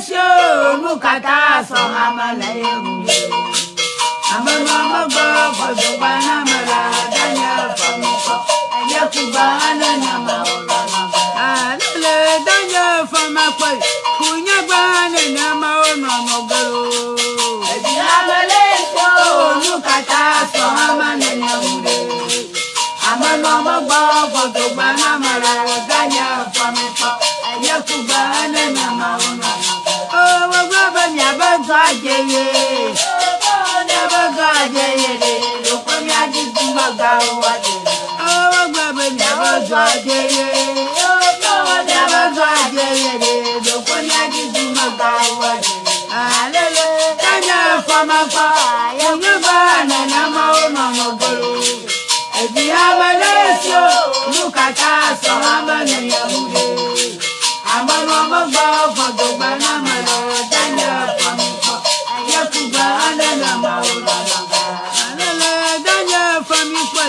si o, nu katã sɔ hame le ye ŋu. Ame nɔ megbɔ gbɔdɔgba na me la danye fɔmikpɔ enye kugba nenema o lɔlɔ. Alele danye fɔmakpɔ kunyagba nenema o nɔnɔ gelo. Edi ame le si o, nu katã sɔ hame nene ŋu ɖe. Ame nɔ megbɔ gbɔdɔgba na me la danye fɔmikpɔ enye kugba nenema o nɔnɔ. O wogblɔ be miabe dɔ adze ye. Miabe dɔ adze ye ɖe. Ɖokpe miadi dumegãwo woadze. O wogblɔ be miabe dɔ adze ye. Miabe dɔ adze ye ɖe. Ɖokpe miadi dumegãwo woadze. Alele tanye fɔmakpɔ. Nyegbe nenema wonɔnɔ golo. Evi ame ɖe si o. Nu katã sɔ ame nene ŋu ɖe. Ame nɔ megbɔ gbɔdɔgba na ame le danye fɔmikpɔ. Enye kugbe nenema wonɔnɔ. Alele danye fɔmikpɔ.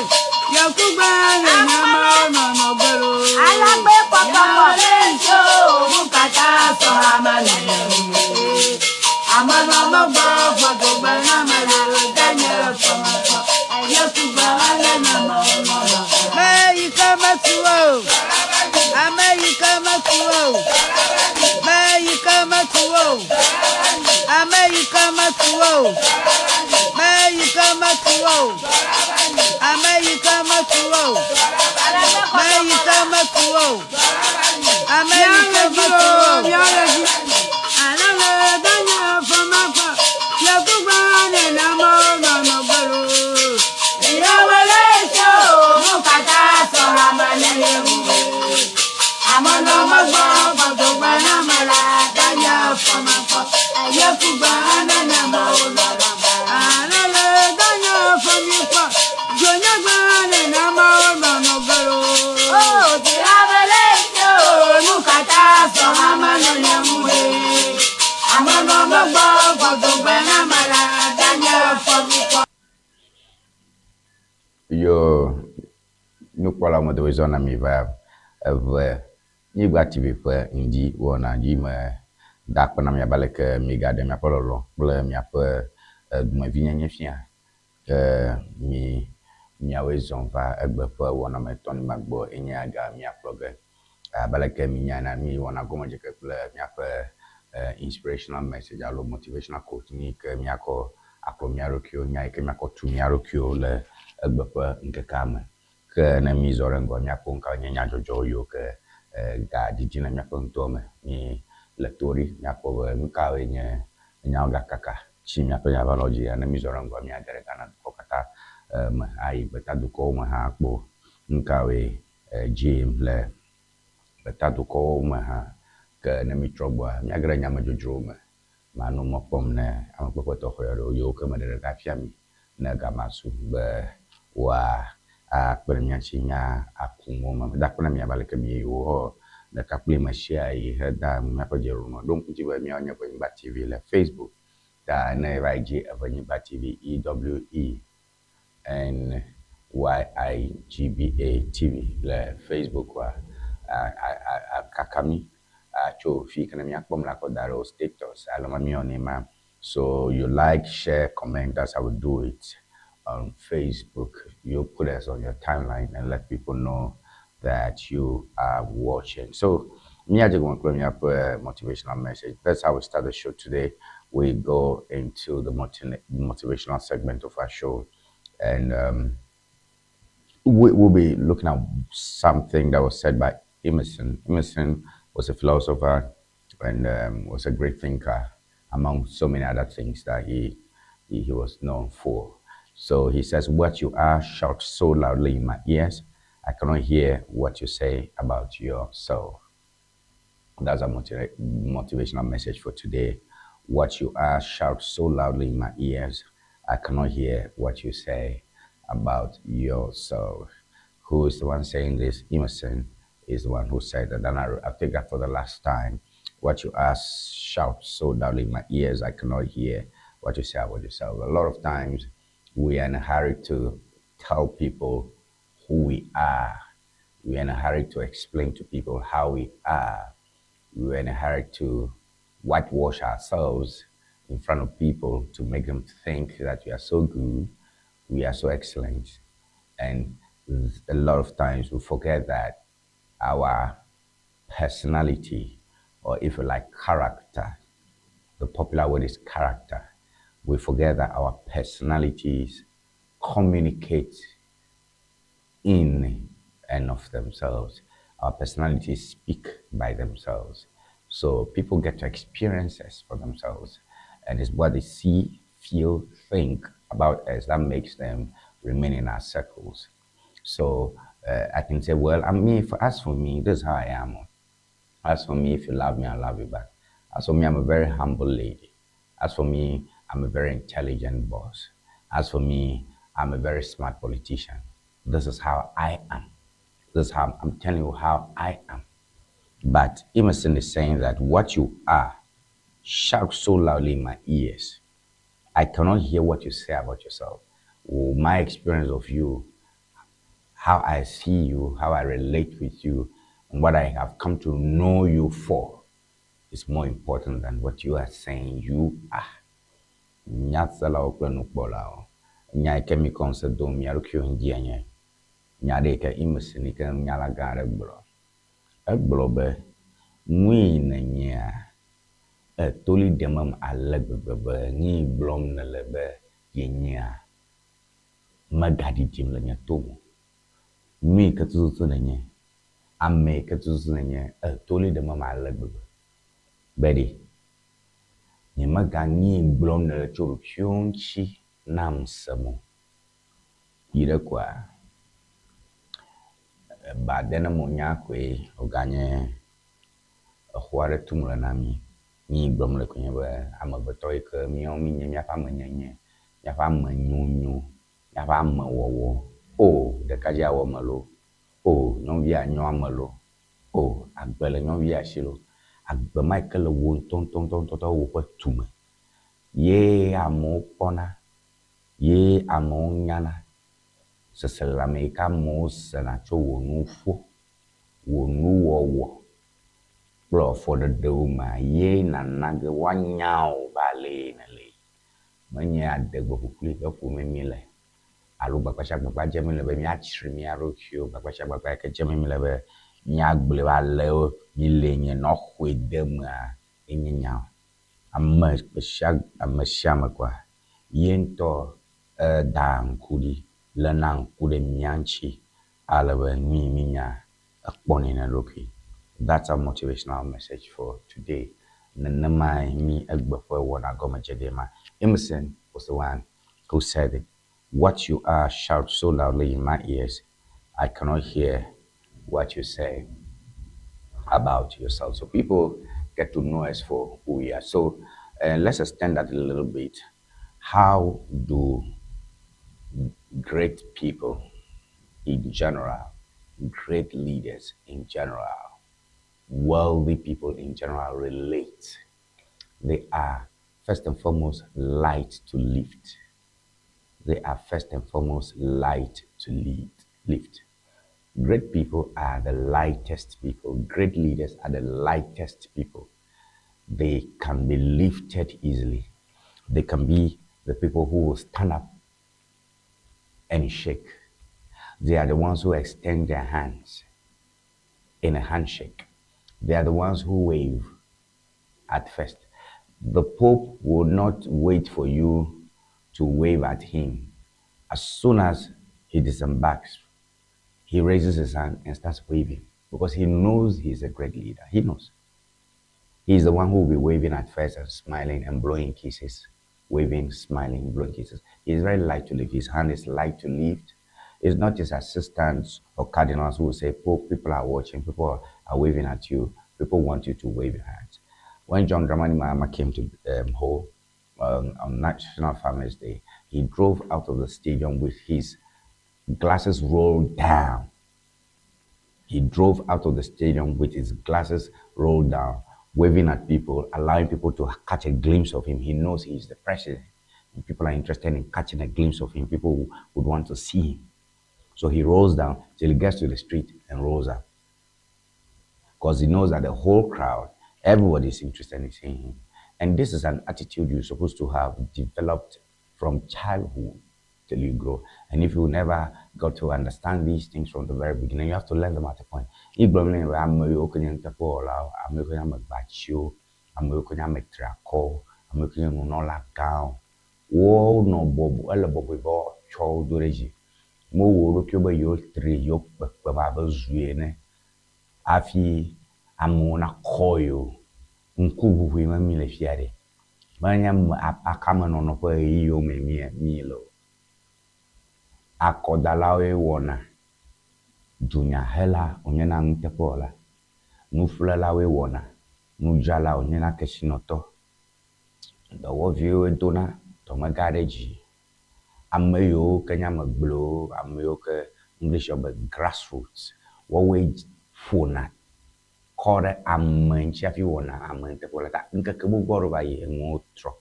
Ye kugbe nenema wonɔnɔ golo. Alagbe kɔkɔkɔ. Nu katã sɔ ame nene ŋu ɖe. Ame nɔ megbɔ gbɔdɔgba na ame le danye fɔmikpɔ. Enye kugbe nenema wonɔnɔ. Me yi ke metu o. Ame yi ke metu o. Me yi ke metu o. Ame yi ke metu o. Me yi ke metu o. Ame yi ke metu o. Me yi ke metu o. Ame yi ke metu o. Alele danye fɔmakpɔ. Yekugba nenema wonɔnɔ gbelo. Ìyàwó ṣe o, mú kàtà sọ̀rọ̀ àmàlẹ́ ewu. Àmọ́ náà mo gbọ́ gbọ̀dọ̀gbà náà mọ̀ la dáyà fọmọkọ. Ẹ̀yẹ́kùgbà nánà mọ̀ ọ́ lọ́lọ́. Àlọ́lẹ̀ dáyà fọmípọ̀. Jọ̀nyẹ́gbà nánà mọ̀ ọ́ nọ̀nà gbọ́rọ̀. Ó ti abẹ́lé ṣe o. Mú kàtà sọ̀rọ̀ àmàlẹ́ ewu. Àmọ́ náà mo gbọ́ gbọ̀dọ̀gbà náà mọ̀ la dáyà fọmípọ̀. Yo nukpɔla me zɔna mi va eve Nyigba TV ƒe ŋdi wɔna dzi me da akpe na mi abe aleke migaɖe miaƒe lɔlɔ kple miaƒe dumevinyenye fia. Ke mi miawoe zɔ va egbe ƒe wɔna me tɔni ma gbɔ enye aga miakplɔ ge. Abe aleke minya ena mi wɔna gɔmedzeke kple miaƒe inspirational message alo motivational quote ni ke miakɔ akplɔ mia ɖokuiwo nya yi ke miakɔ tu mia ɖokuiwo le egbe ƒe ŋkekea me. Ke ne mi zɔ ɖe ŋgɔ miakpɔ nu kawo nye nyadzɔdzɔwo yiwo ke ga dzidzi le miaƒe ŋutɔ me. Mi le to ɖi miakpɔ be nu kawoe nye nyawo gakaka tsi miaƒe nyaʋalɔ dzi ne mi zɔ ɖe ŋgɔ miage ɖe Ghana dukɔ katã me ayi gbetadukɔwo me hã akpɔ nu kawoe dzi yim le gbetadukɔwo me hã. Ke ne mi trɔ gbɔa miage ɖe nyamedzodzrowo me. Manɔ mɔ kpɔm ne amekpekpe tɔxɛ aɖewo yiwo ke meɖe ɖeka fia mi ne gama su be woa akpe ɖe mía ŋuti mía aku nuwo me. Meda akpe na mi abe aleke mi wɔ ɖeka kpli me sia yi heda míaƒe dzeɖoɖo me. Ɖo ŋku dzi be míawo nye Evenyigba TV le Facebook. Ta ne eva yi dzi Evenyigba TV E W E N Y I G B A TV le Facebook wa akaka mi atso fi ke ne míakpɔm le akɔ da ɖe wo status alo ma míwɔ ne ma. So you like, share, comment. That's how we do it on Facebook. You put us on your timeline and let people know that you are watching. So, motivational message. That's how we start the show today. We go into the motivational segment of our show, and we will be looking at something that was said by Emerson. Emerson was a philosopher and was a great thinker, among so many other things that he was known for. So he says, "What you are shouts so loudly in my ears, I cannot hear what you say about yourself." That's a motivational message for today. What you are shouts so loudly in my ears, I cannot hear what you say about yourself. Who is the one saying this? Emerson is the one who said that. And I take that for the last time. What you ask shouts so loudly in my ears, I cannot hear what you say about yourself. A lot of times we are in a hurry to tell people who we are. We are in a hurry to explain to people how we are. We are in a hurry to whitewash ourselves in front of people to make them think that we are so good, we are so excellent. And a lot of times we forget that our personality, or if you like, character, the popular word is character, we forget that our personalities communicate in and of themselves. Our personalities speak by themselves. So people get to experience us for themselves. And it's what they see, feel, think about us that makes them remain in our circles. So I can say, well, I mean, as for me, this is how I am. As for me, if you love me, I love you back. As for me, I'm a very humble lady. As for me, I'm a very intelligent boss. As for me, I'm a very smart politician. This is how I am. This is how I'm telling you how I am. But Emerson is saying that what you are shouts so loudly in my ears. I cannot hear what you say about yourself. My experience of you, how I see you, how I relate with you, and what I have come to know you for is more important than what you are saying you are. Nyaselawo kple nukpɔlawo. Nya yi ke mi kɔ ŋusẽ dom mia ɖokuiwo ŋuti nye nya ɖe yi ke Emerson yi ke nunyala gã aɖe gblɔ. Egblɔ be nu yi nènyea etoli ɖem ale gbegbe be nu yi gblɔm nèle be yenyea megaɖiɖim le nye tome o. Nu yi ke tututu nènye, ame yi ke tututu nènye etoli ɖem ale gbegbe be ɖe nyemega nu yi gblɔm nèle tso ɖokuiwò ŋuti nam sem o. Yi ɖe koa eba de ne mo nya koe wòganye exɔ aɖe tum le na mí. Nu yi gblɔm le koe nye be amegbetɔ yi ke míawo míenye míaƒe amenyenye, míaƒe amenyonyo, míaƒe amewɔwɔ. O ɖekadze awɔ ame loo, o nyɔnuvia nyo ame loo, o agbe le nyɔnuvia si loo. Agbe ma yi ke le wò ŋutɔŋutɔŋutɔ woƒe tume ye amewo kpɔna, ye amewo nyana. Seselelãme yi ke amewo sena tso wò nuƒo, wò nuwɔwɔ kple afɔɖeɖewo mea ye nana ge woanya wò be alee nèle. Menye adegbe ƒuƒlu yi ke ƒom míle alo gbagbãtsiagbagba dzem míle be míatsri mía ɖokuiwo, gbagbãtsiagbagba yi ke dzem míle be míagblɔe be ale míle nye nɔ xɔe de mea enye nya o. Ame sia ame sia ame koa ye ŋutɔ edaa ŋku ɖi, léna ŋku ɖe mía ŋuti ale be nu yi mínya ekpɔnɛ na eɖokui. That's our motivational message for today. Nenemae mí egbe ƒe wɔna gɔmedzedze ma. Emerson was the one who said it. What you are shouts so loudly in my ears, I cannot hear what you say about yourself. So people get to know us for who we are. So let's extend that a little bit. How do great people in general, great leaders in general, wealthy people in general relate? They are first and foremost light to lift. They are first and foremost light to lead, lift. Great people are the lightest people. Great leaders are the lightest people. They can be lifted easily. They can be the people who will stand up and shake. They are the ones who extend their hands in a handshake. They are the ones who wave at first. The Pope will not wait for you to wave at him. As soon as he disembarks, he raises his hand and starts waving because he knows he's a great leader. He knows. He's the one who will be waving at first and smiling and blowing kisses, waving, smiling, blowing kisses. He's very light to lift. His hand is light to lift. It's not his assistants or cardinals who will say, Pope, people are watching, people are waving at you, people want you to wave your hands. When John Dramani Mahama came to Ho on National Farmers Day, he drove out of the stadium with his glasses rolled down. He drove out of the stadium with his glasses rolled down, waving at people, allowing people to catch a glimpse of him. He knows he is the president. And people are interested in catching a glimpse of him. People would want to see him. So he rolls down till he gets to the street and rolls up. Because he knows that the whole crowd Everybody is interested in seeing him. And this is an attitude you're supposed to have developed from childhood till you grow. And if you never got to understand these things from the very beginning, you have to learn them at a point. Igblɔ mi be ame yiwo ke nye nuteƒewɔlawo, ame yiwo ke nye ame gbatsiwo, ame yiwo ke nye ame triakɔwo, ame yiwo ke nye nunɔla gãwo, wonɔ bɔbɔ, ele bɔbɔe be woatsɔ wo do ɖe dzi. Mewɔ wo ɖokuiwo be yewotri, yewo kpekpem abe zu ene hafi amewo nakɔ yewo. Ŋkuʋuʋui me mi le fia ɖe. Menye apakamenɔnɔ ƒe ɣeyiɣiwo me mi le o. Akɔdalawoe wɔna. Dunyahela wònyena nuteƒewɔla. Nuƒlelawoe wɔna. Nudzrala wònyena kesinɔtɔ. Dɔwɔviwoe dona dɔmegã ɖe dzi. Ame yiwo ke nye ame gblɔewo, ame yiwo ke English yɔ be grassroots, woawoe ƒona kɔ ɖe ame ŋuti hafi wɔna ame nuteƒewɔla. Ta ŋkeke gbogbo aɖewo va yi enuwo trɔ.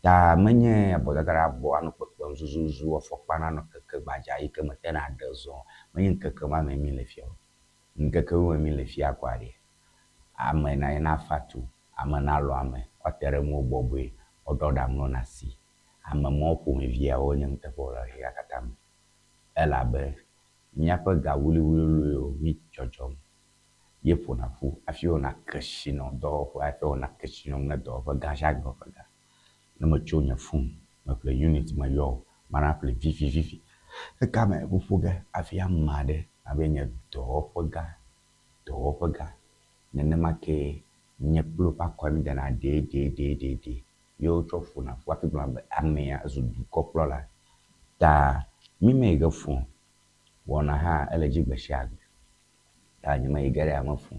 Ta menye abɔdada ɖe abɔ anɔ kpekpem zuzuzu, afɔkpa nanɔ keke gbadza yi ke metena ɖe zɔ o. Menye ŋkeke ma me mi le fia o. Ŋkekewo me mi le fia kɔa ɖe, ame na nafa tu, ame nalɔ̃ ame, woate ɖe ŋuwò bɔbɔe, woaɖɔ ɖaŋu na asi. Ame mawo ƒomeviawo nye nuteƒewɔla le xexea katã me. Elabe míaƒe ga wuliwuliwo mi dzɔdzɔm ye ƒona ƒu hafi wɔna kesinɔ dɔwɔƒe, hafi wɔna kesinɔnu ne dɔwɔƒe gã sia dɔwɔƒe gã. Ne metso nye fon, meƒle unit meyɔ o, mana ƒle vivivivi. Eka me ƒoƒo ge hafi ame aɖe abe nye dɔwɔƒe gã, dɔwɔƒe gã. Nenema kee nye kple woƒe akɔe mi dena ɖeeɖeeɖeeɖee ye wotsɔ ƒona ƒu hafi gblɔna be amea zu dukɔkplɔla. Ta mi me yi ge fũ wɔna hã ele dzi gbe sia gbe. Ta nye me yi ge ɖe ame fũ.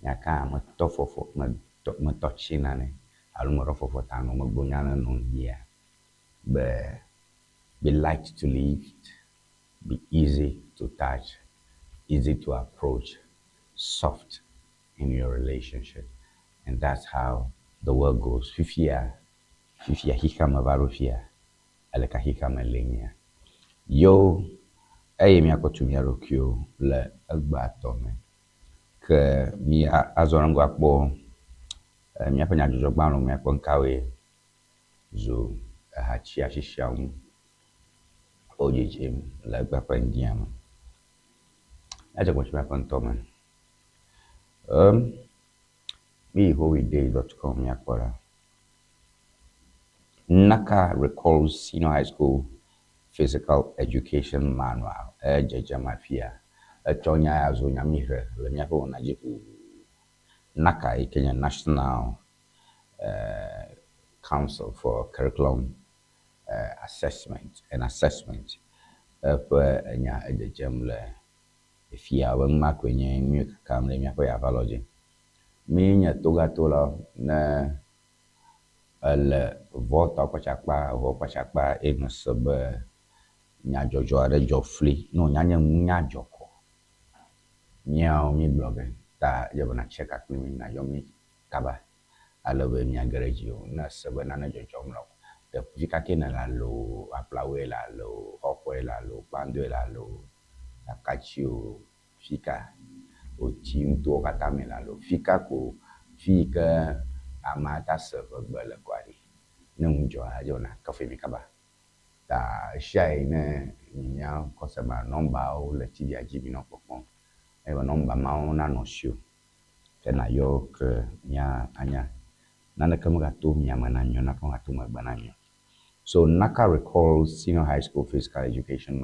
Nya ka metɔ fɔfɔ, metɔ metɔ tsi nane alo meɖɔ fɔfɔ ta nɔ megblɔ nya ɖe nɔ ŋdia be be light to lift, be easy to touch, easy to approach, soft in your relationship. And that's how the world goes. Fifia, fifia xexea me va ɖo fia, eleka xexea me le nyea. Yo, eye míakpɔ tu mía ɖokuiwo le egbea tɔ me. Ke mi azɔ ɖe ŋgɔ akpɔ míaƒe nyadzɔdzɔgbalẽwo míakpɔ nukawoe zu ehatsi asisia ŋu wodzidzim le egbea ƒe ŋdia me. Míadze gɔme tso míaƒe ŋutɔ me. Mi yi holyday.com míakpɔ ɖa. NaCCA recalls senior high school physical education manual. Edzedzem afia. Etsɔ nya ya zu nyamihe le míaƒe wɔna dzi ʋuu. NaCCA yi ke nye National Council for Curriculum Assessment and Assessment eƒe enya edzedzem le fia be numa koe nye nu yi kakam ɖe míaƒe yavalɔ dzi. Mi nye togatolawo ne ele Volta kpatsakpa, ʋɔ kpatsakpa eye nèse be nyadzɔdzɔ aɖe dzɔ fli ne wònya nye nunyadzɔ ko míawo mígblɔ be ta edze be natse ka kpli mí nayɔ mí kaba ale be míage ɖe edzi o. Ne èse be nane dzɔdzɔm le teƒe fi ka ke nèle alo aƒlawoe le alo xɔxɔe le alo kpandoe le alo akatsi o, fika wotsi nutowo katã me le alo fika ko fi yi ke amea ta se ʋegbe le kɔa ɖi. Ne nu dzɔ edze be nàkafu mi kaba. Ta ɣesiaɣi ne mía kɔsɛma nɔmbawo le TV-a dzi minɔ kpɔkpɔm eye be nɔmba mawo nanɔ asiwò ke nàyɔ ke mía anya. Naneke megato miame na mi o, naneke megato megbe na mi o. So NaCCA recalls senior high school physical education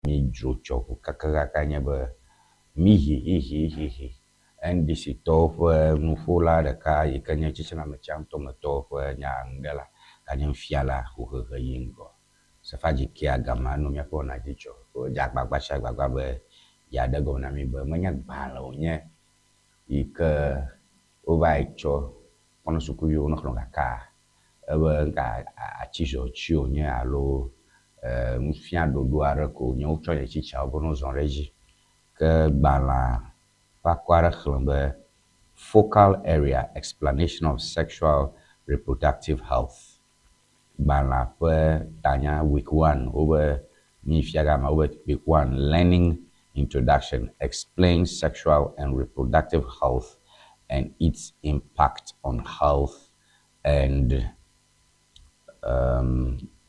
Mi dzro tsɔ ʋu kakakaka nye be mi hi hi hi hi hi NDC tɔwo ƒe nuƒola ɖeka yi ke nye tsitsinametsãtɔmetɔwo ƒe nyanuɖela ganye nufiala hohehe yi ŋgɔ. Sefa Dzikea gama nɔ míaƒe wɔna dzi tsɔ. Wodze agbagba sia agbagba be yeaɖe gɔme na mí be menye gbalẽ wònye yi ke wova yi tsɔ kpɔna sukuviwo ne xlẽ gaka ebe ŋka atizɔti wònye alo nufiaɖoɖo aɖe ko wònye wotsɔ nye tsitsawo be ne wozɔ ɖe edzi. Ke gbalẽa ƒe akɔ aɖe xlẽ be Focal Area Explanation of Sexual Reproductive Health. Gbalẽa ƒe tanya week one wobe mi fia gama wobe week one learning introduction explain sexual and reproductive health and its impact on health and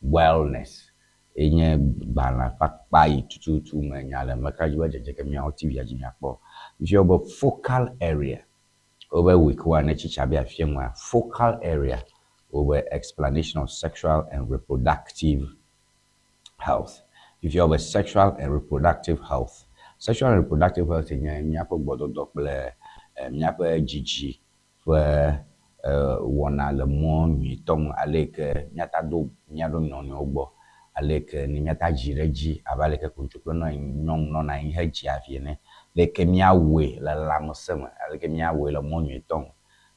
wellness enye gbalẽ ƒe akpa yi tututu me nya le meka dzi be dzedze ke miawo TV dzi miakpɔ. Fifia wobe focal area wobe week one ne tsitsa be afia nua focal area wobe explanation of sexual and reproductive health. Fifia wobe sexual and reproductive health. Sexual and reproductive health nye míaƒe gbɔdɔdɔ kple míaƒe dzidzi ƒe wɔna le mɔ nyuitɔ nu ale yi ke míata do mía ɖo nɔnɔewo gbɔ, ale yi ke ne míata dzi ɖe edzi abe ale yi ke ŋutsu kple nyɔnu nɔna anyi hedzia vi ene. Le yi ke míawɔe le lãmesẽ me, ale yi ke míawɔe le mɔ nyuitɔ nu.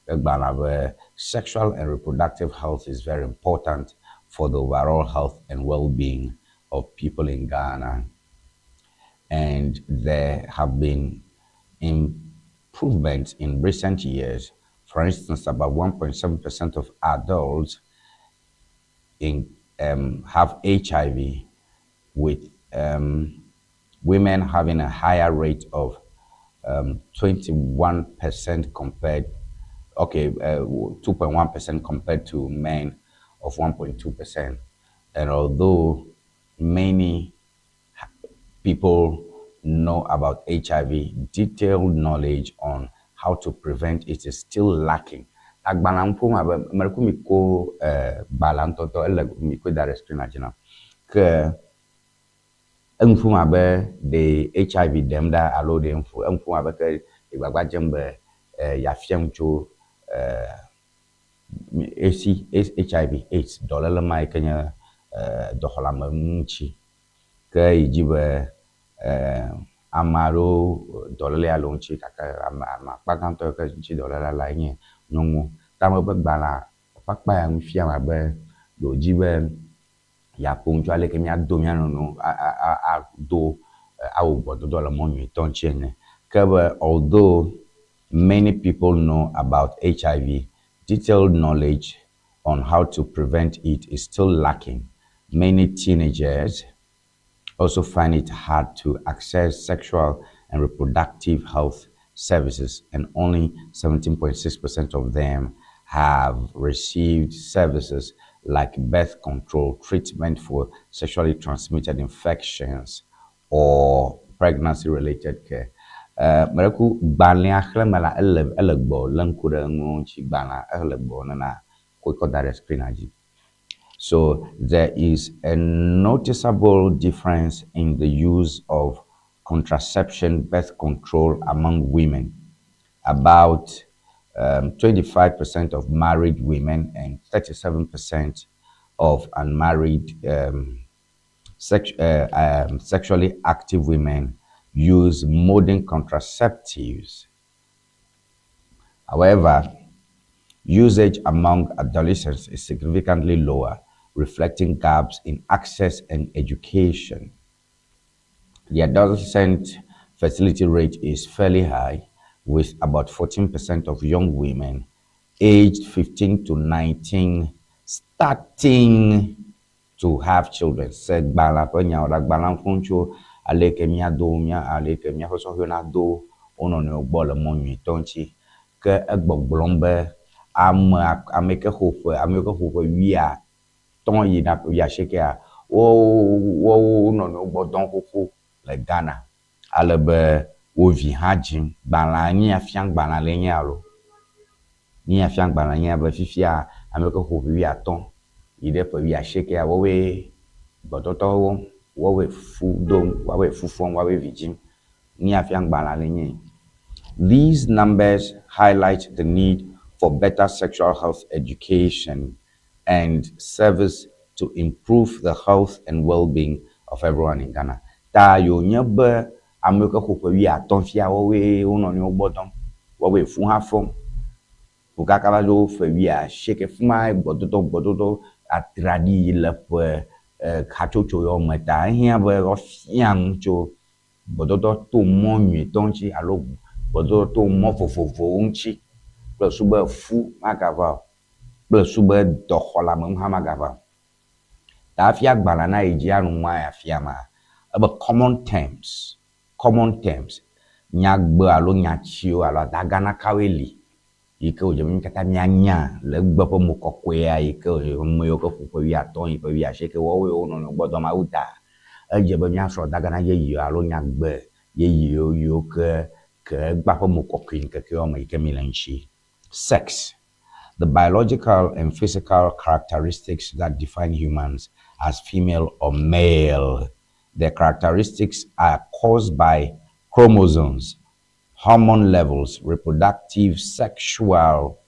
Egbalẽa be sexual and reproductive health is very important for the overall health and well-being of people in Ghana and there have been improvements in recent years. For instance, about 1.7% of adults have HIV, with women having a higher rate of 21% compared, 2.1% compared to men of 1.2%. And although many people know about HIV, detailed knowledge on how to prevent it is still lacking. Agbalẽa ŋu ƒom abe ame ɖe ko mi ko gbalẽa ŋutɔŋutɔ ele mi koe da ɖe screen dzi na. Ke enu ƒom abe ɖe HIV ɖem ɖa alo ɖe enu ƒom abe ke gbagba dzem be yeafia nu tso esi HIV AIDS dɔléle ma yi ke nye dɔxɔleame ŋuti. Ke yi dzi be ame aɖewo dɔlélea le wo ŋuti gake ame akpa gãtɔ yi ke ŋuti dɔlélea le nye nyɔnuwo. Ta ame ƒe gbalẽa ƒe akpa ya nu fiam abe ɖe wòdzi be yeaƒo nu tso ale yi ke míado mía nɔnɔewo ado awɔ gbɔdɔdɔ le mɔ nyuitɔ ŋuti ene. Ke be although many people know about HIV, detailed knowledge on how to prevent it is still lacking. Many teenagers also find it hard to access sexual and reproductive health services, and only 17.6% of them have received services like birth control, treatment for sexually transmitted infections, or pregnancy-related care. Mereku gbalẽa xlẽme la ele gbɔ lé ŋku ɖe enuwo ŋuti gbalẽa ele gbɔ nena koe kɔ da ɖe screen dzi. So there is a noticeable difference in the use of contraception, birth control among women. About 25% of married women and 37% of unmarried sexually active women use modern contraceptives. However, usage among adolescents is significantly lower, reflecting gaps in access and education. The adolescent fertility rate is fairly high, with about 14% of young women aged 15 to 19 starting to have children. Se gbalẽa ƒe nyawo ɖe agbalẽa ƒom tso ale yi ke míado mía ale yi ke míaƒe sɔhɛwo nado wo nɔnɔewo gbɔ le mɔ nyuitɔ ŋuti. Ke egbɔgblɔm be ame ame yi ke xɔ ƒe ame yi ke xɔ ƒe 50 yina ƒe 80a wo wo nɔnɔewo gbɔ dɔm xoxo le Ghana. Ale be wo vi hã dzim. Gbalẽa nu ya fiam gbalẽa le nye alo nu ya fiam gbalẽa nye be fifia ame yi ke xɔ ƒe 50 yi ɖe ƒe 80a woawoe gbɔdɔdɔ wɔm, woawoe fu dom, woawoe fu fɔm, woawoe vi dzim. Nu ya fiam gbalẽa le nye. These numbers highlight the need for better sexual health education and service to improve the health and well-being of everyone in Ghana. Ta yonye be ame yiwo ke xɔ ƒe 50 fia woawoe wo nɔnɔewo gbɔ dɔm, woawoe fu hã fɔm. Ƒo kaka va ɖo ƒe 80 fi ma gbɔdɔdɔ atraɖi le ƒe hatsotso yawo me ta ehiã be woafia nu tso gbɔdɔdɔ to mɔ nyuitɔ ŋuti alo Gbɔdɔdɔ to mɔ vovovowo ŋuti kple susu be fu magava o kple susu be dɔxɔleameŋu hã magava o. Ta hafi agbalẽa nayi dzi anɔ nua ya fiama, ebe common terms, common terms, nyagbe alo nyatiwo alo adagana kawoe li yi ke wòdze be mí katã míanya le egbe ƒe mo kɔkɔea yi ke ame yiwo ke ƒo ƒe wuiatɔ̃ yi ƒe wuiasieke woawoe wo nɔnɔewo gbɔ dɔm awu ta edze be míasrɔ̃ adagana yeyewo alo nyagbe yeyewo yiwo ke ke egbea ƒe mo kɔkɔe ŋkekeawo me yi ke míle ŋuti. Sex, the biological and physical characteristics that define humans as female or male. The characteristics are caused by chromosomes, hormone levels, reproductive sexual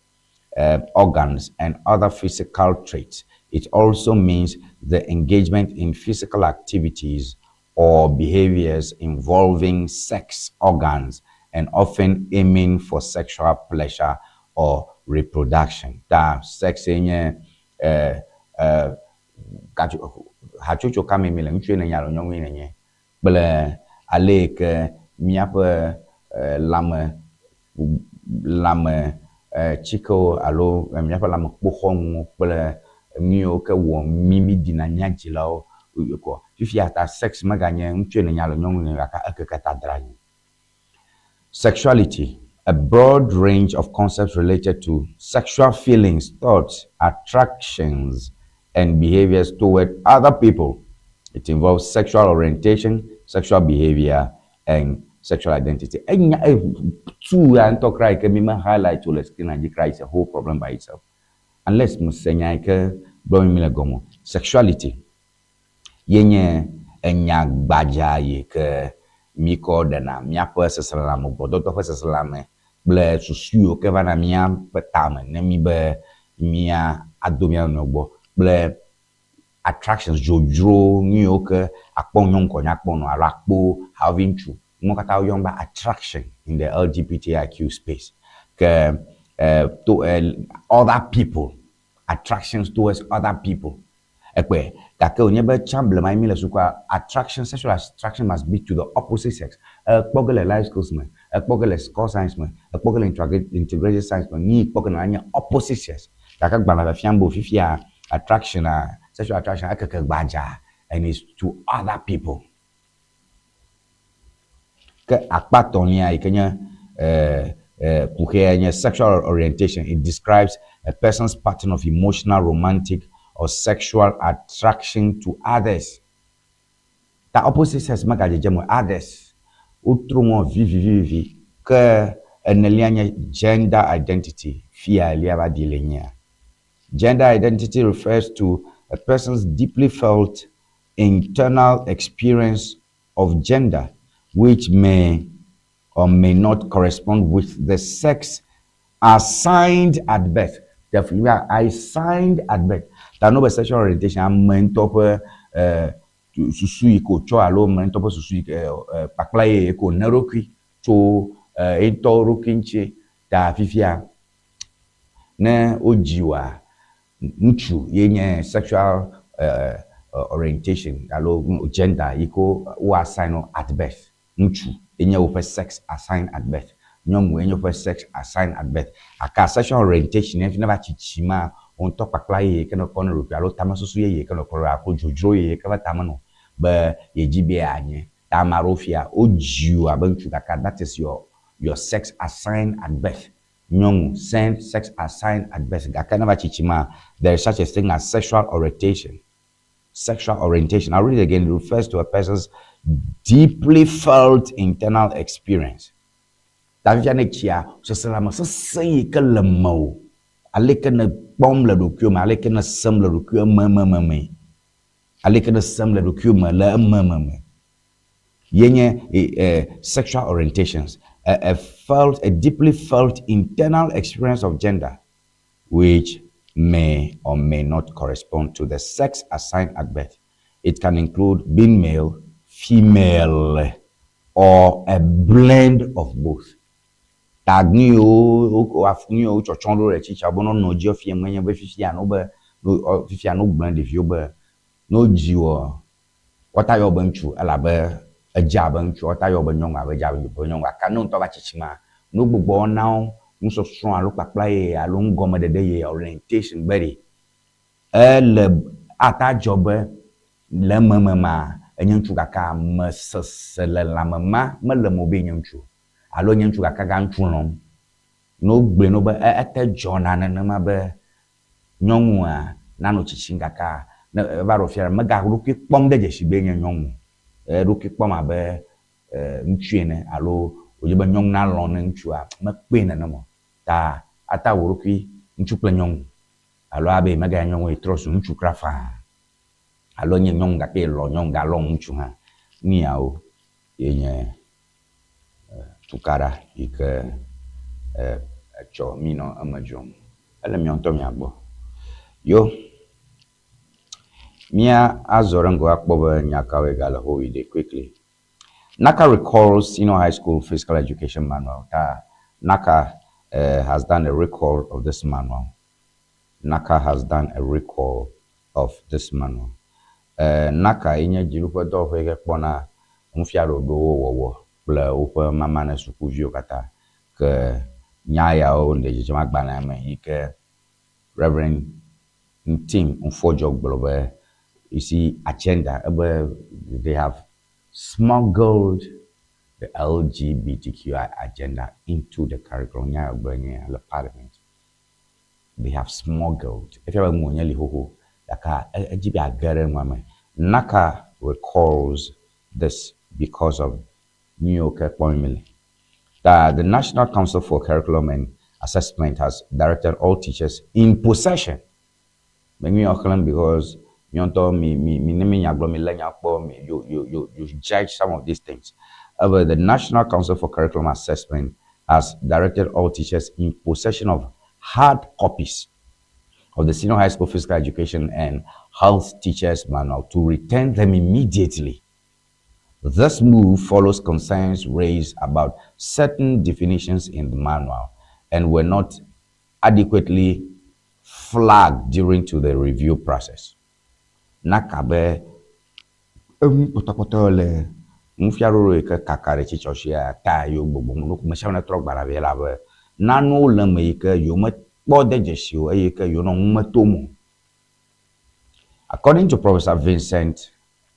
organs, and other physical traits. It also means the engagement in physical activities or behaviors involving sex organs and often aiming for sexual pleasure or reproduction. Ta sex nye hatsotso ka me mi le, ŋutsue nenye alo nyɔnue nenye kple ale yi ke míaƒe lãme lãme tsikewo alo míaƒe lãmekpoxɔnuwo kple nu yiwo ke wɔ mí mídina mía dzilawo kɔ. Fifia ta sex meganye ŋutsue nenye alo nyɔnue nenye gake ekeke ta dra nyi. Sexuality, a broad range of concepts related to sexual feelings, thoughts, attractions, and behaviors toward other people. It involves sexual orientation, sexual behavior, and sexual identity. Enya tu ya ŋutɔ kura yi ke mi me highlight o le screen dzi kura is a whole problem by itself. Unless mese nya yi ke gblɔm mi le gɔme. Sexuality ye nye enya gbadza yi ke mi kɔ ɖena míaƒe seselelãme, gbɔdɔdɔ ƒe seselelãme kple susu yiwo ke vana míaƒe tame ne mi be mía ado mía nɔnɔewo gbɔ kple attractions, dzodzro nu yiwo ke akpɔ nyɔnu kɔ nyakpɔ nɔ alo akpɔ havi ŋutsu. Nuwo katã woyɔm be attraction in the LGBTIQ space. Ke to other people, attractions towards other people. Ekpɔe gake wònye be tsã blema ye mi le sukua attraction, sexual attraction must be to the opposite sex. Ekpɔ ge le life skills me, ekpɔ ge le core science me, ekpɔ ge le integrated science me, nu yi kpɔ ge nɔ nye opposite sex. Gake gbalẽ le fiam be fifia attraction a sexual attraction ekeke gbadza and is to other people. Ke akpa tɔ̃lia yi ke nye kuxia nye sexual orientation. It describes a person's pattern of emotional, romantic or sexual attraction to others. Ta opposite sex megadzedze me others. Wotro ŋɔ vivivivi. Ke enelia nye gender identity. Fia elia va di le nyia. Gender identity refers to a person's deeply felt internal experience of gender, which may or may not correspond with the sex assigned at birth. Therefore, you are assigned at birth. Ta no be sexual orientation ame ŋutɔ ƒe susu yi ke wòtsɔ alo ame ŋutɔ ƒe susu yi ke kpakpla ye ke wòne eɖokui tso ye ŋutɔ ɖokui ŋuti. Ta fifia ne wodzi woa, ŋutsu ye nye sexual orientation alo gender yi ke wo assign wo at birth. Ŋutsu ye nye woƒe sex assigned at birth. Nyɔnu ye nye woƒe sex assigned at birth. Aka sexual orientation ye ne va tsitsi ma, wo ŋutɔ kpakpla yeye ke ne kɔ ne ɖokui alo tamesusu yeye ke ne kɔ ɖe alo dzodzro yeye ke va tame nɔ be yedzi be yeanye. Ta ame aɖewo fia wodzi wò abe ŋutsu gake that is your sex assigned at birth. Nyɔnu same sex assigned at birth gake ne va tsitsi ma, there is such a thing as sexual orientation. Sexual orientation. I'll read it again. It refers to a person's deeply felt internal experience. Ta fifia ne tsia seselãme sesẽ yi ke le mewò, ale ke ne kpɔm le ɖokuiwò me, ale ke ne sem le ɖokuiwò emememe, ale ke ne sem le ɖokuiwò me le emememe ye nye sexual orientations, a deeply felt internal experience of gender which may or may not correspond to the sex assigned at birth. It can include being male, female, or a blend of both. Ta nu yiwo nu yiwo tsɔtsɔ ɖo le tsitsia be nɔnɔ dzi fia menye be fifia no be fifia no gblẽ ɖeviwo be ne wodzi wɔ woata yɔ be ŋutsu elabe edze abe ŋutsu, woata yɔ be nyɔnu abe edze abe nyɔnu gake ne ŋutɔ va tsitsi ma Ne wogbugbɔ na wo nusɔsrɔ̃ alo kpakpla ye alo nugɔmeɖeɖe ye orientation gbe ɖe, ele ata dzɔ be le ememe ma enye ŋutsu gake ame sese le lãme ma mele eme o be enye ŋutsu o. Alo enye ŋutsu gake ga ŋutsu lɔ̃m. Ne wogblɔe na wo be ete dzɔna nenema be nyɔnua nanɔ tsitsim gake ne eva ɖo fia mega ɖokui kpɔm de dzesi be enye nyɔnu o. Eɖokui kpɔm abe ŋutsu ene alo wòdze be nyɔnu nalɔ̃ ne ŋutsua mekpɔe nenema o. Ta ata wɔ ɖokui ŋutsu kple nyɔnu alo abe meganye nyɔnu o yetrɔ zu ŋutsu kura faa. Alo enye nyɔnu gake yelɔ̃ nyɔnu galɔ̃ ŋutsu hã. Nu yawo ye nye tukaɖa yi ke etsɔ mí nɔ eme dzrom. Ele míawo ŋutɔ mía gbɔ. Yo, mía azɔ ɖe ŋgɔ akpɔ be nya kawoe gale ho yi ɖe quickly. NaCCA recalls Senior High School Physical Education Manual. Ta NaCCA has done a recall of this manual. NaCCA has done a recall of this manual. NaCCA ye nye dziɖuƒe dɔwɔƒe yi ke kpɔna nufiaɖoɖowo wɔwɔ kple woƒe mama ne sukuviwo katã. Ke nya yawo le dzedzem agbalẽa me yi ke Reverend Ntim Nfɔdzɔ gblɔ be you see agenda ebe they have smuggled the LGBTQI agenda into the curriculum. Nya ya gblɔ nye le parliament. They have smuggled. Efia be nu wònye li xoxo gake edzi be age ɖe nua me. NaCCA recalls this because of nu yiwo ke kpɔm mi le. Ta the National Council for Curriculum and Assessment has directed all teachers in possession. Menye nu xlẽm because míawo ŋutɔ mi mi mi ne mi nya gblɔm mi lé nya kpɔ mi you judge some of these things. However, the National Council for Curriculum Assessment has directed all teachers in possession of hard copies of the Senior High School Physical Education and Health Teachers Manual to return them immediately. This move follows concerns raised about certain definitions in the manual and were not adequately flagged during to the review process. NaCCA be enu kpɔtɔkpɔtɔ le nufiaɖoɖo yi ke kaka ɖe tsitsɔsia ta yewo gbogbo me sia me netrɔ gbalẽ vɛ elabe nanewo le eme yi ke yewo mekpɔ de dzesi o eye ke yewo nɔ nu me tom o. According to Professor Vincent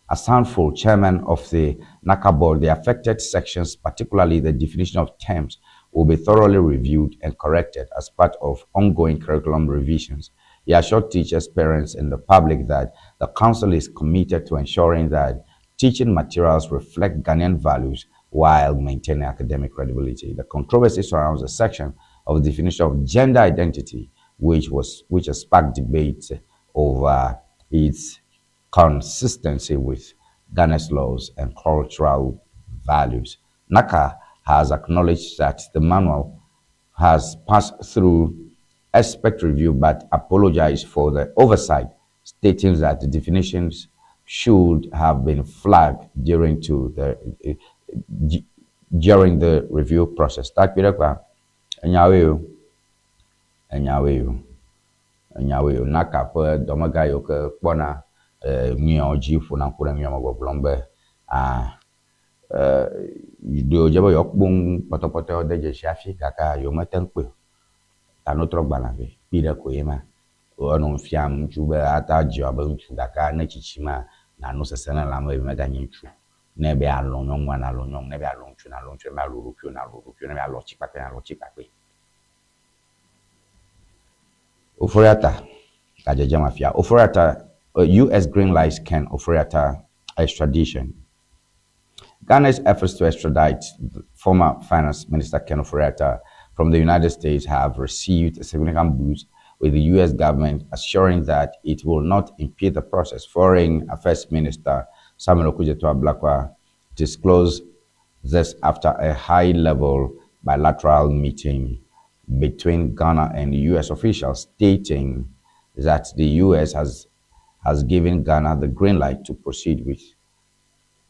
Asanfo, chairman of the NaCCA board, the affected sections, particularly the definition of terms, will be thoroughly reviewed and corrected as part of ongoing curriculum revisions. He assured teachers, parents, and the public that the council is committed to ensuring that teaching materials reflect Ghanaian values while maintaining academic credibility. The controversy surrounds a section of the definition of gender identity, which has sparked debate over its consistency with Ghana's laws and cultural values. NaCCA has acknowledged that the manual has passed through expert review but apologized for the oversight, stating that the definitions should have been flagged during the review process. Tak kpi enyawoe o, enyawoe o, enyawoe o. NaCCA ƒe dɔmegã yiwo ke kpɔna nuyawo dzi ƒona ŋku ɖe nuyawo me gbɔgblɔm be ah ɖe wòdze be yewoakpɔ nu kpɔtɔkpɔtɔewo de dzesi hafi gake yewo mete ŋu kpɔe o. Ta ne wotrɔ gbalẽa vɛ kpi ɖe ko ye ma. Wonɔ nu fiam ŋutsu be ate dzi abe ŋutsu gake ne tsitsi ma nano sese le lãme be meganye ŋutsu. Ne be alɔ̃ nyɔnua nalɔ̃ nyɔnu, ne be alɔ̃ ŋutsu nalɔ̃ ŋutsu, ne be alɔ̃ ɖokuiwò nalɔ̃ ɖokuiwò, ne be alɔ̃ tsikpakpɛ nalɔ̃ tsikpakpɛ. Ofori-Atta gadzedzem afia. Ofori-Atta, US green lights Ken Ofori-Atta extradition. Ghana's efforts to extradite former Finance Minister Ken Ofori-Atta from the United States have received a significant boost, with the U.S. government assuring that it will not impede the process. Foreign Affairs Minister Samuel Okudzeto Ablakwa disclosed this after a high-level bilateral meeting between Ghana and U.S. officials, stating that the U.S. has given Ghana the green light to proceed with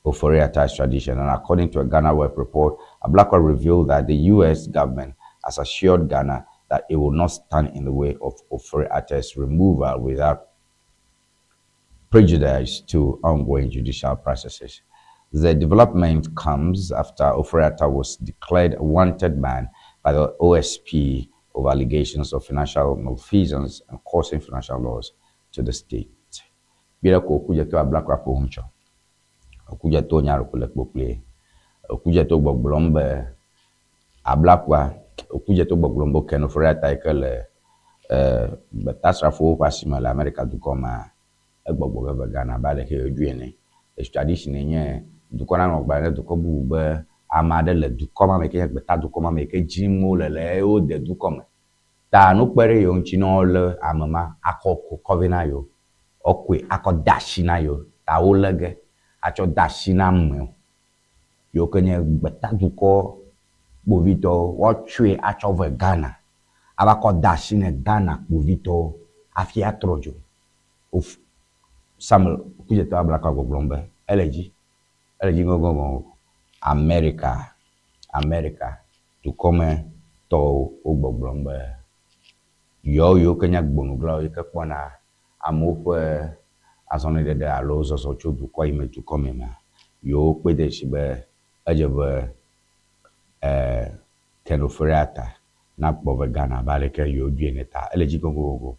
Ofori-Atta extradition. And according to a Ghana Web report, Ablakwa revealed that the U.S. government has assured Ghana that it will not stand in the way of Ofori-Atta's removal without prejudice to ongoing judicial processes. The development comes after Ofori-Atta was declared a wanted man by the OSP over allegations of financial malfeasance and causing financial loss to the state. Kpi ɖe ko Okudzeto Ablakwa ƒo ŋu tsɔ. Okudzeto nya ɖeko le kpokploe. Okudzeto gbɔgblɔm be Ablakwa, Okudzeto gbɔgblɔm be Ken Ofori-Atta yi ke le gbetasrafowo ƒe asime le Amerika dukɔ mea, egbɔgbɔ ge ve Ghana abe aleke yewoɖoe ene. Extradition nye dukɔ nanɔ gblɔm ne dukɔ bubu be ame aɖe le dukɔ ma me yi ke nye gbetadukɔ ma me yi ke dzim wole le yewo de dukɔ me. Ta nu kpe ɖe yewo ŋuti ne wolé ame ma akɔ kɔ vɛ na yewo. Woakɔe akɔ de asi na yewo. Ta wolé ge atsɔ de asi na amewo yiwo ke nye gbetadukɔ kpovitɔwo. Woatsɔe atsɔ ve Ghana ava kɔ de asi ne Ghana kpovitɔwo hafi atrɔ dzo. Wof Samuel Kudzetɔ Ablakwa gbɔgblɔm be ele dzi, ele dzi gɔgɔgɔ. Amerika, Amerika dukɔme tɔwo wo gbɔgblɔm be yewo yiwo ke nye gbonuglawo yi ke kpɔna amewo ƒe azɔliɖeɖe alo zɔzɔ tso dukɔ yi me dukɔ me mea, yewo kpe de esi be edze be e Ken Ofori-Atta nakpɔ ve Ghana abe aleke yewo ɖoe ene ta ele dzi gogogo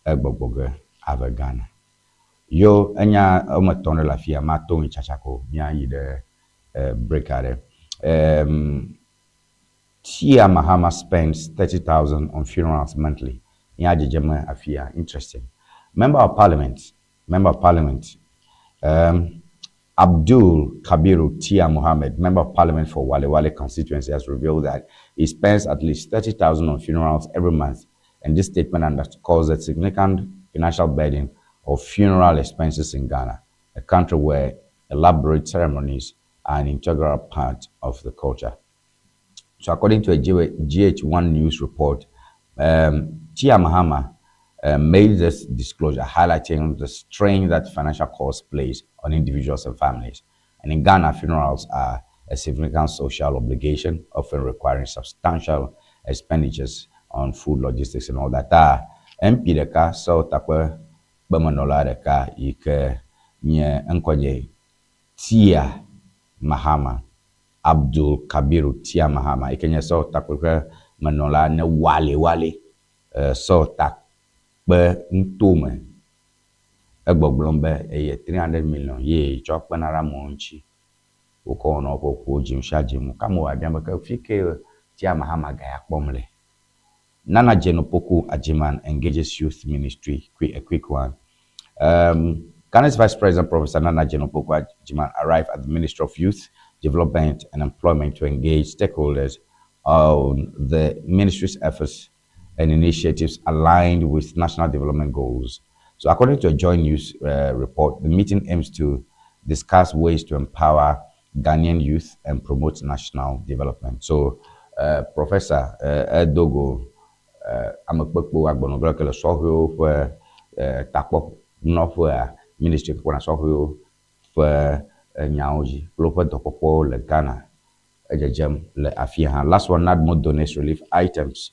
egbɔgbɔ ge ave Ghana. Yo enya woame etɔ̃ ɖe le afia mato ŋui tsatsako míayi ɖe break aɖe. Em Tia Mahama spends 30,000 on funerals monthly. Nya dzedzeme afia interesting. Member of Parliament, Member of Parliament Abdul Kabiru Tia Mohammed, Member of Parliament for Walewale constituency, has revealed that he spends at least 30,000 on funerals every month, and this statement underscores the significant financial burden of funeral expenses in Ghana, a country where elaborate ceremonies are an integral part of the culture. So according to a GH1 News report, Tia Mahama made this disclosure highlighting the strain that financial costs place on individuals and families. And in Ghana, funerals are a significant social obligation, often requiring substantial expenditures on food, logistics, and all that. Ta MP ɖeka sewɔtakpe kpemenɔla ɖeka yi ke nye eŋkɔ nye Tia Mahama, Abdul Kabiru Tia Mahama yi ke nye sewɔtakpeƒe menɔla ne Wale Wale sewɔtakpe ŋutome. Egbɔgblɔm be eye 300 million ye tsɔ kpena ɖe amewo ŋuti. Wokɔ wɔna woƒe ʋuwo dzim sia dzim. Ke amewo abia be ke fi ke Tia Mahama ga ya kpɔm le. Nana Jane Opoku Agyemang engages youth ministry, a quick one. Ghana's Vice President, Professor Nana Jane Opoku Agyemang, arrived at the Ministry of Youth Development and Employment to engage stakeholders on the ministry's efforts and initiatives aligned with national development goals. So according to a joint news report, the meeting aims to discuss ways to empower Ghanaian youth and promote national development. So, Professor Edogo amekpekpewo agbenɔgblɔ ke le sɔhɛwo ƒe takpɔnɔƒea ministry ke kpɔna sɔhɛwo ƒe nyawo dzi kple woƒe dɔkpɔkpɔwo le Ghana edzedzem le afia hã. Last one, NADMO donates relief items.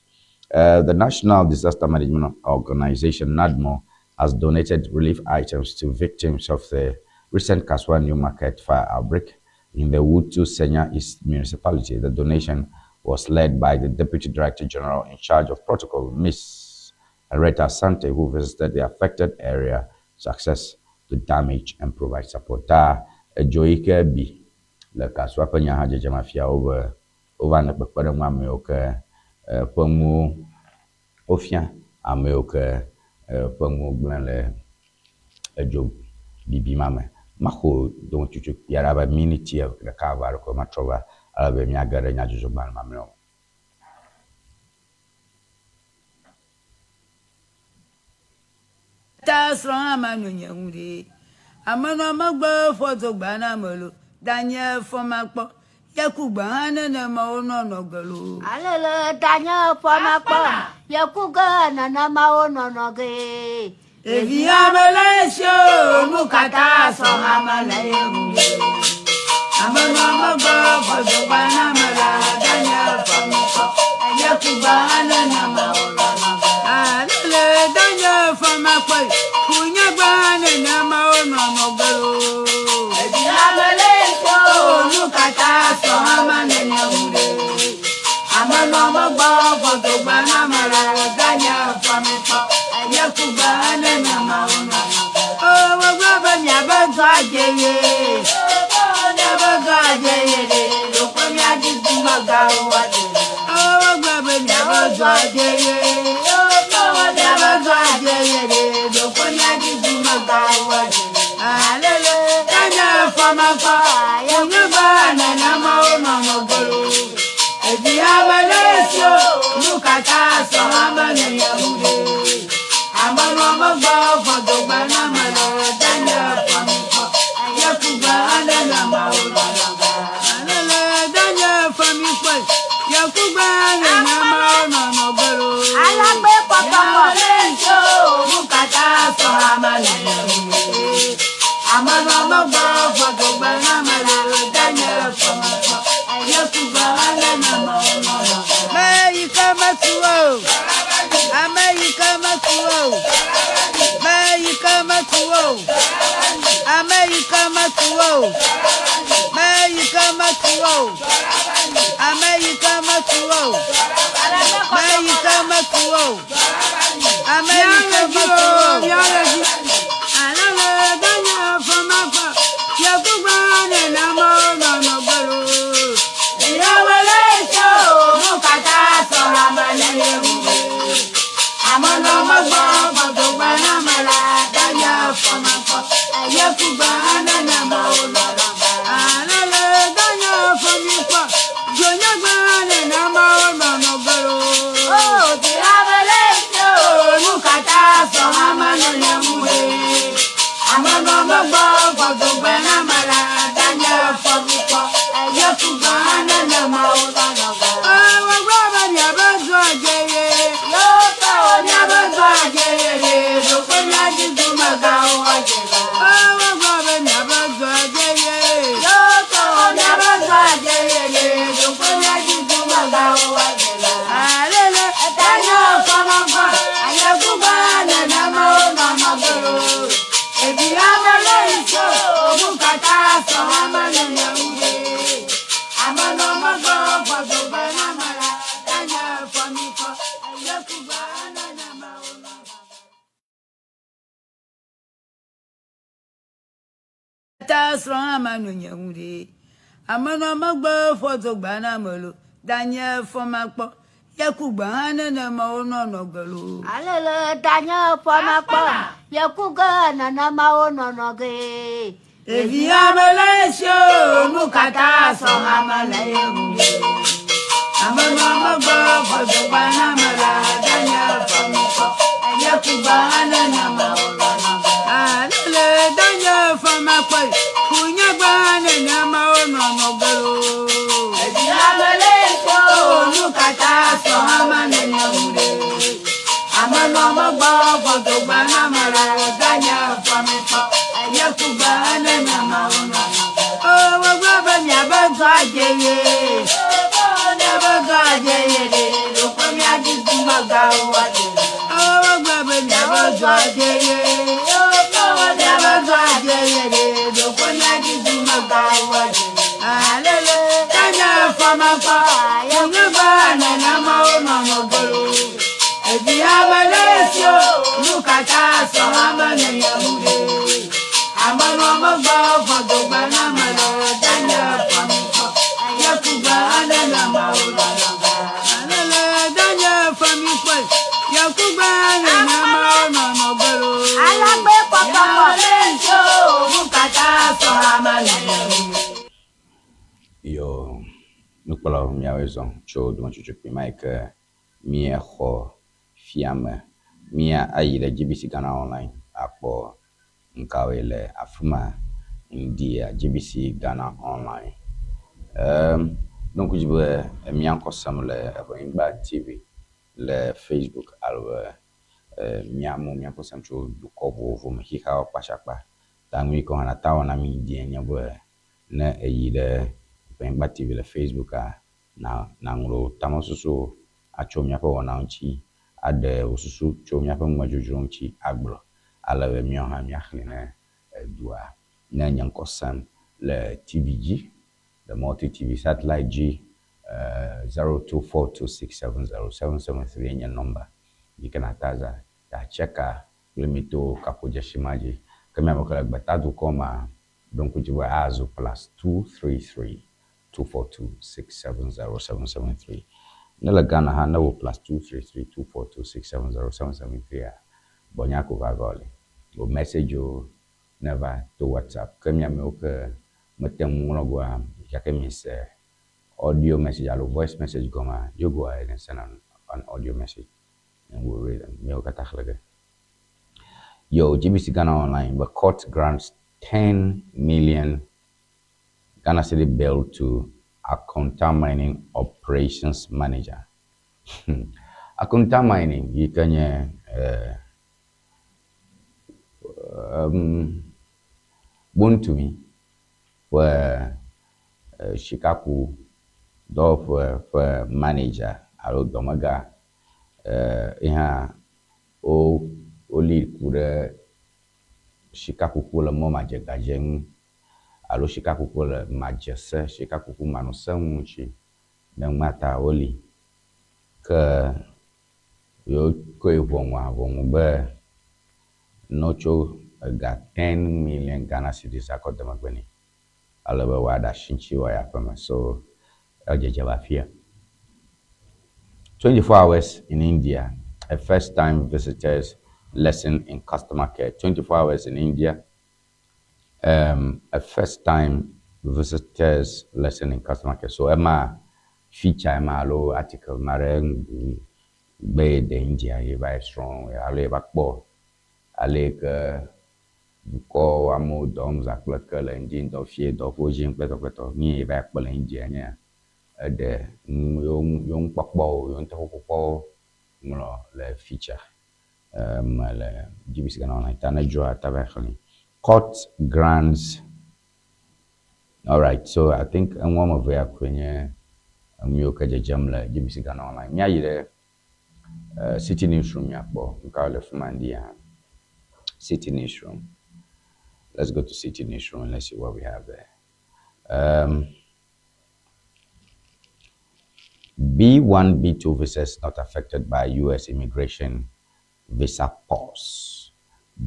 The National Disaster Management Organization, NADMO, has donated relief items to victims of the recent Kasoa New Market fire outbreak in the Awutu Senya East Municipality. The donation was led by the Deputy Director General in charge of protocol, Ms. Henrietta Asante, who visited the affected area to assess the damage and provide support. Ta edzo yi ke bi le Kasoa ƒe nya hã dzedzem afia wo be wova ne kpekpeɖeŋu amewo ke ƒe nuwo wofia amewo ke ƒe nuwo gblẽ le edzo bibi ma me. Maxo dometsotsotso kpui aɖe abe miniti ɖeka eve aɖe ko matrɔ va ale be míage ɖe nyadzɔdzɔgbalẽ mamlɛawo me. Ta srɔ̃ hã manɔ nye ŋu ɖe. Amenɔ megbe ƒe dogba na ame lo. Danye fɔ makpɔ. Yeku gbe hã nenema wonɔ nɔ ge lo. Alele danye fɔ makpɔ. Yeku ge nenema wonɔ nɔ ge. Ɖevi ame le esi o, nu katã sɔ ame le ye ŋu. Amenɔ megbe ƒe dogba na ame la, danye fɔ makpɔ. Yeku gbe hã nenema wonɔ nɔ ge. Alele danye fɔ makpɔ. Kunye gbe hã nenema wonɔ nɔ ge lo. Ɖevi ame le esi o, nu katã sɔ ame le ye ŋu ɖe. Amenɔ megbe. megbɔ fɔdogbe na me le danye fɔmikpɔ yekugbe nenemawo nɔnɔ ge. Alele danye fɔmikpɔ yekugbe nenemawo nɔnɔ ge lo. Alagbe kpɔkpɔkpɔ. Ameyike metu o, ameyike metu o. Ta srɔ̃ hã ma nɔ nye ŋu ɖe. Amenɔ megbe fɔdogba na me lo, danye fɔmakpɔ, yekugbe hã nenemawo nɔnɔ ge lo. Alele danye fɔmakpɔ yekugbe nenemawo nɔnɔ ge. Ɖevi ame le esi o, nu katã sɔ ame le ye ŋu ɖe. Amenɔ megbe fɔdogba na me la, danye fɔmakpɔ, yekugbe hã nenemawo nɔnɔ ge. Alele danye fɔmakpɔ, kunyagbe hã nenemawo nɔnɔ ge lo. Ɖevi ame le esi o, nu katã sɔ ame le ye ŋu ɖe. Amenɔ megbe fɔdogba na me la, danye fɔmakpɔ, yekugbe nenemawo nɔnɔ ge. O, wogblɔ be miabe zɔ adze ye. Miabe zɔ adze ye ɖe, ɖokpe miadzi dumegãwo adze. O, wogblɔ be miabe zɔ adze ye. Miabe zɔ adze ye ɖe, ɖokpe miadzi dumegãwo adze. Alele, danye fɔmakpɔ, kunyagbe nenemawo nɔnɔ ge lo. Evi ame le esi o, nu katã sɔ ame le ye ŋu ɖe. Amenɔ megbe fɔdogbe na me le danye fɔmikpɔ, yekugbe nenemawo nɔnɔ ge. Alele danye fɔmikpɔ, yekugbe nenemawo nɔnɔ ge lo. Alagbe kpɔkpɔkpɔ. Nu katã sɔ ame le ye ŋu. Yo nukpɔlawo miawoe zɔ tso dometsotso kpui ma yi ke míexɔ fiame. Mía ayi ɖe GBC Ghana Online akpɔ nukawoe le afi ma ŋdia GBC Ghana Online. Ehm, ɖo ŋku dzi be mía ŋkɔ sem le Eʋenyigba TV le Facebook alo be mía amewo mía ŋkɔ sem tso dukɔ vovovo me, xexeawo kpashakpa. Ta nu yi ke wohã ta wɔ na mí ŋdi nye be ne èyi ɖe Eʋenyigba TV le Facebooka, na nàŋlɔ tamesusuwo atso míaƒe wɔna ŋuti, aɖe wò susu tso míaƒe numedzodzro ŋuti agblɔ ale be míawo hã míaxlẽe ne edua. Ne nye ŋkɔ sem le TV dzi, le Multi TV satellite dzi, 0242670773 nye nɔmba yi ke nàte azã. Ta tsɛka kple mi to kaƒodzesi ma dzi. Ke mía ame ke le gbetadukɔ mea, ɖo ŋku dzi be azu +233 242 670 773. Ne le Ghana hã ne wò +233 242 670 773 a, gbɔnya ko va va li. Wò message wo ne va to WhatsApp. Ke mía amewo ke mete ŋu ŋlɔ goa gake mi se audio message alo voice message gɔmea, you go ahead and send an audio message and we'll read them. Míawo katã xlẽ ge. Yo, GBC Ghana Online, the court grants 10 million Ghana Cedi bail to Akonta Mining Operations Manager. Akonta Mining yi ke nye eh, um, Bontumi ƒe eh, sikaku dɔwɔƒe ƒe manager alo dɔmega eh, ye hã wo woli ku ɖe sikakuku le mɔ madzegadze ŋu alo sikakuku le madzese, sikakuku manɔse ŋu ŋuti ne nua ta woli. Ke yewo kɔe ʋɔnua ʋɔnu be ne wotso ega 10 million Ghana cedis akɔ de megbe nɛ ale be wòaɖe asi ŋuti wòayi aƒeme. So edzedze le afia. 24 hours in India, a first time visitors lesson in customer care. 24 hours in India, a first time visitors lesson in customer care. So ema feature ema alo article ma ɖe gbe yi de India ye va yi srɔ̃ alo ye va kpɔ ale yi ke dukɔ amewo dɔ wɔm zã kple ke le ŋdi ŋdɔ fiẽ dɔ ƒo dzi kple tɔkpletɔ. Nu yi va yi kpɔ le India nye eɖe nu yewo yewo nukpɔkpɔwo yewo nuteƒekpɔkpɔwo ŋlɔ le feature me le GBC Ghana Online ta ne dzroa ta va yi xlẽ. Court grants. Alright, so I think enu woame eve ya koe nye enu yiwo ke dzedzem le GBC Ghana Online. Míayi ɖe City Newsroom míakpɔ nu kawo le fi ma ŋdi ya. City Newsroom. Let's go to City Newsroom and let's see what we have there. B1, B2 visas not affected by US immigration visa pause.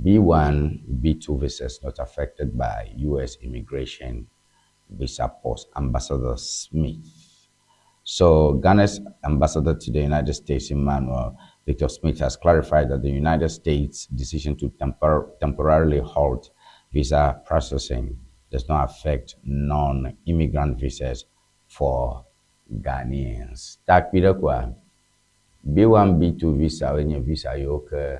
B1, B2 visas not affected by US immigration visa pause. Ambassador Smith. So, Ghana's ambassador to the United States, Emmanuel Victor Smith, has clarified that the United States' decision to temporarily halt visa processing does not affect non-immigrant visas for Ghanaians. Takpi ɖe koa, B1, B2 visa woe nye visa yiwo ke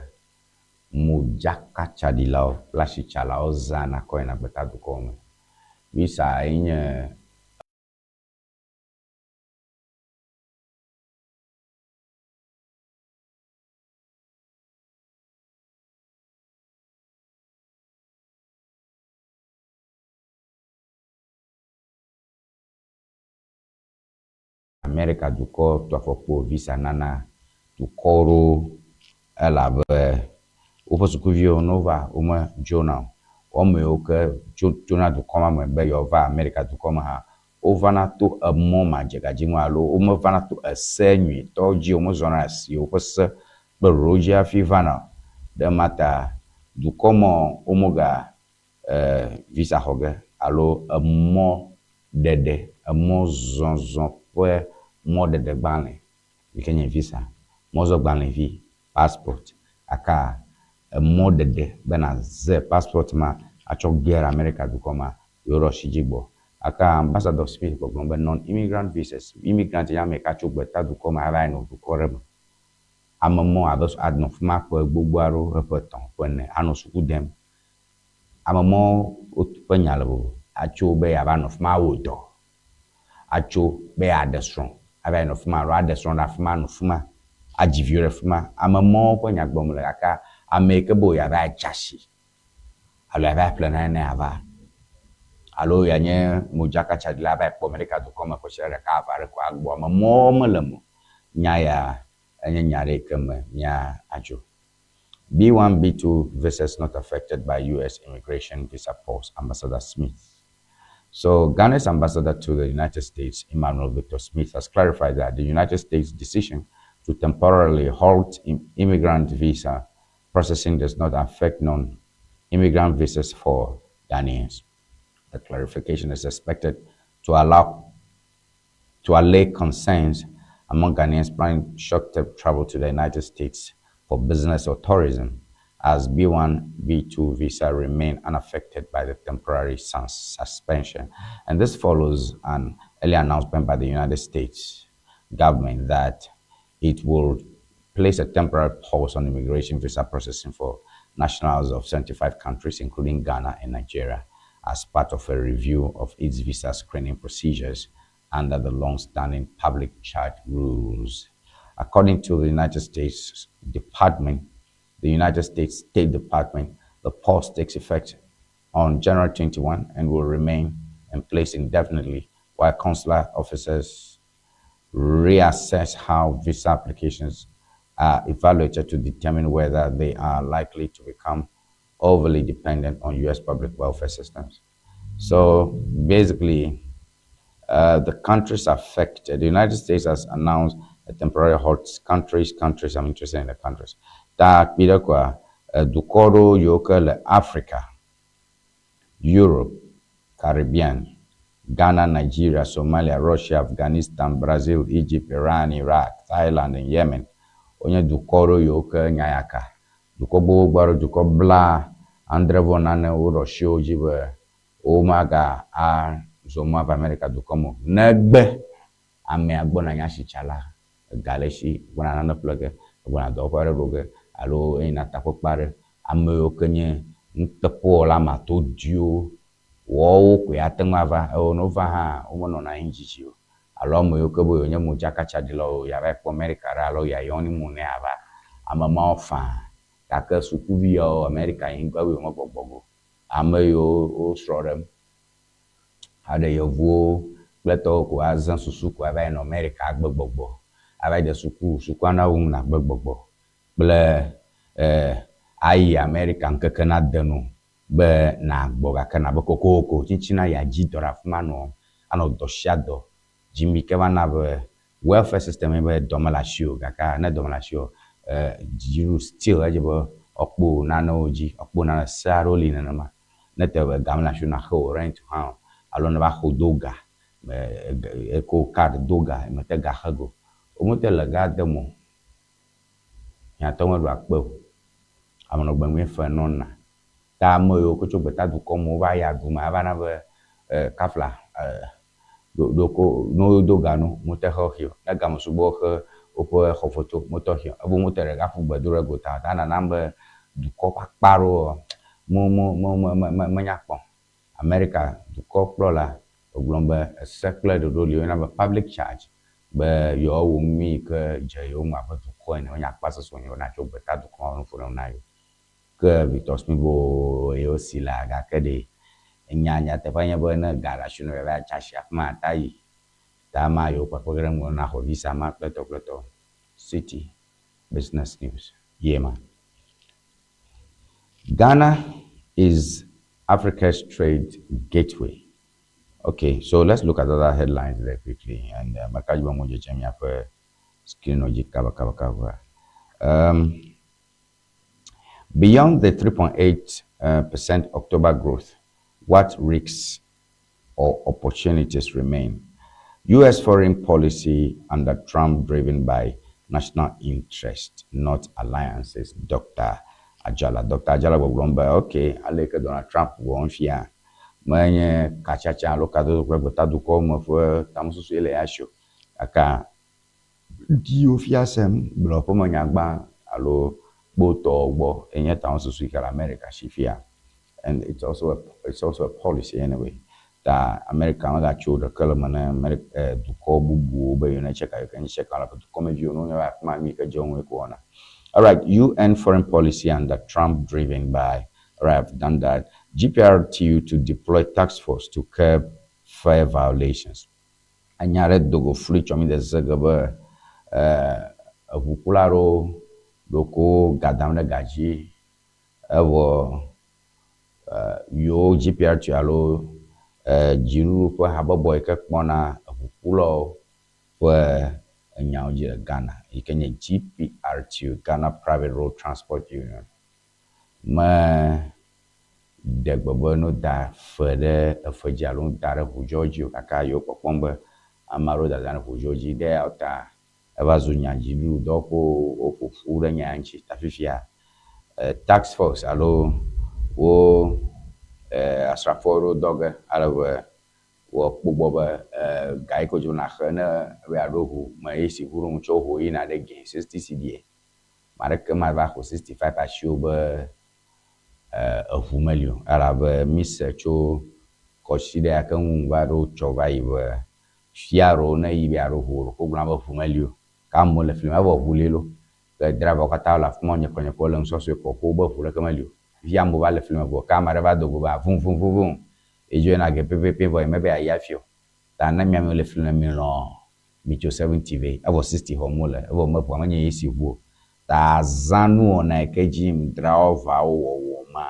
modzakatsaɖilawo kple asitsalawo zãna kɔ yina gbetadukɔwo me. Visa ye nye Amerika dukɔ tu afɔkpo visa nana dukɔ ɖewo elabe woƒe sukuviwo ne wova womedzona o. Woame yiwo ke tso tsona dukɔ ma me be yewoava Amerika dukɔ me hã, wovana to emɔ madzegadzi ŋu alo womevana to ese nyuitɔ dzi o, womezɔna esi woƒe se kple ɖoɖowo dzi hafi vana o. Ɖe ema ta dukɔ ma womega visa xɔ ge alo emɔɖeɖe, emɔzɔzɔ ƒe mɔɖeɖegbalẽ yi ke nye visa, mɔzɔgbalẽvi, passport gake emɔɖeɖe be nàze passport ma atsɔ ge ɖe Amerika dukɔ mea, yewo ɖo asi dzi gbɔ. Gake Ambassador Smith gbɔgblɔm be non-immigrant visas, immigrant nye ame yi ke atso gbeta dukɔ me ava yi nɔ dukɔ ɖe me. Ame mɔ abe anɔ fi ma ƒe gbogbo aɖewo, eƒe etɔ̃, ƒe ene anɔ suku dem. Ame mɔwo ƒe nya le vovo. Atso be yeava nɔ fi ma awɔ dɔ, atso be yeaɖe srɔ̃ ava yi nɔ fi ma alo aɖe srɔ̃ ɖe afi ma anɔ fi ma, adzi viwo ɖe fi ma. Ame mɔwo ƒe nya gblɔm mele gake ame yi ke be yeava yi tsi asi alo yeava yi ƒle nane ne yeava alo yeanye modzakatsaɖila ava yi kpɔ Amerika dukɔ me kwasiɖa ɖeka eve aɖe ko agbɔ. Ame mɔwo mele eme o. Nya ya enye nya ɖe yi ke me míadzo. B1, B2 visas not affected by US immigration visa pause, Ambassador Smith. So, Ghana's ambassador to the United States, Emmanuel Victor Smith, has clarified that the United States' decision to temporarily halt immigrant visa processing does not affect non immigrant visas for Ghanaians. The clarification is expected to allow to allay concerns among Ghanaians planning short-term travel to the United States for business or tourism, as B1, B2 visa remain unaffected by the temporary suspension. And this follows an early announcement by the United States government that it will place a temporary pause on immigration visa processing for nationals of 75 countries, including Ghana and Nigeria, as part of a review of its visa screening procedures under the long-standing public charge rules. According to the United States Department, the United States State Department, the pause takes effect on January 21 and will remain in place indefinitely while consular officers reassess how visa applications are evaluated to determine whether they are likely to become overly dependent on U.S. public welfare systems. So basically, the countries affected, the United States has announced a temporary halt. Countries, countries, I'm interested in the countries. Ta kpi ɖe koa, dukɔ ɖewo yiwo ke le Africa, Europe, Caribbean, Ghana, Nigeria, Somalia, Russia, Afghanistan, Brazil, Egypt, Iran, Iraq, Thailand, and Yemen. Wonye dukɔ ɖewo yiwo ke nyayaka. Dukɔ gbogbo aɖewo, dukɔ 70 vɔ nane woɖo asi wo dzi be womaga azɔ mɔ ava Amerika dukɔ me o. Negbe amea gbɔna nye asitsala, ega le esi, gbɔna nane ƒle ge, egbɔna dɔwɔƒe aɖe ɖo ge alo eyina takpekpe aɖe. Ame yiwo ke nye nuteƒewɔla matodiwo, woawo koe ate ŋu ava. Eye ne wova hã, womenɔna anyi dzidzi o. Alo ame yiwo ke be yewonye modzakatsaɖilawo, yeava kpɔ Amerika ɖa alo yeayɔ honeymoon ne yeava. Ame mawo faa. Gake sukuvi yawo Amerika nyigba be yewomegbɔgbɔ go. Ame yiwo wo srɔ̃ ɖem, aɖe yevuwo kple tɔwo ko azã susu ko ava yi nɔ Amerika agbe gbɔgbɔ. Ava yi de suku, sukua na wu nàgbe gbɔgbɔ kple ayi Amerika ŋkeke nade nu be nàgbɔ gake nabe kokoko tsitsina yeadzi dɔ ɖe afi ma nɔ anɔ dɔ sia dɔ dzim yi ke va na be welfare system ye be dɔ mele asi o gake ne dɔ mele asi o dziɖuɖu still edze be woakpɔ nanewo dzi woakpɔ nane se aɖewo li nenema ne te be ga mele asi o naxe wò rent hã o alo ne va xɔ do ga eko card do ga mete ga xe ge o womete le ga dem o hiãtɔ meɖo akpe o amenɔgbe fe nɔna ta ame yiwo ke tso gbeta dukɔ me wova yi aɖu me ava na be kafla ɖoko ne wodo ga no mete xe xi o ne game sugbɔ xe woƒe xɔfoto mete xi o ebe wote ɖeka ƒu gbe do ɖe gota ta nanam be dukɔ ƒe akpa ɖewo mo mo mo me me menya kpɔ Amerika dukɔ kplɔla wògblɔ be ese kple ɖoɖo li woyɔna be public charge be yewoawɔ nu yi ke dze yewo ŋu abe dukɔ ene wonye akpa sesẽ wonye wona tso gbeta dukɔ ma nuƒo ɖe na yewo. Ke Victor Smith bo yewo si la gake ɖe enya nyateƒe nye be ne ga le asi na yeava tsi asi afi ma ta yi ta ma yewo kpekpe ɖe ŋu na xɔ visa ma kple tɔ kple tɔ. Citi Business News ye ma. Ghana is Africa's trade gateway. Okay, so let's look at other headlines there quickly. And makaji ba moja chemi hapa screen oji kaba kaba kaba. Beyond the 3.8 percent October growth, what risks or opportunities remain? U.S. foreign policy under Trump driven by national interest, not alliances. Dr. Ajala. Dr. Ajala gbɔgblɔm be okay, aleke Donald Trump wɔ fia menye katsatsa alo kadodo kple gbetadukɔwo me ƒe tamesusu ye le ya si o. Gake diwo fia sem gblɔ ƒe menyagba alo kpotɔwo gbɔ enye tamesusu yi ke le America si fia. And it's also a policy anyway. Ta America megatso ɖeke le me ne Amerika dukɔ bubuwo be yewo ne tseka yewo ke nye tseka le dukɔmeviwo ne wonye afi ma nu yi ke dze wo ŋu ko wɔna. All right, UN foreign policy under Trump driven by, all right, I've done that. GPRTU to deploy task force to curb fare violations. Enya ɖe do go flu tsɔ mi de se ge be eʋukula aɖewo ɖoko ga dam ɖe ga dzi evɔ yewo GPRTU alo dziɖuɖu ƒe habɔbɔ yi ke kpɔna eʋukulawo ƒe enyawo dzi le Ghana yi ke nye GPRTU, Ghana Private Road Transport Union me ɖe gbe be no da fe ɖe efe dzi alo da ɖe ʋudzɔ dzi o gake yewo kpɔkpɔm be ame aɖewo dadam ɖe ʋudzɔ dzi ɖe eya ta eva zu nya dziɖuɖu dɔwɔƒewo woƒo ƒu ɖe nya ŋuti ta fifia task force alo wo asrafo aɖewo dɔ ge ale be woakpɔ gbɔ be ga yi ke wodze be naxe ne be yeaɖo ʋu me ye si ʋu ɖo ŋu tsɔ ʋu yina ɖe ge 60 cedi ame aɖeke mava xɔ 65 asiwò be Eʋu meli o elabe mise tso kɔsiɖe ya ke ŋu va ɖo tsɔ va yi be fia ɖewo ne yi be yeaɖo ʋu ɖeko wogblɔna be ʋu meli o. Ke amewo le fli me evɔ ʋu li loo. Ke drivawo katã wole afi ma wonyekɔnyekɔ wole nusɔsɔe kpɔ ko wobe ʋu ɖeke meli o. Fifia amewo va le fli me vɔ ke ame aɖe va do go be avum vum vum vum edzo yina ge pɛpɛpɛ vɔ yemebe yeayi hafi o. Ta ne mia amewo le fli me milɔ̃ mitso 70 vɛ evɔ 60 xɔm wole evɔ me ʋua menye AC ʋu o. Ta azã nuwɔna yi ke dzi yim drivawo wɔwɔ ma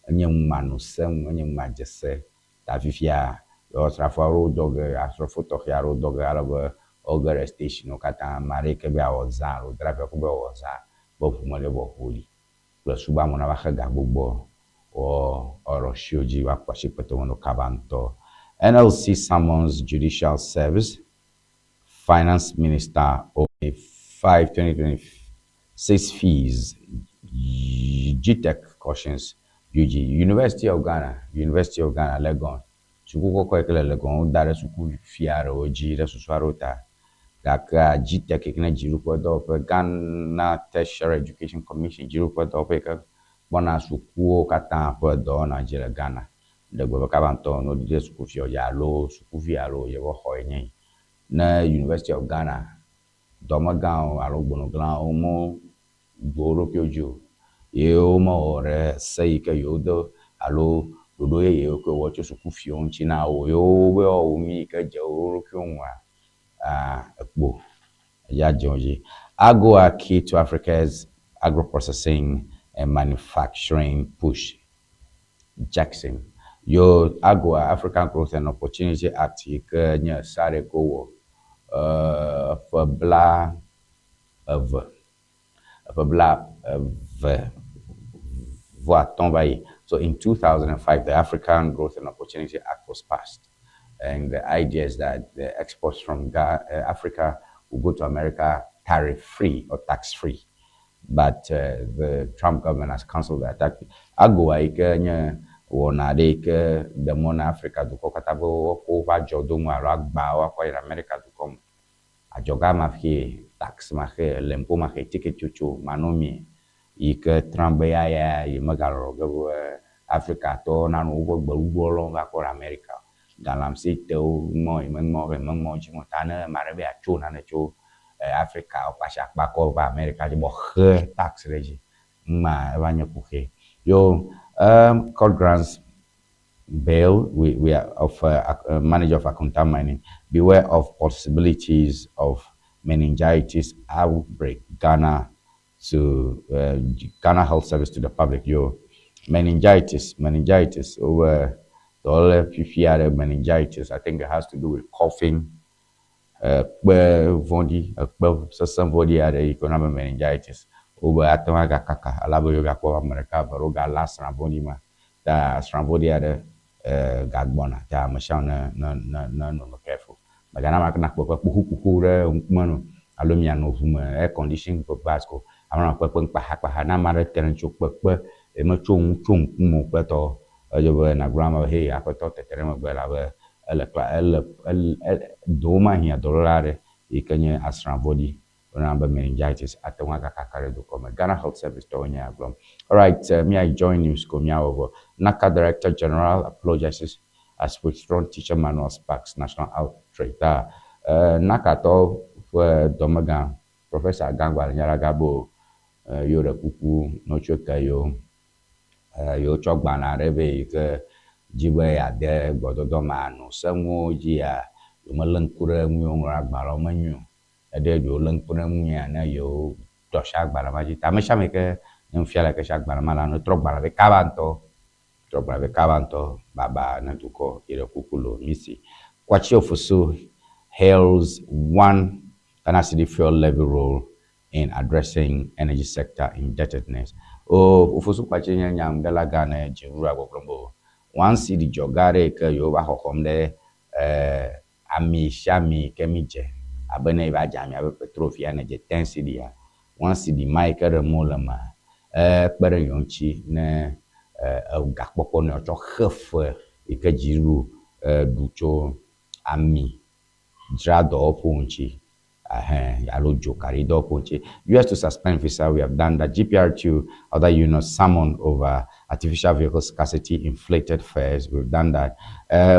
enye numanɔsenu enye numadzese. Ta fifia asrafo aɖewo dɔ ge asrafo tɔxɛ aɖewo dɔ ge ale be woge ɖe stationwo katã ame aɖe yi ke be yeawɔ zã alo driver ke be yeawɔ zã be ʋu meli o vɔ ʋu li. Kple sugbɔ amewo nava xe ga gbogbo wɔ woaɖo asi wo dzi woakpɔ asi kpete wo kaba ŋutɔ. NLC summons Judicial Service Finance Minister 5 2026 fees. GTEC cautions UG. University of Ghana, University of Ghana, Legon. Suku kɔkɔ yi ke le Legon woda ɖe sukuvi aɖewo dzi ɖe susu aɖewo ta. Gake GTEC yi ke nye dziɖuƒe dɔwɔƒe Ghana Tertiary Education Commission dziɖuƒe dɔwɔƒe yi ke kpɔna sukuwo katã ƒe dɔwɔna dzi le Ghana. Ɖe gbe be kaba ŋutɔ ne woɖi ɖe sukuviawo dzi alo sukuvi alo yewoƒe xɔ ye nye yi. Ne University of Ghana dɔmegãwo alo gbɔnɔgãwo mo ɖu wo ɖokuiwo dzi o ye womewɔ ɖe se yi ke yewode alo ɖoɖo yeye yi ke wowɔ tso sukuviwo ŋuti na wo ye wobe woawɔ nu yi ke dze wo ɖokuiwo ŋua, ekpo ya dze wo dzi. AGOA key to Africa's agro-processing and manufacturing push. Jackson. Yo AGOA African Growth and Opportunity Act yi ke nye se aɖe ke wowɔ ƒe 20 ƒe 25 va yi. So in 2005, the African Growth and Opportunity Act was passed. And the idea is that the exports from Africa will go to America tariff-free or tax-free. But the Trump government has cancelled that. AGOA yi ke nye wɔna aɖe yi ke ɖe mɔ na Afrika dukɔ katã be woakɔ woƒe adzɔdonu alo agbawo akɔ yi ɖe Amerika dukɔ me. Adzɔga ma xe, tax ma xe, lempo ma xe, tiketsotso manɔmee yi ke Trump be ya ya yi megalɔlɔ ge be Afrikatɔwo nanɔ woƒe gbeɖuɖɔ lɔm va kɔ ɖe Amerika o. Galamsey tewo ŋmɔ yi meŋmɔ yi meŋmɔ dzi ŋu ta ne ame aɖe be yeatso nane tso Afrika kpatsi akpa kɔ va Amerika dzi bɔ xe tax ɖe edzi. Ŋma eva nye kuxi. Yo court grants bail we are of manager of Akonta Mining. Beware of possibilities of meningitis outbreak. Ghana to Ghana Health Service to the public. Yo meningitis, meningitis over the whole fifia meningitis. I think it has to do with coughing. Kpe vɔ̃ɖi, ekpe sesẽ vɔ̃ɖi aɖe yi ke woyɔna be meningitis. Wobe ate ŋu agakaka ale be yewoagakpɔ ame ɖeka eve ɖewo galé asrã vɔ̃ɖi ma. Ta asrã vɔ̃ɖi aɖe gagbɔna ta ame sia ame ne ne ne ne nɔ careful. Mègana ame aɖeke nakpɔ eƒe kpoxukpoxu ɖe ŋkume na o alo mianɔ ʋu me air condition ƒe bus ko ame nanɔ kpekpem kpaxakpaxa. Ne ame aɖe te ɖe ŋutiwò kpekpe ye metso nu tso ŋkume o kple tɔwo edze be nàgblɔ na ame be hey aƒetɔ tete ɖe megbe elabe ele kla ele ele ɖewomahiã dɔléle aɖe yi ke nye asrã vɔ̃ɖi woyɔna be meningitis ate ŋu agakaka ɖe dukɔ me. Ghana Health Service tɔwo nye ya gblɔm. Alright, mía join news ko míawɔ vɔ. NACA Director General apologizes as withdrawn teacher manual sparks national outrage. Ta NACA tɔwo ƒe dɔmegã Professor Gangba Nyaraga be yewo ɖe kuku ne wotso ke yewo yewo tsɔ gbalẽ aɖe vɛ yi ke dzi be yeade gbɔdɔdɔ me anɔ seŋuwo dzia yewomelé ŋku ɖe nu yi woŋlɔ ɖe agbalẽawo me nyuie o. Eɖe ɖewo lé ŋku ɖe eŋu ya ne yewo tɔ asi agbalẽ ma dzi. Ta ame sia ame yi ke nye nufiala yi ke si agbalẽ ma la ne trɔ gbalẽ vɛ kaba ŋutɔ. Trɔ gbalẽ vɛ kaba ŋutɔ baba ne dukɔ yi ɖe kuku lo misi. Kwakye Ofosu hails one Ghana Cedi fuel levy role in addressing energy sector indebtedness. O Ofosu Kwakye nye nyanuɖela gã ne dziɖuɖua gbɔgblɔm be 1 cedi dzɔga aɖe yi ke yewo va xɔxɔm ɖe ami sia ami yi ke mi dze abe ne eva dze ami abe petrol fia ne dze 10 cedi ya 1 cedi ma yi ke ɖem wole mea ekpe ɖe yewo ŋuti ne gakpɔkpɔ ne yewoatsɔ xe fe yi ke dziɖuɖu ɖu tso ami dzra dɔwɔƒewo ŋuti. Ɛhɛn, alo dzokaɖidɔwɔƒewo ŋuti. US to suspend visa, we have done that. GPRTU, other unions summoned over artificial vehicle scarcity, inflated fares, we've done that.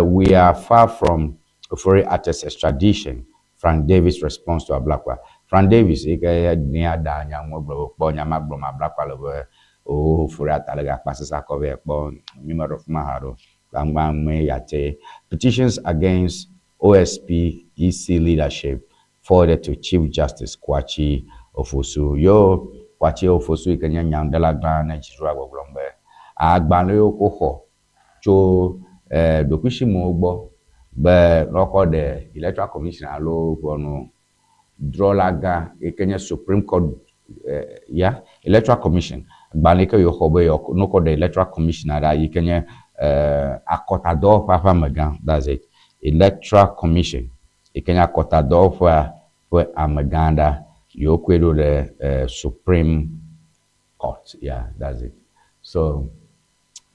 We are far from Ofori Atta's extradition, Frank Davis response to Ablakwa. Frank Davis yi ke nia da nya ŋu gblɔ be kpɔ nya ma gblɔm Ablakwa le be o Ofori Atta le gakpa sesa kɔ vɛ kpɔ mi meɖo fi ma haɖe o. Gbangba me ya te. Petitions against OSP EC leadership forwarded to Chief Justice Kwakye Ofosu. Yo Kwakye Ofosu yi ke nye nyanuɖela gã ne dziɖuɖua gbɔgblɔm be agbalẽ yiwo ko xɔ tso ɖokuisimewo gbɔ be ne woakɔ ɖe Electoral Commission alo ʋɔnudrɔ̃la gã yi ke nye Supreme Court ya Electoral Commission agbalẽ yi ke yewoxɔ be ne wokɔ ɖe Electoral Commission ɖa yi ke nye akɔtadɔwɔƒea ƒe amegã that's it Electoral Commission yi ke nye akɔtadɔwɔƒea ƒe amegã ɖa yewokɔe ɖo ɖe Supreme Court yeah that's it so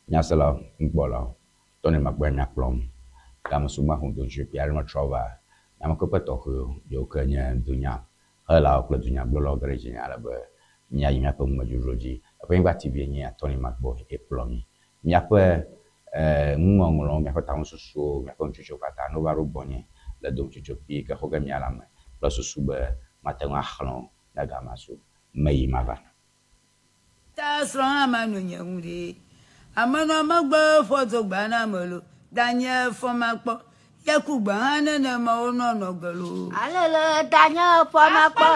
nyaselawo nukpɔlawo tɔne makpɔe miakplɔm game sugba ƒo do dzi kpia ɖe metrɔ va nyamekpekpe tɔxɛwo yiwo ke nye dunya helawo kple dunyagblɔlawo ge ɖe dzinye ale be míayi míaƒe numedzodzro dzi. Eƒe Anyigba TV nye ya Tony Makpɔ ekplɔ mi. Míaƒe nuŋɔŋlɔwo, míaƒe tamesusuwo, míaƒe nutsotsowo katã ne wova ɖo gbɔnye le dometsotso kpui ke xɔ ge mía la me kple susu be mate ŋu axlẽ wo ne game su meyi mava. Ta srɔ̃ hã manɔ nye ŋu ɖe. Amenɔ megbe fɔ dzogbea na ame lo. Danye fɔ makpɔ. Yeku gbe hã nenema wonɔnɔ ge lo. Alele danye fɔ makpɔ.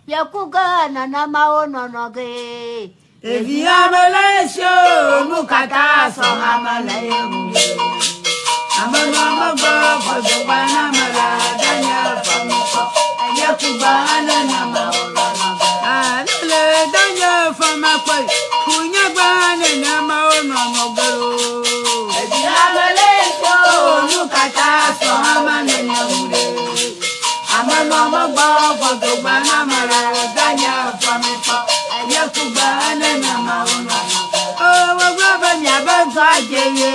Yeku ge nenema wonɔnɔ ge. Ɖevi ame le esi o, nu katã sɔ ame le ye ŋu. Amenɔ megbe fɔ dzogbea na ame la. Danye fɔ makpɔ. Yeku gbe hã nenema wonɔnɔ ge. Alele danye fɔ makpɔ. Kunyagbe hã nenema wonɔnɔ ge lo. Ɖevi ame le esi o, nu katã sɔ ame le ye ŋu ɖe. Amenɔ megbe fɔ dzogbea na ame la. Danye fɔ makpɔ. Yeku gbe hã nenema wonɔnɔ ge. O wogblɔ be miabe zɔ adze ye.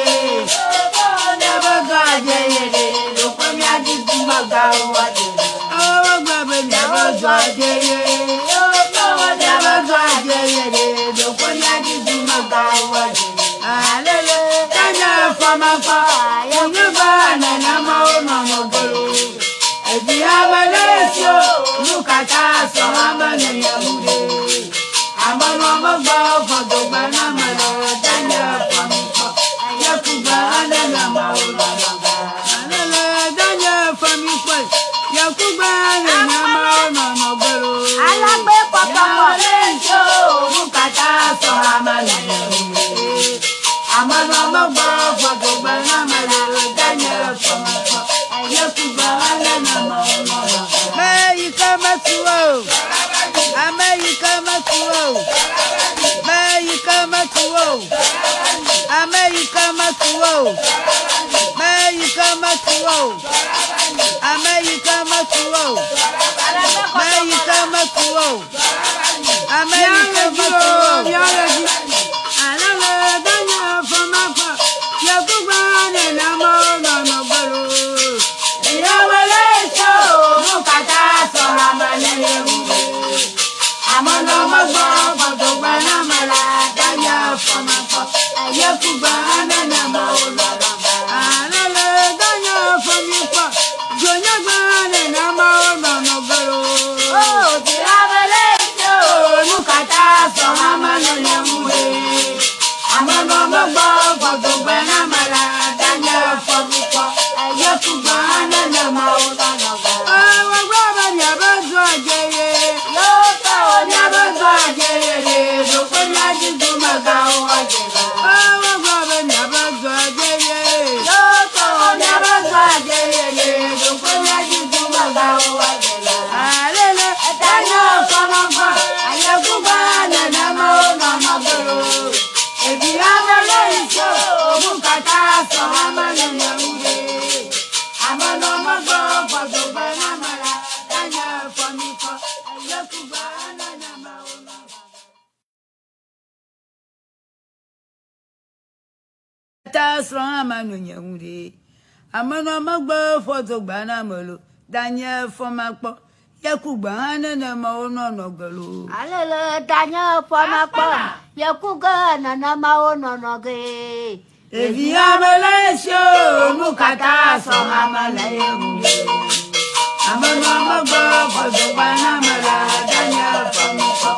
Miabe zɔ adze ye ɖe. Ɖokpe miadzi dumegãwo adze. O wogblɔ be miabe zɔ adze ye. Miabe zɔ adze ye ɖe. Ɖokpe miadzi dumegãwo adze. Alele danye fɔ makpɔ. Kunyagbe nenema wonɔnɔ ge lo. Evi ame le esi o, nu katã sɔ ame le ye ŋu ɖe. Amenɔ megbe fɔ dogbe na ame le danye fɔ mi kpɔ. Yeku gbe hã nenema wonɔnɔ ge. Alele danye fɔ mi kpɔ. Yeku gbe hã nenema wonɔnɔ ge lo. Alagbe kɔkɔkɔ. Ame le esi o, nu katã sɔ ame le ye ŋu ɖe. Amenɔ megbe fɔ dogbe na ame le danye fɔ mi kpɔ. Yeku gbe hã nenema wonɔnɔ ge. Me yi ke metu o. Ame yi ke metu o. Me yi ke metu o. Ame yi ke metu o. Me yi ke metu o. Ame yi ke metu o. Me yi ke metu o. Ame yi ke metu o. Alele danye fɔ makpɔ. Yeku gbe nenema wonɔnɔ ge lo. Ame le esi o, nu katã sɔ ame le ye ŋu ɖe. Amenɔ megbe fɔ dogbe na ame la, danye fɔ makpɔ. Yeku gbe hã nenema wonɔnɔ ge. Alele danye fɔ mi kpɔ. Dzonyagbe hã nenema wonɔnɔ ge lo. O vi ame le esi o, Nu katã sɔ ame le ye ŋu ɖe. Amenɔ megbe fɔ dogbe na ame la, danye fɔ mi kpɔ. Yeku gbe hã nenema wonɔnɔ ge. Wogblɔ be miabe zɔ adze ye. Miabe zɔ adze ye ɖe. Ɖokpe miadzi dumegãwo adze va. Wogblɔ be miabe zɔ adze ye. Miabe zɔ adze ye ɖe. Ɖokpe miadzi dumegãwo adze va. Alele danye fɔ makpɔ. Yeku gbe nenema wonɔnɔ ge lo. Ɖevi ame le esi o, nu katã sɔ ame le ye ŋu ɖe. Amenɔ megbe fɔ dogbe na ame la, danye fɔ mi kpɔ. Yeku gbe nenema wonɔnɔ ge. Ta srɔ̃ hã manɔ nye ŋu ɖe. Amenɔ megbe fɔ dzogbea na ame lo. Danye fɔ makpɔ. Yekugbe hã nenema wonɔnɔ ge loo. Alele danye fɔmakpɔ yekuge nenema wonɔnɔ gee. Ɖevi ame le esi o, nu katã sɔ ame le ye ŋu. Ame nɔ megbe gbɔdɔgba na ame la danye fɔmakpɔ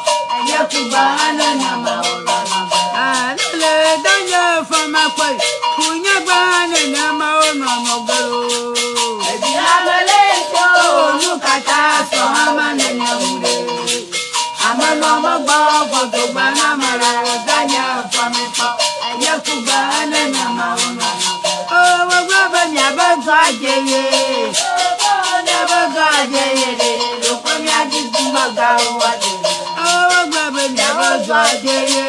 yekugbe hã nenema wonɔnɔ ge. Alele danye fɔmakpɔ kunyegbe hã nenema wonɔnɔ ge loo. Ɖevi ame le esi o, nu katã sɔ ame le ye ŋu ɖe. Ame nɔ megbe gbɔdɔgba na ame la danye fɔmakpɔ yekugbe hã nenema wonɔnɔ ge. O wogblɔ be miabe zɔ adze ye. Miabe zɔ adze ye ɖe. Ɖokɔ miadzi dumegãwo adze. O wogblɔ be miabe zɔ adze ye.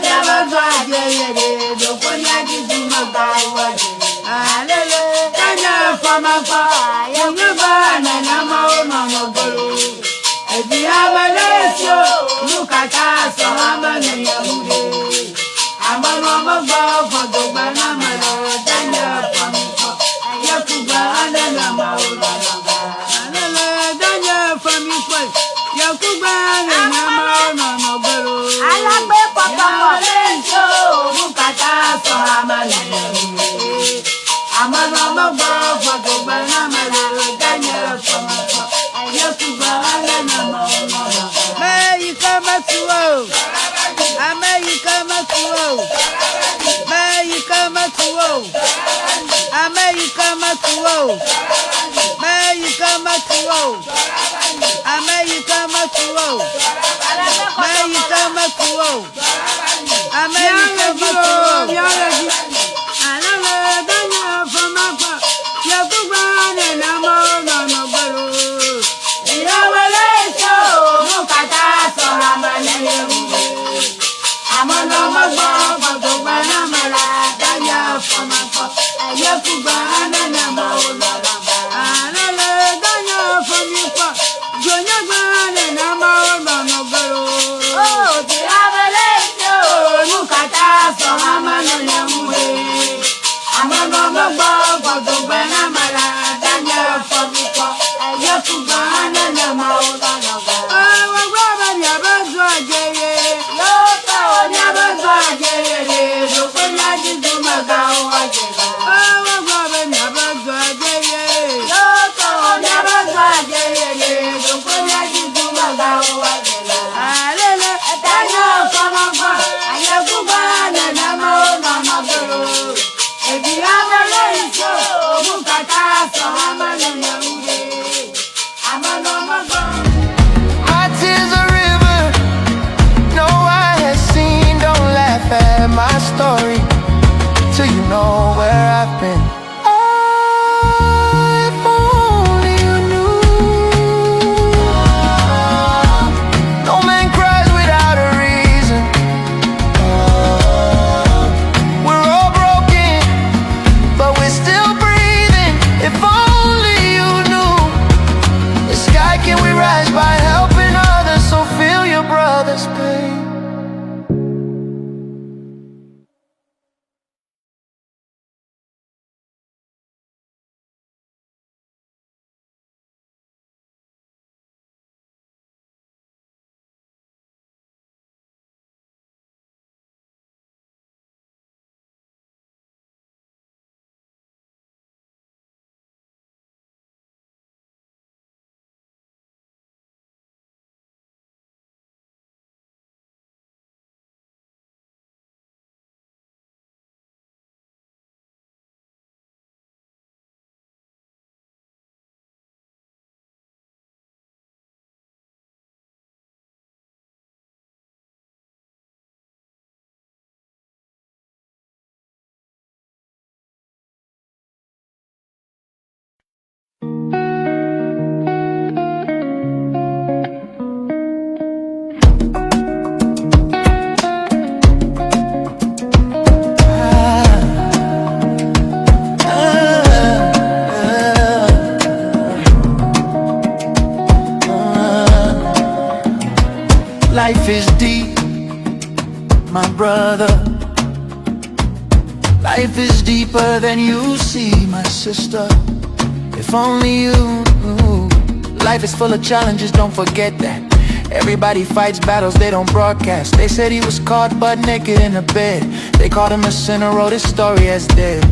Miabe zɔ adze ye ɖe. Ɖokɔ miadzi dumegãwo adze. Alele danye fɔmakpɔ yekugbe nenema wonɔnɔ ge loo. Evi ame le esi o, nu katã sɔ ame le ye ŋu ɖe. Ame nɔ megbe gbɔdɔgba na ame le danye fɔmikpɔ yekugbe hã nenema wonɔnɔ ge. Alele danye fɔmikpɔ yekugbe hã nenema wonɔnɔ ge loo. Alagbe kpɔkpɔkpɔ. Ame le esi o, nu katã sɔ ame le ye ŋu ɖe. Ame nɔ megbe gbɔdɔgba na ame le danye fɔmikpɔ yekugbe hã nenema wonɔnɔ ge. Me yi ke metu o, ame yi ke metu o, me yi ke metu o, ame yi ke metu o, me yi ke metu o, ame yi ke metu o, me yi ke metu o, ame yi ke metu o. Alele danye fɔmakpɔ yekugbe nenema wonɔnɔ ge loo. Ame le esi o, nu katã sɔ ame le ye ŋu ɖe. Ame nɔ megbe gbɔdɔgba na ame la danye fɔmakpɔ yekugbe hã nenema wonɔnɔ ge. Alele danye fɔmikpɔ dzonyegbe hã nenema wonɔnɔ ge loo. O vi ame le esi o, Nu katã sɔ ame le ye ŋu ɖe. Ame nɔ megbe gbɔdɔgba na ame la danye fɔmikpɔ yekugbe hã nenema wonɔnɔ ge. Wogblɔ be miabe zɔ adze ye. Miabe zɔ adze ye ɖe. Ɖokɔ miadzi dumegãwo adze ge. Wogblɔ be miabe zɔ adze ye. Miabe zɔ adze ye ɖe. Ɖokɔ miadzi dumegãwo adze ge. Alele danye fɔmakpɔ yekugbe nenema wonɔnɔ ge loo. Evi ame le esi o, nu katã sɔ ame le ye ŋu ɖe. Ame nɔ megbe. My tears a river no eye has seen. Don't laugh at my story till you know where I've been. If only you knew. No man cries without a reason. We're all broken, but we're still breathing. If only you knew. The sky can we rise by helping others, so feel your brother's pain. Life is deep, my brother. Life is deeper than you see, my sister. If only you knew. Life is full of challenges, don't forget that. Everybody fights battles they don't broadcast. They said he was caught butt naked in a bed. They called him a sinner, wrote his story as dead.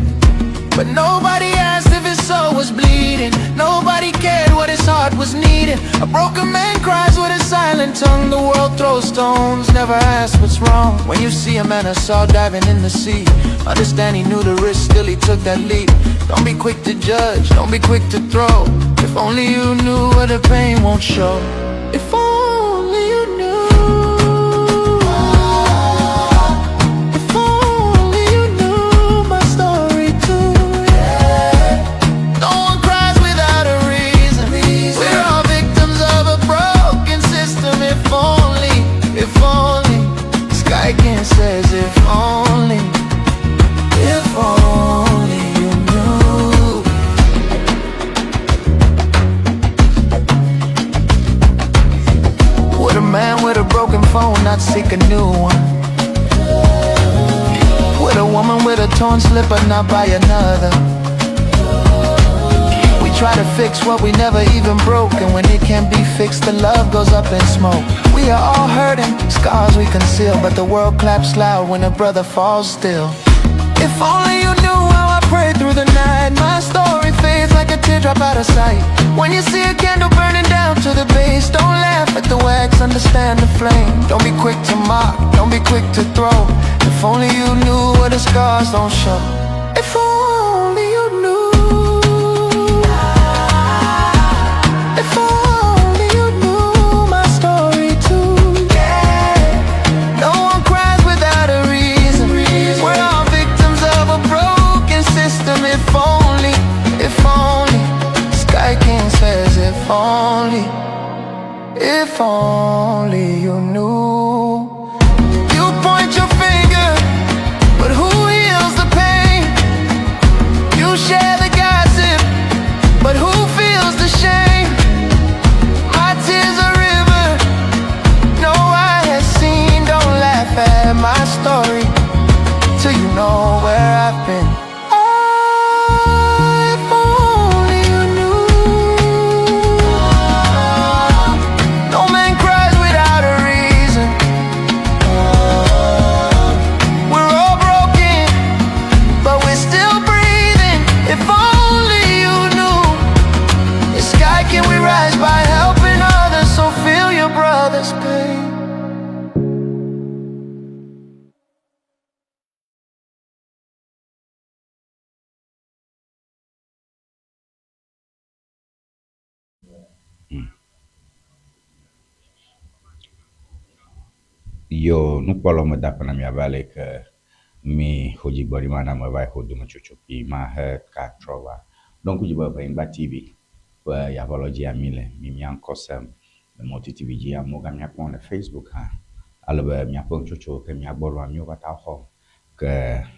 But nobody asked if his soul was bleeding. Nobody cared what his heart was needing. A broken man cries with a silent tongue. The world throws stones, never asks what's wrong. When you see a man assault diving in the sea, understand he knew the risk, still he took that leap. Don't be quick to judge, don't be quick to throw. If only you knew what the pain won't show. If only you knew. If only you knew my story too. Yeah. No one cries without a reason. We're all victims of a broken system. If only. Sky King says, if only you knew. Would a man with a broken phone not seek a new one? Would a woman with a torn slipper not buy another? We try to fix what we never even broke, and when it can't be fixed, the love goes up in smoke. We are all hurting, scars we conceal, but the world claps loud when a brother falls still. If only you knew how I prayed through the night. My story fades like a teardrop out of sight. When you see a candle burning down to the base, don't laugh at the wax, understand the flame. Don't be quick to mock, don't be quick to throw. If only you knew what the scars don't show. If only you knew. If only you knew my story too. Yeah. No one cries without a reason. We're all victims of a broken system. If only. Sky King says, if only you knew. You point your finger, but who heals the pain? You share the gossip, but who feels the shame? My tears a river no eye has seen. Don't laugh at my story till you know where I've been. Ah, if only you knew. No man cries without a reason. We're all broken, but we're still breathing. If only you knew. The sky can we rise by helping others, so feel your brother's pain. Yo nukpɔlawo meda akpe na mi abe ale ke mi xɔ dzigbɔɖi ma na me va yi xɔ dometsotso kpui ma he ka trɔ va. Ɖo ŋku dzi be Ʋenyigba TV ƒe yaʋalɔ dzia mi le mi mia ŋkɔ sem le Multi TV dzi amewo ga mia kpɔm le Facebook hã. Ale be miaƒe nutsotsowo ke mia gbɔ ɖoa miwo katã xɔm ke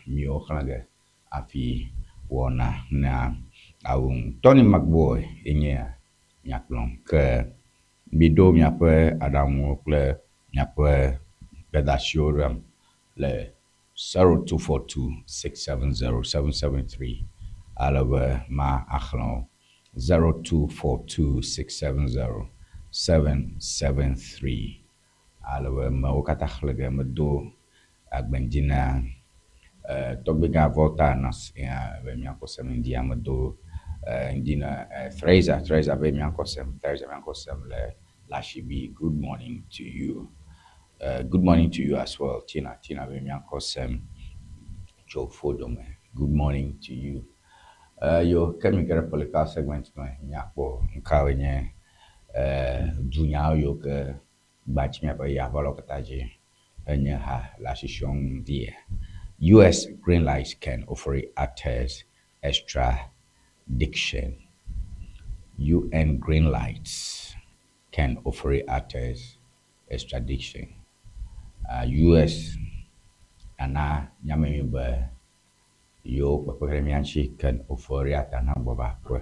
miwo xlẽ ge hafi wɔna na awu. Tony McBoy enye ya miakplɔm ke miɖo miaƒe aɖaŋuwo kple miaƒe gbedeasiwo ɖem le 0242 670 773 ale be ma axlẽ wo 0242 670 773 ale be mewo katã xlẽ ge medo agbɛdzi na tɔgbigã Volta nas be miakɔ sem ŋdi medo ŋdi na Theresa Theresa be miakɔ sem Theresa miakɔ sem le Lashibi. Good morning to you. Good morning to you as well, Tina. Tina be miakɔ sem tso Fodome. Good morning to you. Yo ke mi ke ɖe political segment me miakpɔ nukawoe nye dunyawo yiwo ke gbatsi miaƒe yaʋalɔ katã dzi enye ha le asisiɔ ŋdi. US green lights Ken Ofori-Atta's extradition. UN green lights Ken Ofori-Atta's extradition. US nana nyame mi be yewo kpekpe ɖe mía ŋuti Ken Ofori-Atta nagbɔ va aƒe.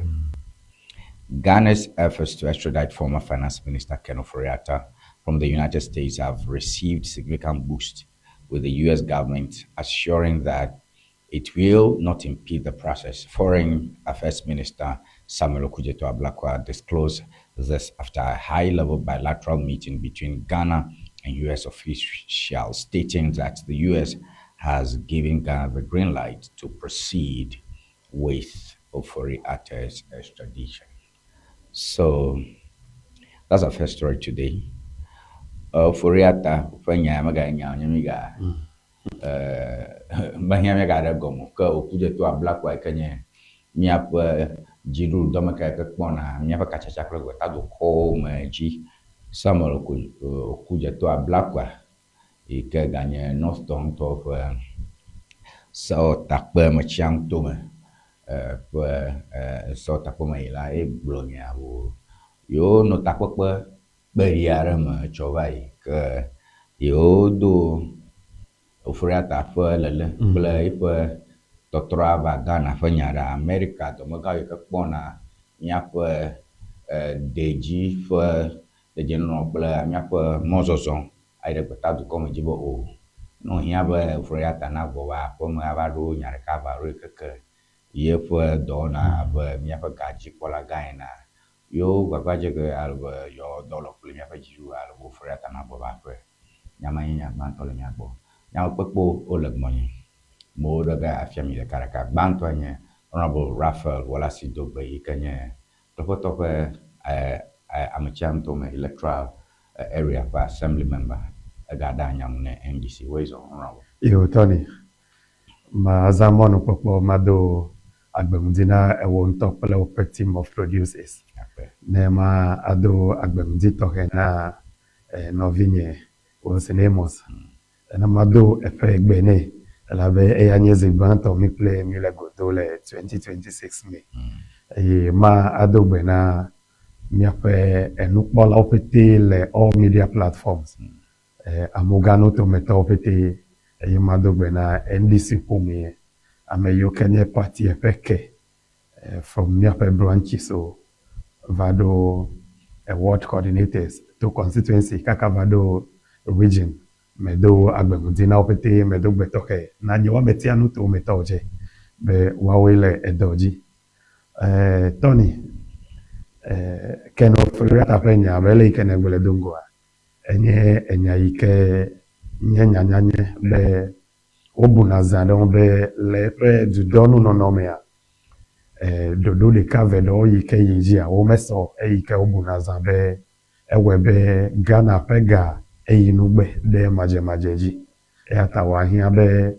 Ghana's efforts to extradite former Finance Minister Ken Ofori-Atta from the United States have received significant boost, with the U.S. government assuring that it will not impede the process. Foreign Affairs Minister Samuel Okudzeto Ablakwa disclosed This after a high-level bilateral meeting between Ghana and U.S. officials stating that the U.S. has given Ghana the green light to proceed with Ofori Attah's extradition. So that's our first story today. Ofori Attah ƒe nya mega nya nye mi ga mehia mi ga ɖe gɔme ke Okudzeto Ablakwa yi ke nye míaƒe dziɖuɖudɔme ke ke kpɔna míaƒe katsatsa kple gbetadokɔwo me dzi Samuel Okudzeto Ablakwa yi ke ganye North ŋutɔ ƒe sewɔtakpemetsiaŋutome ƒe sewɔtakpeme yi la ye gblɔ nya wo yewo nɔ takpekpe kpeɖi aɖe me tsɔ va yi ke yewo do Ofori Attah ƒe lele kple eƒe tɔtrɔ ava Ghana ƒe nya ɖe Amerika dɔmegãwo yi ke kpɔna míaƒe dedzi ƒe dedienɔnɔ kple míaƒe mɔzɔzɔ ayi ɖe gbetadukɔ me dzi be o ne wòhiã be Ofori Attah nagbɔ va aƒeme ava ɖo nya ɖeka ava ɖo yi keke yeƒe dɔwɔna abe míaƒe gadzikpɔla gã ene yewo gbagba dze ge ale be yewoa dɔ lɔ kple míaƒe dziɖuɖu ale be Ofori Attah nagbɔ va aƒe. Nya ma nye nya gbãtɔ le mía gbɔ. Nyamekpekpewo wole gbɔnye. Mewo ɖe ge afia mi ɖekaɖeka. Gbãtɔe nye Honorable Raphael Worlasi Dogbe yi ke nye Tɔƒetɔ ƒe ametsiaŋutɔ me electoral area ƒe assembly member. Egaɖa nyaŋu ne NDC. Where is Honorable? Yo, Tony, mazã mɔnukpɔkpɔ mado agbeŋdi na ewo ŋutɔ kple woƒe team of producers. Akpe. Ne ma ado agbeŋdi tɔxɛ na nɔvinye Wilson Amos. Ne mado eƒe gbe nɛ elabe eya nye zi gbãtɔ mi kple mi le go do le 2026 me. Eye ma ado gbe na míaƒe enukpɔlawo ƒete le all media platforms. Amuganutometɔwo ƒete eye mado gbe na NDC ƒome ame yiwo ke nye party ƒe ke from míaƒe branches o va ɖo ward coordinators to constituency kaka va ɖo region medo agbeŋdi na wo ƒete medo gbe tɔxɛ na nye woame tia nutometɔwo dze be woawoe le edɔ dzi. Tony, Ken Ofori Atta ƒe nya abe le yi ke negblɔe do ŋgɔa enye enya yi ke nye nyanyanye be wobuna zã ɖe ŋu be le eƒe dudɔnunɔnɔ mea ɖoɖo ɖeka ve ɖewo yi ke yi dzia womesɔ eyi ke wobuna zã be ewɔe be Ghana ƒe ga eyi nugbe ɖe madzemadze dzi. Eya ta wòahiã be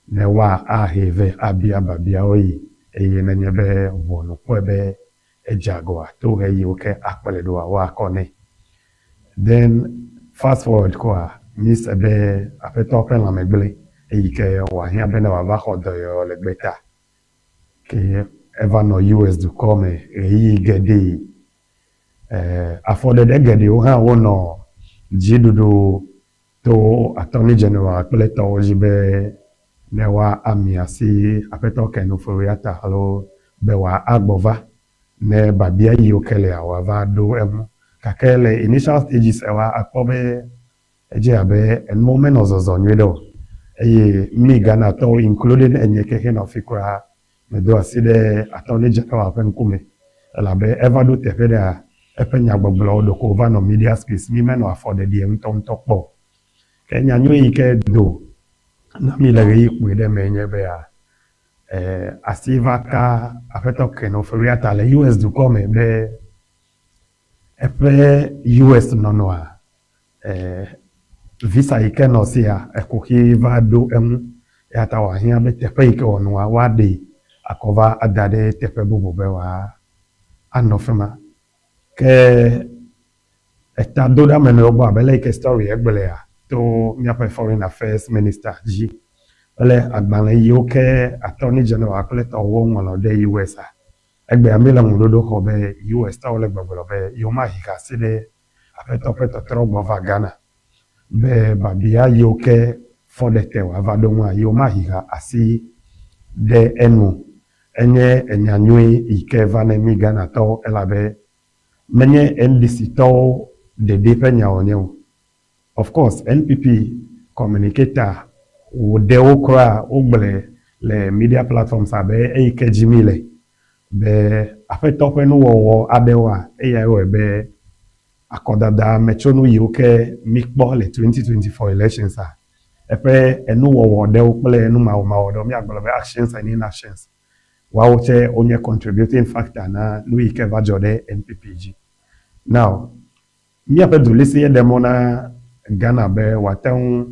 ne woa ahe vɛ abia biabiawo yi eye nenye be ʋɔnu kpɔe be edze agɔa to ɣeyiwo ke akplɔe ɖoa woakɔ nɛ. Then fast forward koa mi se be aƒetɔ ƒe lãme gblẽ eyi ke wòahiã be ne wòava xɔ dɔyɔyɔ le gbeta ke eva nɔ US dukɔ me ɣeyiɣi geɖe. Afɔɖeɖe geɖewo hã wonɔ dziɖuɖu to Attorney General kple tɔwo dzi be ne woa ami asi aƒetɔ Ken Ofori Atta alo be wòagbɔ va ne babia yiwo ke lea wòava ɖo eŋu. Gake le initial stages ewa akpɔ be edze abe enuwo menɔ zɔzɔ nyuie ɖe o eye mi Ghanatɔwo including enye ke henɔ fi kura medo asi ɖe Attorney General ƒe ŋkume elabe eva ɖo teƒe ɖea eƒe nyagbɔgblɔwo ɖeko va nɔ media space mi menɔ afɔɖeɖie ŋutɔŋutɔ kpɔ o. Ke nya nyui yi ke do na mi le ɣeyiɣi kpui ɖe me nye bea asi va ka aƒetɔ Ken Ofori Atta le US dukɔ me be eƒe US nɔnɔa visa yi ke nɔ sia ekuxi va ɖo eŋu eya ta wòahiã be teƒe yi ke wònɔa woaɖee akɔ va ada ɖe teƒe bubu be wòa anɔ fi ma. Ke etadoɖeamenɔewo gbɔ abe le yi ke story egblɔea to míaƒe foreign affairs minister dzi kple agbalẽ yiwo ke Attorney General kple tɔwo ŋlɔ ɖe US a egbea mi le ŋuɖoɖo xɔ be US tɔwo le gbɔgblɔ be yewomahi asi ɖe aƒetɔ ƒe tɔtrɔ gbɔ va Ghana be babia yiwo ke fɔ ɖe te wòava ɖo ŋua yewomahi asi ɖe enu. Enye enya nyui yi ke va ne mi Ghanatɔwo elabe menye NDC tɔwo ɖeɖe ƒe nya wònye o. Of course NPP communicator wòɖewo kura wogblɔe le media platforms abe eyi ke dzi mi le be Aƒetɔ ƒe nuwɔwɔ aɖewoa, eyae wɔe be akɔdada metsonu yiwo ke míkpɔ le 2024 elections a, eƒe enuwɔwɔ ɖewo kple enumawɔmawɔ ɖewo, míagblɔ be actions and inactions, woawo tse wonye contributing factor na nu yi ke va dzɔ ɖe NPP dzi. Now, míaƒe dulisi eɖe mɔ na Ghana be wòate ŋu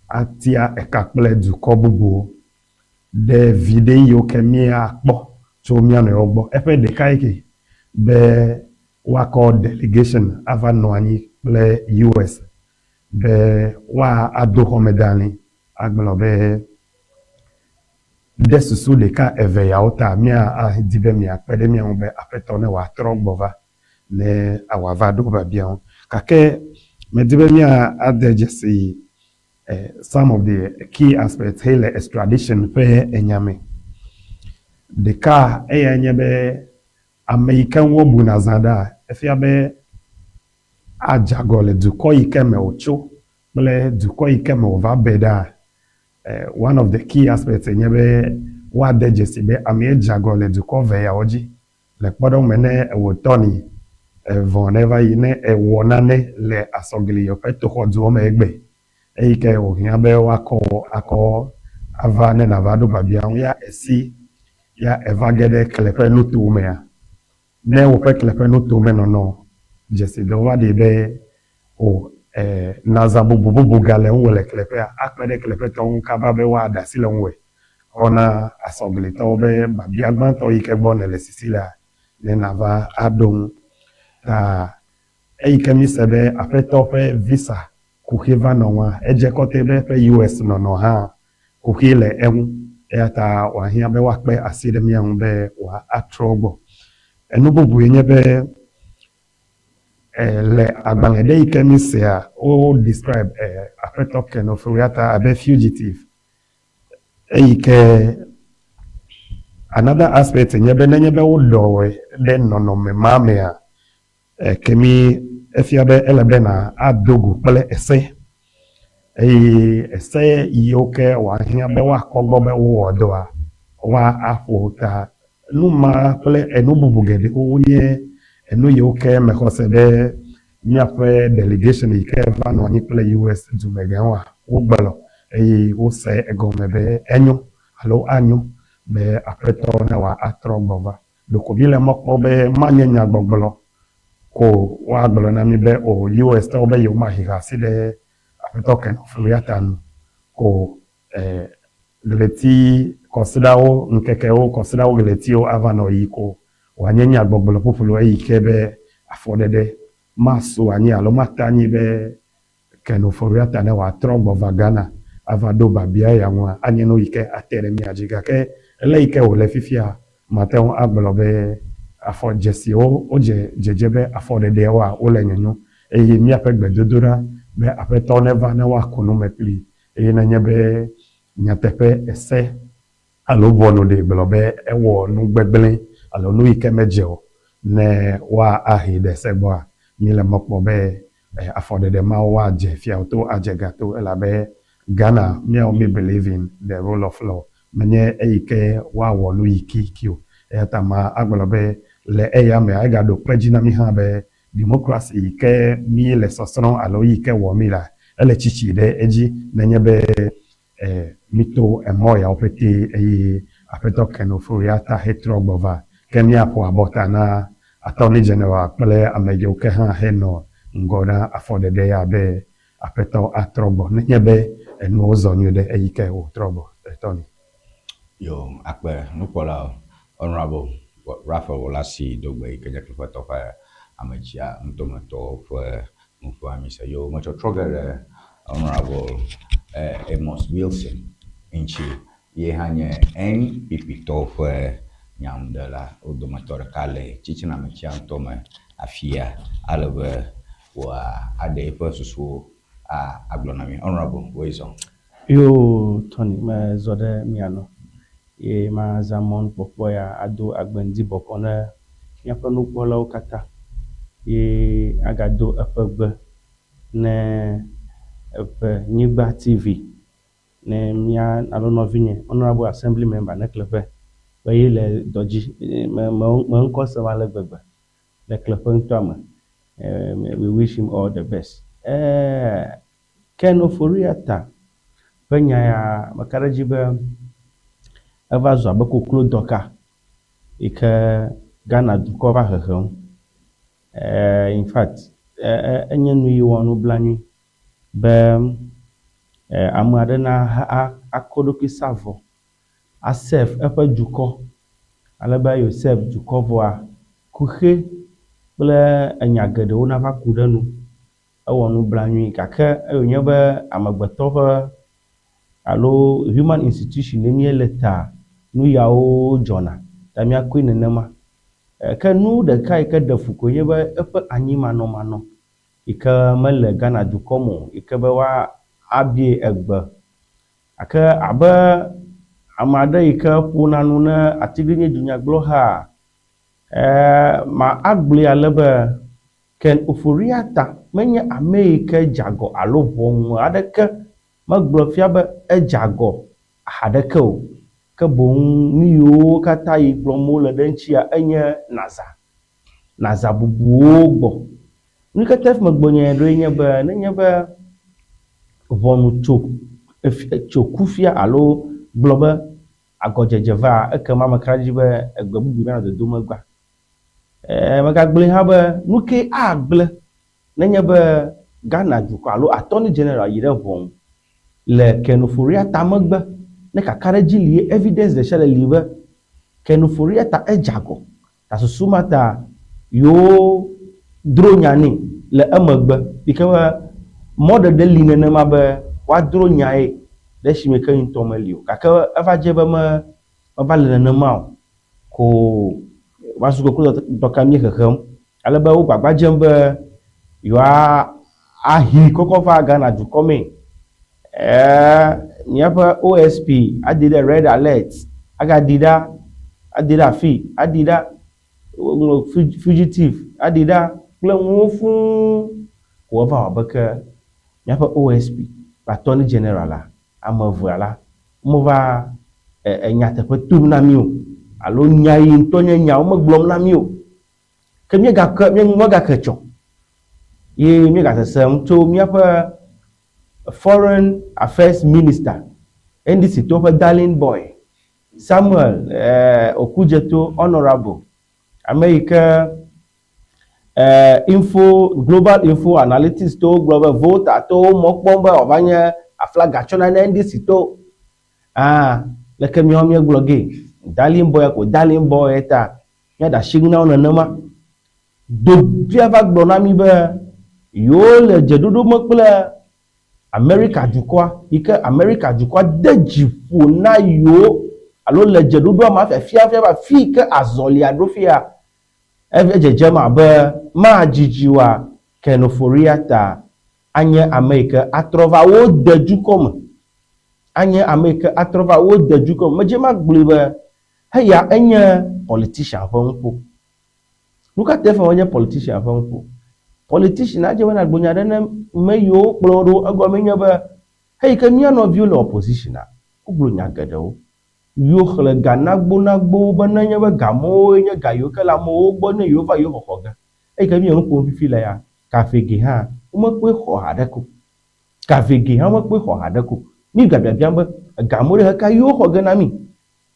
atia eka kple dukɔ bubuwo ɖe viɖe yiwo ke míakpɔ tso mía nɔewo gbɔ. Eƒe ɖekae ke be woakɔ delegation ava nɔ anyi kple US be woado xɔmedalĩ agblɔ be ɖe susu ɖeka eve yawo ta míadi be miakpe ɖe mía ŋu be Aƒetɔ ne wòatrɔ gbɔ va ne wòava ɖo biabia ŋu. Gake medi be míade dzesi some of the key aspects hele extradition ƒe enya me. Ɖeka eyae nye be ame yi ke ŋu wobuna zã ɖa, efia be adze agɔ le dukɔ yi ke me wòtso kple dukɔ yi ke me wòva be ɖa. One of the key aspects nye be woade dzesi be amee dze agɔ le dukɔ eve yawo dzi. Le kpɔɖeŋu me ne ewò tɔni evɔ ne va yi ne ewɔ nane le asɔgli ƒe toxɔduwo me egbe eyi ke wòhiã be woakɔ wò akɔ ava ne nàva ɖo biabia ŋu ya esi ya eva ge ɖe kle ƒe nuto mea, ne woƒe kle ƒe nuto me nɔnɔ dzesidewo va ɖi be o e nazã bubu bubu gale ŋuwò le kleƒea, akpe ɖe kleƒetɔwo ŋu kaba be woaɖe asi le ŋuwòe. Xɔ na asɔglitɔwo be biabia gbãtɔ yi ke gbɔ nèle sisi lea, ne nàva aɖo ŋu. Ta eyi ke míse be aƒetɔ ƒe visa kuxi va nɔ ŋua, edze kɔtɛ be eƒe US nɔnɔ hã kuxi le eŋu eya ta wòahiã be woakpe asi ɖe mía ŋu be wòatrɔ gbɔ. Enu bubue nye be le agbalẽ ɖe yi ke mísea, wo describe aƒetɔ Ken Ofori-Atta abe fugitive eyi ke another aspect nye be nenye be woɖɔe ɖe nɔnɔme ma mea, kemi efia be ele be na ado go kple ese eye ese yiwo ke wòahiã be woakpɔ gbɔ be wowɔ dɔa, woaƒo ta. Nu ma kple enu bubu geɖewo nye enu yiwo ke mexɔ se be míaƒe delegation yi ke va nɔ anyi kple US dumegãwoa, wogblɔ eye wose egɔme be enyo alo anyo be aƒetɔ ne wòatrɔ gbɔ va. Ɖeko míle mɔ kpɔm be manye nyagbɔgblɔ ko woagblɔ na mí be o US tɔwo be yewomahe asi ɖe aƒetɔ Ken Ofori-Atta nu ko ɣleti kɔsiɖawo, ŋkekewo, kɔsiɖawo, ɣletiwo ava nɔ yi ko wòanye nyagbɔgblɔ ƒuƒlu eyi ke be afɔɖeɖe masu anyi alo mate anyi be Ken Ofori-Atta ne wòatrɔ gbɔ va Ghana ava ɖo biabia ya ŋua, anye nu yi ke ate ɖe mía dzi. Gake ele yi ke wòle fifia, mate ŋu agblɔ be afɔ dzesiwo wodze dzedze be afɔɖeɖeawoa wole nyonyo eye míaƒe gbedodoɖa be aƒetɔ neva ne woaku nu me kplii eye nenye be nyateƒe ese alo ʋɔnu ɖe gblɔ be ewɔ nu gbegblẽ alo nu yi ke medze o ne woahe ɖe se gbɔa, míle mɔ kpɔm be afɔɖeɖe mawo woadze fiawo to adze ga to elabe Ghana míawo mí believe in the rule of law menye eyi ke woawɔ nu yi kiki o. Eya ta ma agblɔ be le eya mea egaɖo kpe dzi na mí hã be democracy yi ke mí le sɔsrɔ̃ alo yi ke wɔm mí lea, ele tsitsi ɖe edzi nenye be míto emɔ yawo ƒete eye aƒetɔ Ken Ofori-Atta hetrɔ gbɔ va ke míaƒo abɔta na Attorney General kple ame yiwo ke hã henɔ ŋgɔ na afɔɖeɖe ya be aƒetɔ atrɔ gbɔ nenye be enuwo zɔ nyuie ɖe eyi ke wòtrɔ gbɔ. Tony. Yo, akpe nukpɔlawo, Honorable Raphael Wolasi Dogbe yi ke nye Kleƒetɔ ƒe ametsia nutometɔwo ƒe nuƒoa mi se. Yo, metsɔtrɔ ge ɖe Honorable Amos Wilson ŋuti. Ye hã nye NPP tɔwo ƒe nyanuɖela wo dometɔ ɖeka le tsitsina ametsia ŋutɔ me afia ale be wòaɖe eƒe susuwo agblɔ na mi. Honorable, woe zɔ. Yo, Tony, mezɔ ɖe mia nɔ ye mazã mɔnukpɔkpɔ ya ado agbeŋdi bɔkɔ ne míaƒe nukpɔlawo katã ye agado eƒe gbe ne eƒe Nyigba TV ne mía alo nɔvinye Honorable Assembly Member ne Kleƒe. be ye le dɔ dzi. Me me me ŋkɔ sem ale gbegbe le kleƒe ŋutɔa me. We wish him all the best. Ken Ofori-Atta ƒe nya ya meka ɖe edzi be eva zu abe koklo dɔka yi ke Ghana dukɔ va hehem. In fact, enye nu yi wɔ nublanui be ame aɖe na akɔ eɖokui sa vɔ a serve eƒe dukɔ ale be yewo serve dukɔ vɔa, kuxi kple enya geɖewo nava ku ɖe enu. Ewɔ nublanui gake eyi wònye be amegbetɔ ƒe alo human institution ye míele ta nu yawo dzɔna ta míakɔe nenema. Ke nu ɖeka yi ke ɖe fu koe nye be eƒe anyimanɔmanɔ yi ke mele Ghana dukɔ me o yi ke be woa abie egbe. Gake abe ame aɖe yi ke ƒona nu ne atiglinyi dunyagblɔhaa, ma agblɔe ale be Ken Ofori-Atta menye ame yi ke dze agɔ alo ʋɔnu aɖeke megblɔ fia be edze agɔ haɖeke o, ke boŋ nu yiwo katã yi gblɔm wole ɖe eŋutia enye naza, naza bubuwo gbɔ. Nu yi katã megblɔ nyae ɖoe nye be nenye be ʋɔnu tso tso kufia alo gblɔ be agɔdzedze va ekema meka ɖe edzi be egbe bubu nanɔ dodom egbea. Megagblɔe hã be nu kae agblẽ nenye be Ghana dukɔ alo Attorney General yi ɖe ʋɔnu le Ken Ofori-Atta megbe ne kakaɖedzi li ye evidence ɖesiaɖe li be Ken Ofori-Atta edze agɔ ta susu ma ta yewo dro nya nɛ le emegbe yi ke be mɔɖeɖe li nenema be woadro nyae ɖe esime ke ŋutɔ meli o gake eva dze be me meva le nenema o. ko va zu koklo dɔ ka mí xexem. Ale be wo gbagba dzem be yewoa ahi kɔkɔ va Ghana dukɔ mee. Eee míaƒe OSP aɖi ɖe red alert, agaɖi ɖa, aɖi ɖe afii, aɖi ɖa, woŋlɔ fugitive, aɖi ɖa kple nuwo fũu ko eva wɔ abe ke míaƒe OSP kple Attorney General la, ame evea la, womeva nyateƒe tom na mí o, alo nya yi ŋutɔ nye nya womegblɔm na mí o. Ke míegake, míegake tsɔ ye míegasesem tso míaƒe Foreign Affairs Minister, NDC tɔwo ƒe darling boy, Samuel Okudzeto Honorable, ame yi ke Info, Global Info Analytics tɔwo gblɔ be Volta tɔwo mɔ kpɔm be wòava nye aflaga tsɔna na NDC tɔwo. Ah, leke míawo míegblɔ gee? Darling boy ko darling boy ta míaɖe asi ŋu na wo nenema. Dovia va gblɔ na mí be yewo le dzeɖoɖo me kple Amerika dukɔa yi ke Amerika dukɔa de dzi ƒo na yewo alo le dzeɖoɖoa me fiafia fia be afi yi ke azɔlia ɖo fia Eve dzedzem abe madzidzi oa, Ken Ofori-Atta anye ame yi ke atrɔ va wo de dukɔ me. Anye ame yi ke atrɔ va wo de dukɔ me. Medze magblɔe be eya enye politician ƒe nuƒo. Nu ka tae wònye politician ƒe nuƒo? Politician adze be nàgblɔ nya aɖe ne ame yiwo kplɔ wo ɖo egɔmee nye be eyi ke mía nɔviwo le opposition-a, wogblɔ nya geɖewo. Yewo xlẽ ga nagbonagbowo be nenye be ga mawoe nye ga yiwo ke le amewo gbɔ ne yewova yewo xɔxɔ ge. Eyi ke míele nu ƒom fifi le ya, kafege hã womekpɔe xɔ haɖeke o. Kafege hã womekpɔe xɔ haɖeke o. Mí biabiabiam be, ega mawo ɖe ɣekaɣi woxɔ ge na mí?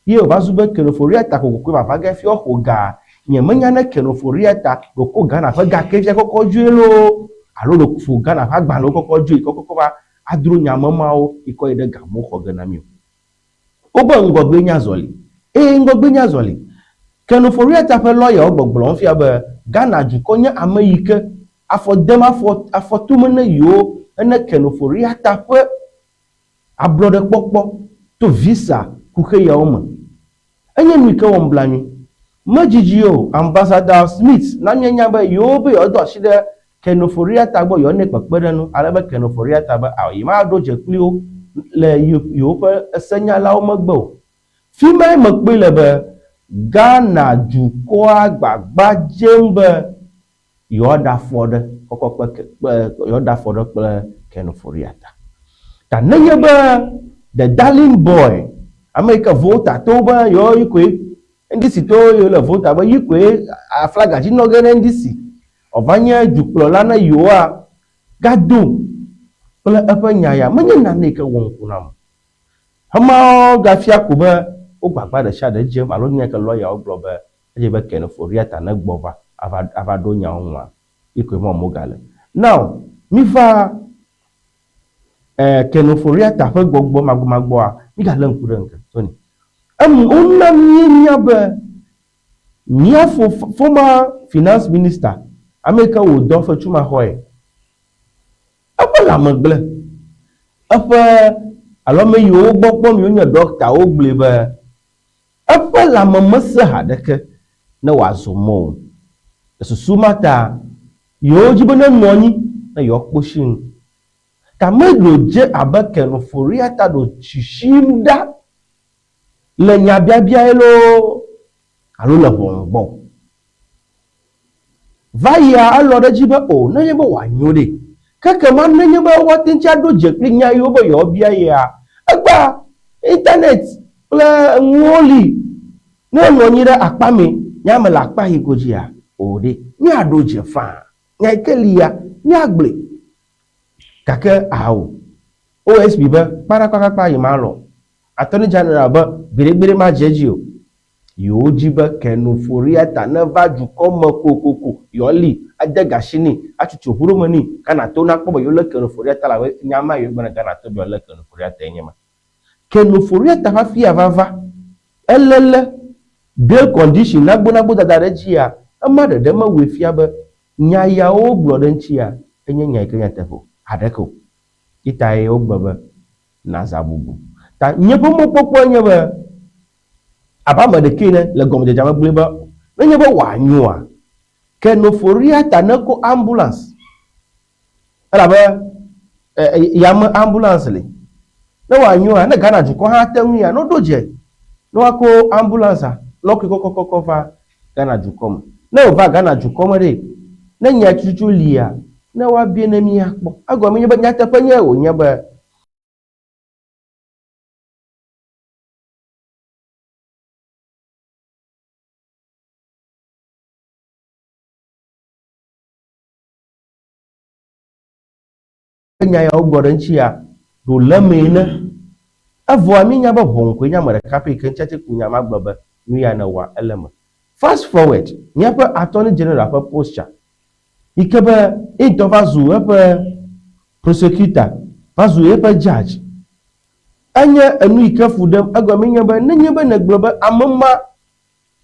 Ye wòva zu be Ken Ofori-Atta kokokoe vava ge hafi woaxɔ gaa? Nyemenya ne Ken Ofori-Atta ɖeko Ghana ƒe ga ke fia kɔkɔ dzoe loo alo ɖeko ƒo Ghana ƒe agbalẽwo kɔkɔ dzoe kɔkɔkɔ va adro nya me mawo yi kɔ yi ɖe ga mawo xɔ ge na mí o. Wobe ŋgɔgbee nye azɔli. Ee, ŋgɔgbee nye azɔli. Ken Ofori-Atta ƒe lɔyawo gbɔgblɔm fia be Ghana dukɔ nye ame yike afɔ dem afɔ afɔ tome ne yewo ene Ken Ofori-Atta ƒe ablɔɖekpɔkpɔ to visa kuxe yawo me. Enye nu yike wɔm blanui. Medzidzi o, Ambassador Smith na míenya be yewo be yewoado asi ɖe Ken Ofori-Atta gbɔ yewoanɛ kpekpeɖeŋu ale be Ken Ofori-Atta be ao yemaɖo dze kpli wo le yewoƒe senyalawo megbe o. Fimae mekpɔe le be Ghana dukɔa gbagba dzem be yewoaɖe afɔ ɖe kɔkɔ kple yewoaɖe afɔ ɖe kple Ken Ofori-Atta. Ta nenye be The Darling Boy, ame yi ke Volta towo be yewoe koe. NDC tɔwo yiwo le Volta be yi koe aflaga dzi nɔ ge ne NDC wòava nye dukplɔla ne yewoa gado kple eƒe nya ya menye nane yi ke wɔ ŋku nam o. Emawo gafia ko be wo gbagba ɖe sia ɖe dzem alo nya yi ke lɔyawo gblɔ be edze be Ken Ofori-Atta negbɔ va ava ava ɖo nyawo ŋua, yi koe mɔ mogale. Now, miva eh, Ken Ofori-Atta ƒe gbɔgbɔ magbɔmagbɔa, migalé ŋku ɖe ŋke, Tony. Em, wona míenya be mía fo, former finance minister, ame yi ke wòdɔ fetsumaxɔe, Eƒe lãme gblẽ. Eƒe alo ame yiwo gbɔ kpɔm yiwo nye ɖɔktawo gblɔe be eƒe lãme mesẽ haɖeke ne wòazɔ mɔ o. Le susu ma ta, yewodi be nenɔ anyi ne yewoakpɔ shi nu. Ta meɖo dze abe Ken Ofori-Atta ɖo tsishim ɖa le nyabiabiae loo alo le ʋɔnu gbɔ o. Va yia, elɔ̃ ɖe edzi be, O, nenye be wòanyo ɖe! Ke ekema nenye be woate ŋu aɖo dze kple nya yiwo be yewoabia yea? Egbea, Internet kple nuwo li. Ne ènɔ anyi ɖe akpa mɛ, nye ame le akpa yi godzia, o ɖe, míaɖo dze faa. Nya yi ke lia, míagblɔe. Gake ao. OSP be, Kpaɖakpakpakpa yi malɔ̃. Attorney General be, Gbeɖegbeɖe madze edzi o. Yewodi be Ken Ofori-Atta neva dukɔ me kokoko, yewoali, ade ga asi nɛ, atutu ʋuɖome nɛ. Ghanatɔwo nakpɔ be yewolé Ken Ofori-Atta elabe nya ma yewogblɔ na Ghanatɔwo be yewoalé Ken Ofori-Attae nye ma. Ken Ofori-Atta ƒe afia vava, eléle, bail condition nagbonagbo dada ɖe edzia, ema ɖeɖe mewɔe fia be nya yawo wogblɔ ɖe eŋutia enye nya yi ke nyateƒe o, haɖeke o. Yi tae wogblɔ be nazãbubu. Ta nye ƒe mɔkpɔkpɔe nye be Abe ame ɖekɛ ene le gɔmedzedzea me gblɔe be, Nenye be wòanyoa, ke Noforiata neko ambulance, elabe yame ambulance li. Ne wòanyoa, ne Ghana dukɔ hã ate ŋuia, ne woɖo dze ne woako ambulance-a, ne woakɔe kɔkɔkɔkɔ va Ghana dukɔ me. Ne wòva Ghana dukɔ me ɖe, ne nya tututu lia, ne woabia ne míakpɔ. Egɔme nye be nyateƒe nye wònye be Nya yawo gblɔ ɖe eŋutia, ɖo le emee ne. Evɔa míenya be ʋɔnu koe nye ame ɖeka pɛ yi ke ŋuti ate ku nya ma gblɔ be nu ya nèwɔa ele eme. Fast forward, míaƒe Attorney General ƒe posture yi ke be ye ŋutɔ va zu eƒe prosecutor, va zu eƒe judge. Enye enu yi ke fu ɖem. Egɔmee nye be nenye be nègblɔ be ame ma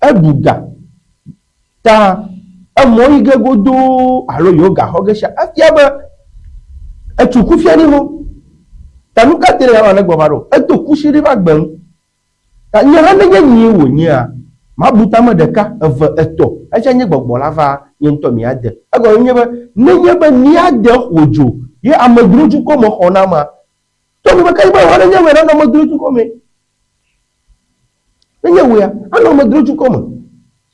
eɖu ga ta emɔ yi ge godoo alo yewo ga xɔ ge sia, efia be etso kufia ɖi ho. Ta nu ka te ne ne gbɔ va ɖo? Edo kusi ɖe eƒe agbe ŋu. Ta nye hã nenye nyee wònyea, mabu tame ɖeka, eve, etɔ̃, esia nye gbɔgbɔ la va nye ŋutɔ mía de. Egɔmee nye be nenye be mía de ƒo dzo ye amedzrodukɔ me xɔ nam Tɔgbi be ke be wòa nenye wòe nanɔ amedzrodukɔ me. Nenye wòea, anɔ amedzrodukɔ me.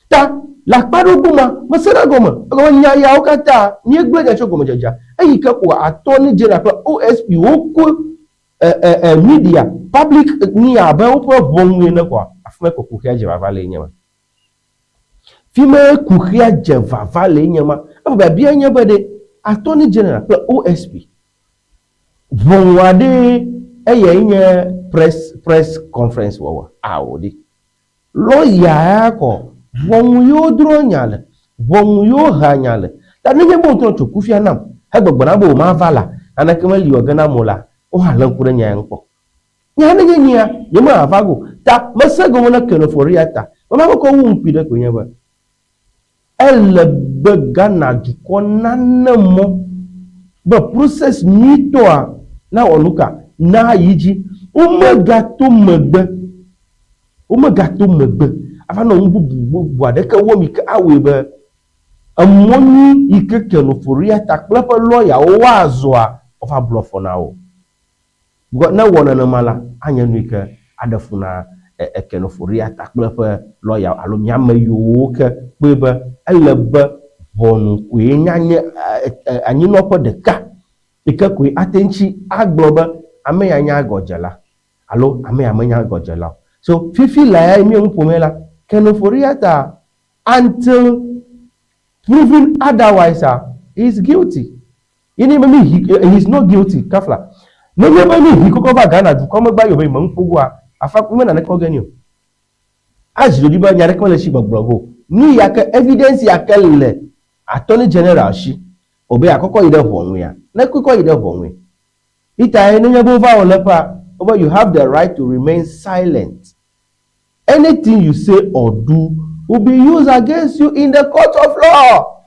Ta le akpa ɖewo gome, mesena gɔme. Egɔme nya yawo katã míegblẽ nya tso gɔmedzedzea. Eyi ke ko Attorney General kple OSP woko e, e, e, media, public ni abe woƒe ʋɔnu ene kɔa, afi ma ko kuxia dze vava lee nye ma. Fi mae kuxia dze vava lee nye ma. Evɔ biabia nye be ɖe Attorney General kple OSP Ʋɔnu aɖee eyae nye press press conference wɔwɔ? Ao ɖe. Lɔya ya kɔ ʋɔnu ye wodrɔ̃ nya le, ʋɔnu ye wohea nya le. Ta nenye be wò ŋutɔ tso kufia nam hegbɔgblɔ nam be wòmava la, naneke meli wɔ ge nam o la, wohã lé ŋku ɖe nya ya ŋu kpɔ. Nye hã nenye nyea, nyemava ge o. Ta mese egɔme na Ken Ofori-Atta. Mema mekɔ wu ŋkui ɖe koe nye be, Ele be Ghana dukɔ nane mɔ be process nyuitɔa nawɔ nuka? Nayi dzi. Womegato megbe, womegato megbe ava nɔ nu bubu bubu aɖeke wɔm yi ke awɔe be emɔ nyui yi ke Ken Ofori-Atta kple eƒe lɔyawo woazɔa woava blu afɔ na wo. Because ne ewɔ nenema la, anye nu yi ke aɖe fu na Ken Ofori-Atta kple eƒe lɔyawo alo mía ame yiwo ke kpɔe be ele be ʋɔnu koe nye anye anyinɔƒe ɖeka yi ke koe ate ŋuti agblɔ be ame ya nye agɔdzela alo ame ya menye agɔdzela o. So fifi laa yi míe nu ƒomee la, Ken Ofori-Atta until proven otherwise a, he is guilty. Ye ne be mi hi, he is not guilty, kafla. Ne nye be mi hi kɔkɔ va Ghana dukɔ me gba yɔ be yi me ŋu ƒogoa, afa me naneke wɔ ge ni o. Azi ɖoɖi be nya ɖeke mele esi gbɔgblɔ ge o. Nu ya ke, evidence ya ke le Attorney General si, wòbe yeakɔkɔ yi ɖe ʋɔnua. Ne kɔkɔ yi ɖe ʋɔnue. Itae nenye be wova wɔ leƒea, wobe you have the right to remain silent. Anything you say or do will be used against you in the court of law.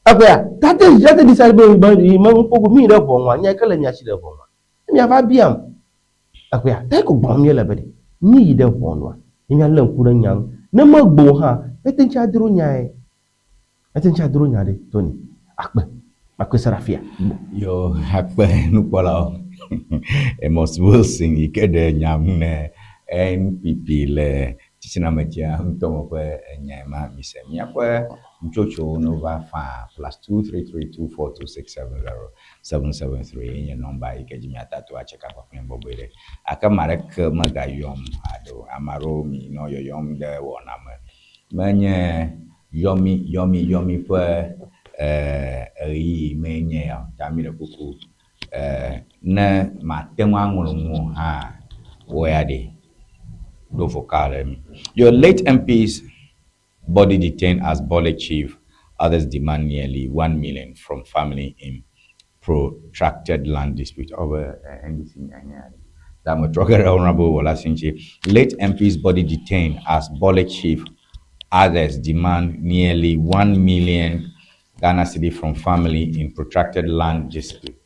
Eƒea, tate tate decide be be yi me ŋu mi ɖe ʋɔnua, nya ke le mia si ɖe ʋɔnua. Ne miava biam. Eƒea, ta ko gbɔm míele be ɖe, mi yi ɖe ʋɔnua, ne míalé ŋku ɖe nya ŋu. Ne megbo hã, ete ŋuti adro nyae. Ete ŋuti adro nya ɖe, Tony. Akpe. Akpe Serafia. Yo, akpe nukpɔlawo. Amos Wilson yi ke ɖe nya ŋu ne NPP le tsitsinametsia ŋutɔ me ƒe enyae ma mise. Míaƒe nutsotsowo no va faa +233 242670773 ye nye nɔmba yi ke dzi miata to atse ka kpakple bɔbɔe ɖe. Ake ame aɖeke megayɔm alo ame aɖewo mi nɔ yɔyɔm ɖe wɔna me. Menye yɔmi yɔmi yɔmi ƒe ɣeyiɣi mee nye ya o. Ta mi ɖe kuku ne mate ŋu aŋlɔ nu o hã wɔ ya ɖe ɖo vocal ɖe mi. Your late MP's body detained as Bole chief. Others demand nearly 1 million from family in protracted land dispute. Over NDC Honorable Wolasinchi. Late MP's body detained as Bole chief. Others demand nearly 1 million Ghana cedi from family in protracted land dispute.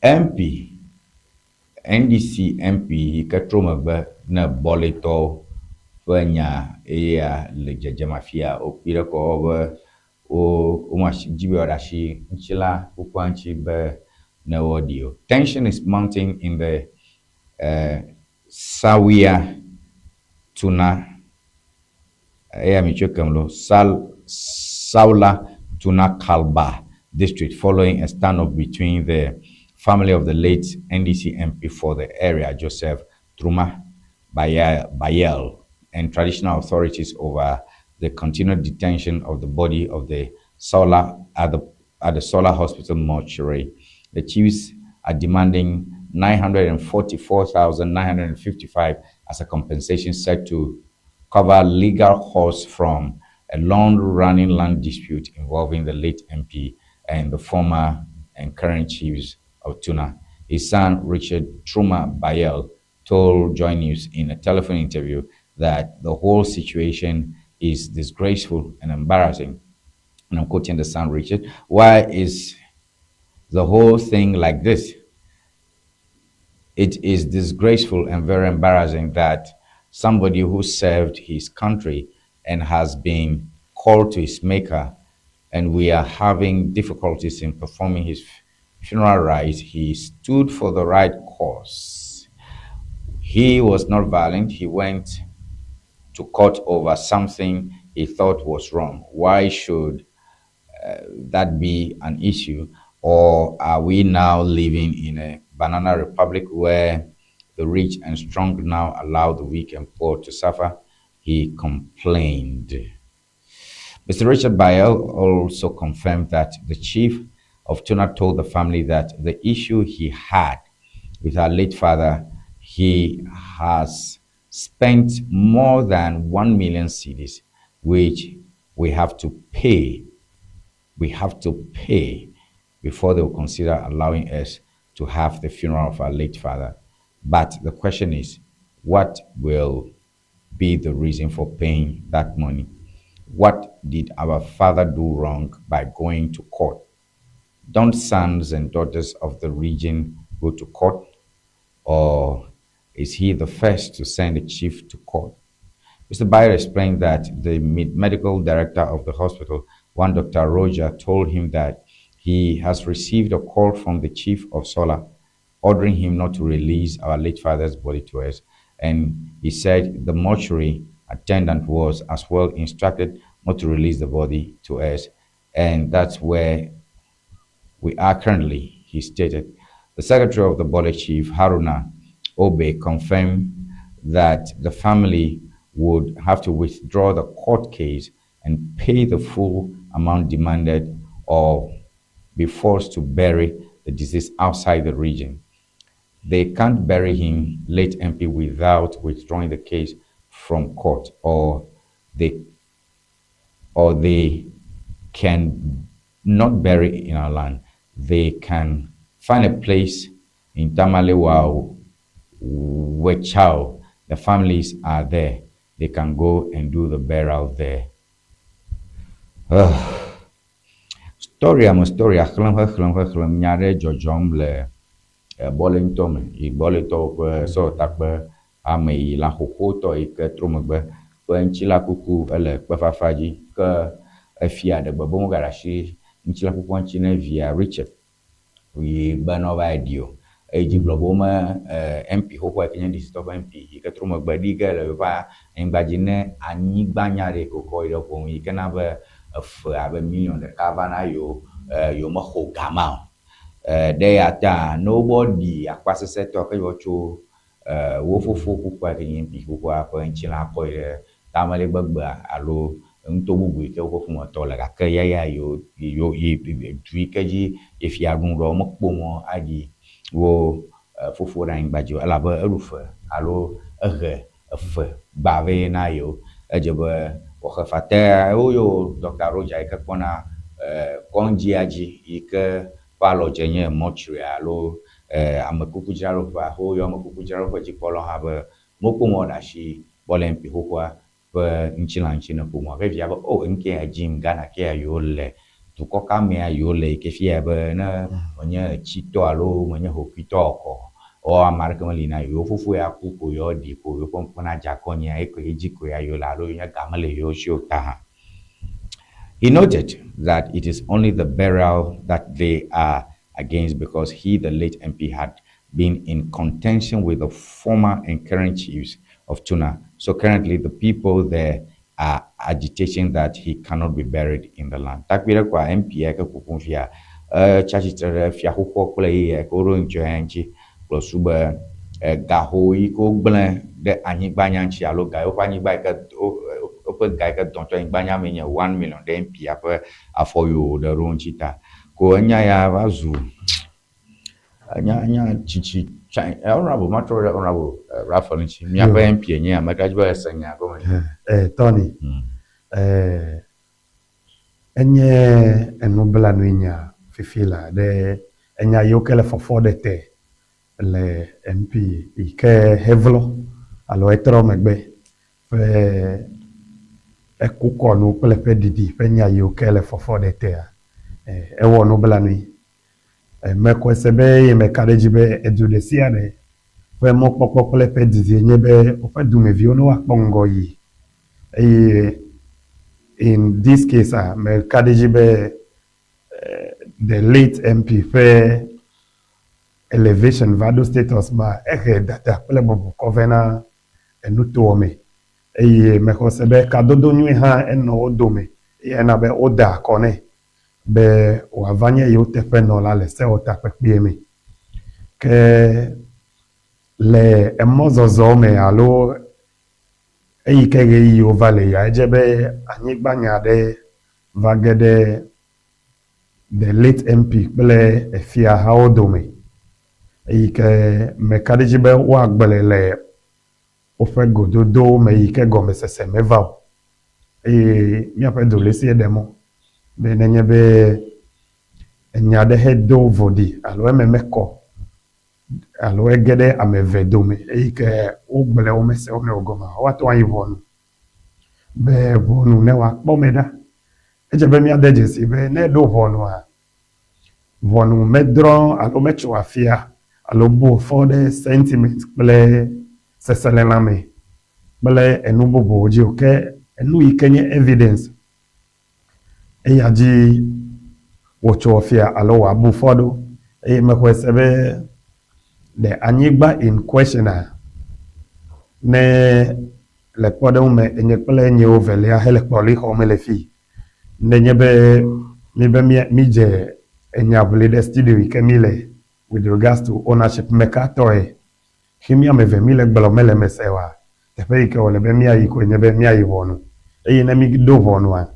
MP, NDC MP yi ke trɔ megbe ne Boletɔwo ƒe nya eya le dzedzem afia wokpi ɖe kɔ be wo wome asi dzi be yewoaɖe asi ŋutilã kukua ŋuti be ne woaɖi o. Tension is mounting in the Sawia Tuna eya mi tso kem lo Sal Saula Tuna Kalba district following a standoff between the family of the late NDC MP for the area, Joseph Truma Bayel, and traditional authorities over the continued detention of the body of the Sola at the Sola Hospital mortuary. The chiefs are demanding 944,955 as a compensation set to cover legal costs from a long-running land dispute involving the late MP and the former and current chiefs of Tuna. His son, Richard Truma Bayel, told Joy News in a telephone interview that the whole situation is disgraceful and embarrassing. And I'm quoting the son, Richard. Why is the whole thing like this? It is disgraceful and very embarrassing that somebody who served his country and has been called to his maker, and we are having difficulties in performing his funeral rites. He stood for the right cause. He was not violent. He went to court over something he thought was wrong. Why should that be an issue? Or are we now living in a banana republic where the rich and strong now allow the weak and poor to suffer? He complained. Mr. Richard Bayel also confirmed that the chief of Tuna told the family that the issue he had with our late father, he has spent more than 1 million cedis, which we have to pay. We have to pay before they will consider allowing us to have the funeral of our late father. But the question is, what will be the reason for paying that money? What did our father do wrong by going to court? Don't sons and daughters of the region go to court? Or is he the first to send a chief to court? Mr. Bayer explained that the medical director of the hospital, one Dr. Roger, told him that he has received a call from the chief of Sola ordering him not to release our late father's body to us. And he said the mortuary attendant was as well instructed not to release the body to us. And that's where we are currently, he stated. The secretary of the body chief, Haruna Obe, confirmed that the family would have to withdraw the court case and pay the full amount demanded or be forced to bury the deceased outside the region. They can't bury him, late MP, without withdrawing the case from court, or they can not bury in our land. They can find a place in Tamale Wow, Wechiau. The families are there. They can go and do the burial there. Story ame story xlẽm xexlẽm xexlẽm nya ɖe dzɔdzɔm le Bole ŋutɔ me yi Boletɔwo ƒe sewɔtakpe ame yi lã xoxotɔ yi ke trɔ megbe ƒe ŋutilã kuku ele kpefafa dzi ke efia ɖe gbe be wogaɖe asi ŋutilã kukua ŋuti ne via Richard yi be ne wova yi ɖi o eye dzi gblɔ be wome MP xoxoa yi ke nye NDC tɔ ƒe MP yi ke trɔ megbe ɖi ge le yewoƒe anyigba dzi ne anyigba nya ɖe yi ke wokɔ yi ɖe ʋɔnu yi ke na be efe abe miliɔn ɖeka va na yewo yewo mexɔ ga ma o. Ɖe ya ta ne wobɔ ɖi akpasesẽtɔ ke yewoa tso wo fofo kukua yi ke nye MP xoxoa ƒe ŋutilã kɔ yi ɖe Tamale gbegbea alo nuto bubu yi ke woƒe ƒometɔ le gake ya ya yewo yewo yi du yi ke dzi efia ɖu ɖo womekpɔ mɔ aɖi wo fofo ɖe anyigba dzi o elabe eɖu fe alo ehe efe gba vɛ na yewo. Edze be woaxe fe te woyɔ Dr. Roger yi ke kpɔna kɔdzia dzi yi ke ƒe alɔdze nye mortuary alo amekukudzraɖoƒea woyɔ amekukudzraɖoƒe dzikpɔlawo hã be mekpɔ mɔ ɖe asi Bole MP xoxoa ƒe ŋutilã ŋuti ne ƒomea ke via be o nu ke ya dzim Ghana ke ya yewo le dukɔ ka mea yewo le yi ke fia be ne menye tsitɔ alo menye hokuitɔ o kɔ wo ame aɖeke meli na yewo fofo ya ku ko yewoa ɖi ko yewoƒe ŋku nadze akɔ anyia ye ko edzi ko ya yewo le alo nye ga mele yewo si o ta hã. He noted that it is only the burial that they are against because he, the late MP, had been in contention with the former and current chiefs of Tuna. So currently the people there are agitating that he cannot be buried in the land. Takpi ɖe koa MP ya ke kukum fia etsi atsitre ɖe fia xoxoa kple yeye ke woɖo ŋutsɔ ya ŋuti kplɔ su be gaxo yi ke wogblẽ ɖe anyigba nya ŋuti alo ga woƒe anyigba yi ke woƒe ga yi ke dɔn tso anyigba nya me nye 1 million ɖe MP ya ƒe afɔ yiwo ɖe ɖo ŋuti ta ko enya ya va zu enya enya tsitsi tsa. Honorable, matrɔ ɖe Honorable Raphael ŋuti. Miaƒe MP enye ame ka dzi be ese nya gɔme. Tony, enye enublanui nya fifi la ɖe enya yiwo ke le fɔfɔ ɖe te le MP yi ke hevlɔ alo etrɔ megbe ƒe ekukɔnu kple ƒe ɖiɖi ƒe nya yiwo ke le fɔfɔ ɖe tea, ewɔ nublanui. Mexɔe se be eye meka ɖe edzi be edu ɖe sia ɖe ƒe mɔkpɔkpɔ kple eƒe didie nye be woƒe dumeviwo ne woakpɔ ŋgɔyiyi eye in this case a meka ɖe edzi be the late MP ƒe elevation va ɖo status ma ehe dada kple bubu kɔ vɛ na enutoa me eye mexɔ se be kadodo nyui hã enɔ wo dome eye ena be woda akɔ nɛ be wòava nye yewo teƒenɔla le sewɔtakpekpea me. Ke le emɔzɔzɔ me alo eyi ke ɣeyiɣiwo va le ya edze be anyigbanya ɖe va ge ɖe the late MP kple efiahawo dome eyi ke meka ɖe edzi be woagblɔe le woƒe gododowo me yi ke gɔmesese meva o eye míaƒe dolesi ɖe mɔ be nenye be enya ɖe hedo voɖi alo eme mekɔ alo ege ɖe ame eve dome eyi ke wogblẽ wo mese wo nɔewo gɔme woate ŋu ayi ʋɔnu be ʋɔnu ne wòakpɔ me ɖa. Edze be míade dzesi be ne eɖo ʋɔnua, ʋɔnu medrɔ̃ alo metso afia alo bu fɔ ɖe sentiment kple seselelãme kple enu bubuwo dzi o ke enu yi ke nye evidence eya dzi wòtso afia alo wòabu fɔ ɖo eye mexɔe se be le anyigba in question a ne le kpɔɖeŋu me enye kple nyewo velia hele kpɔlixɔ me le fi nenye be mi be mídze enya ʋli ɖe studio yi ke mi le with regards to ownership meka tɔe. Xe mí ame eve míle gblɔ mele eme se oa, teƒe yi ke wòle be míayi koe nye be míayi ʋɔnu. Eye ne míɖo ʋɔnua,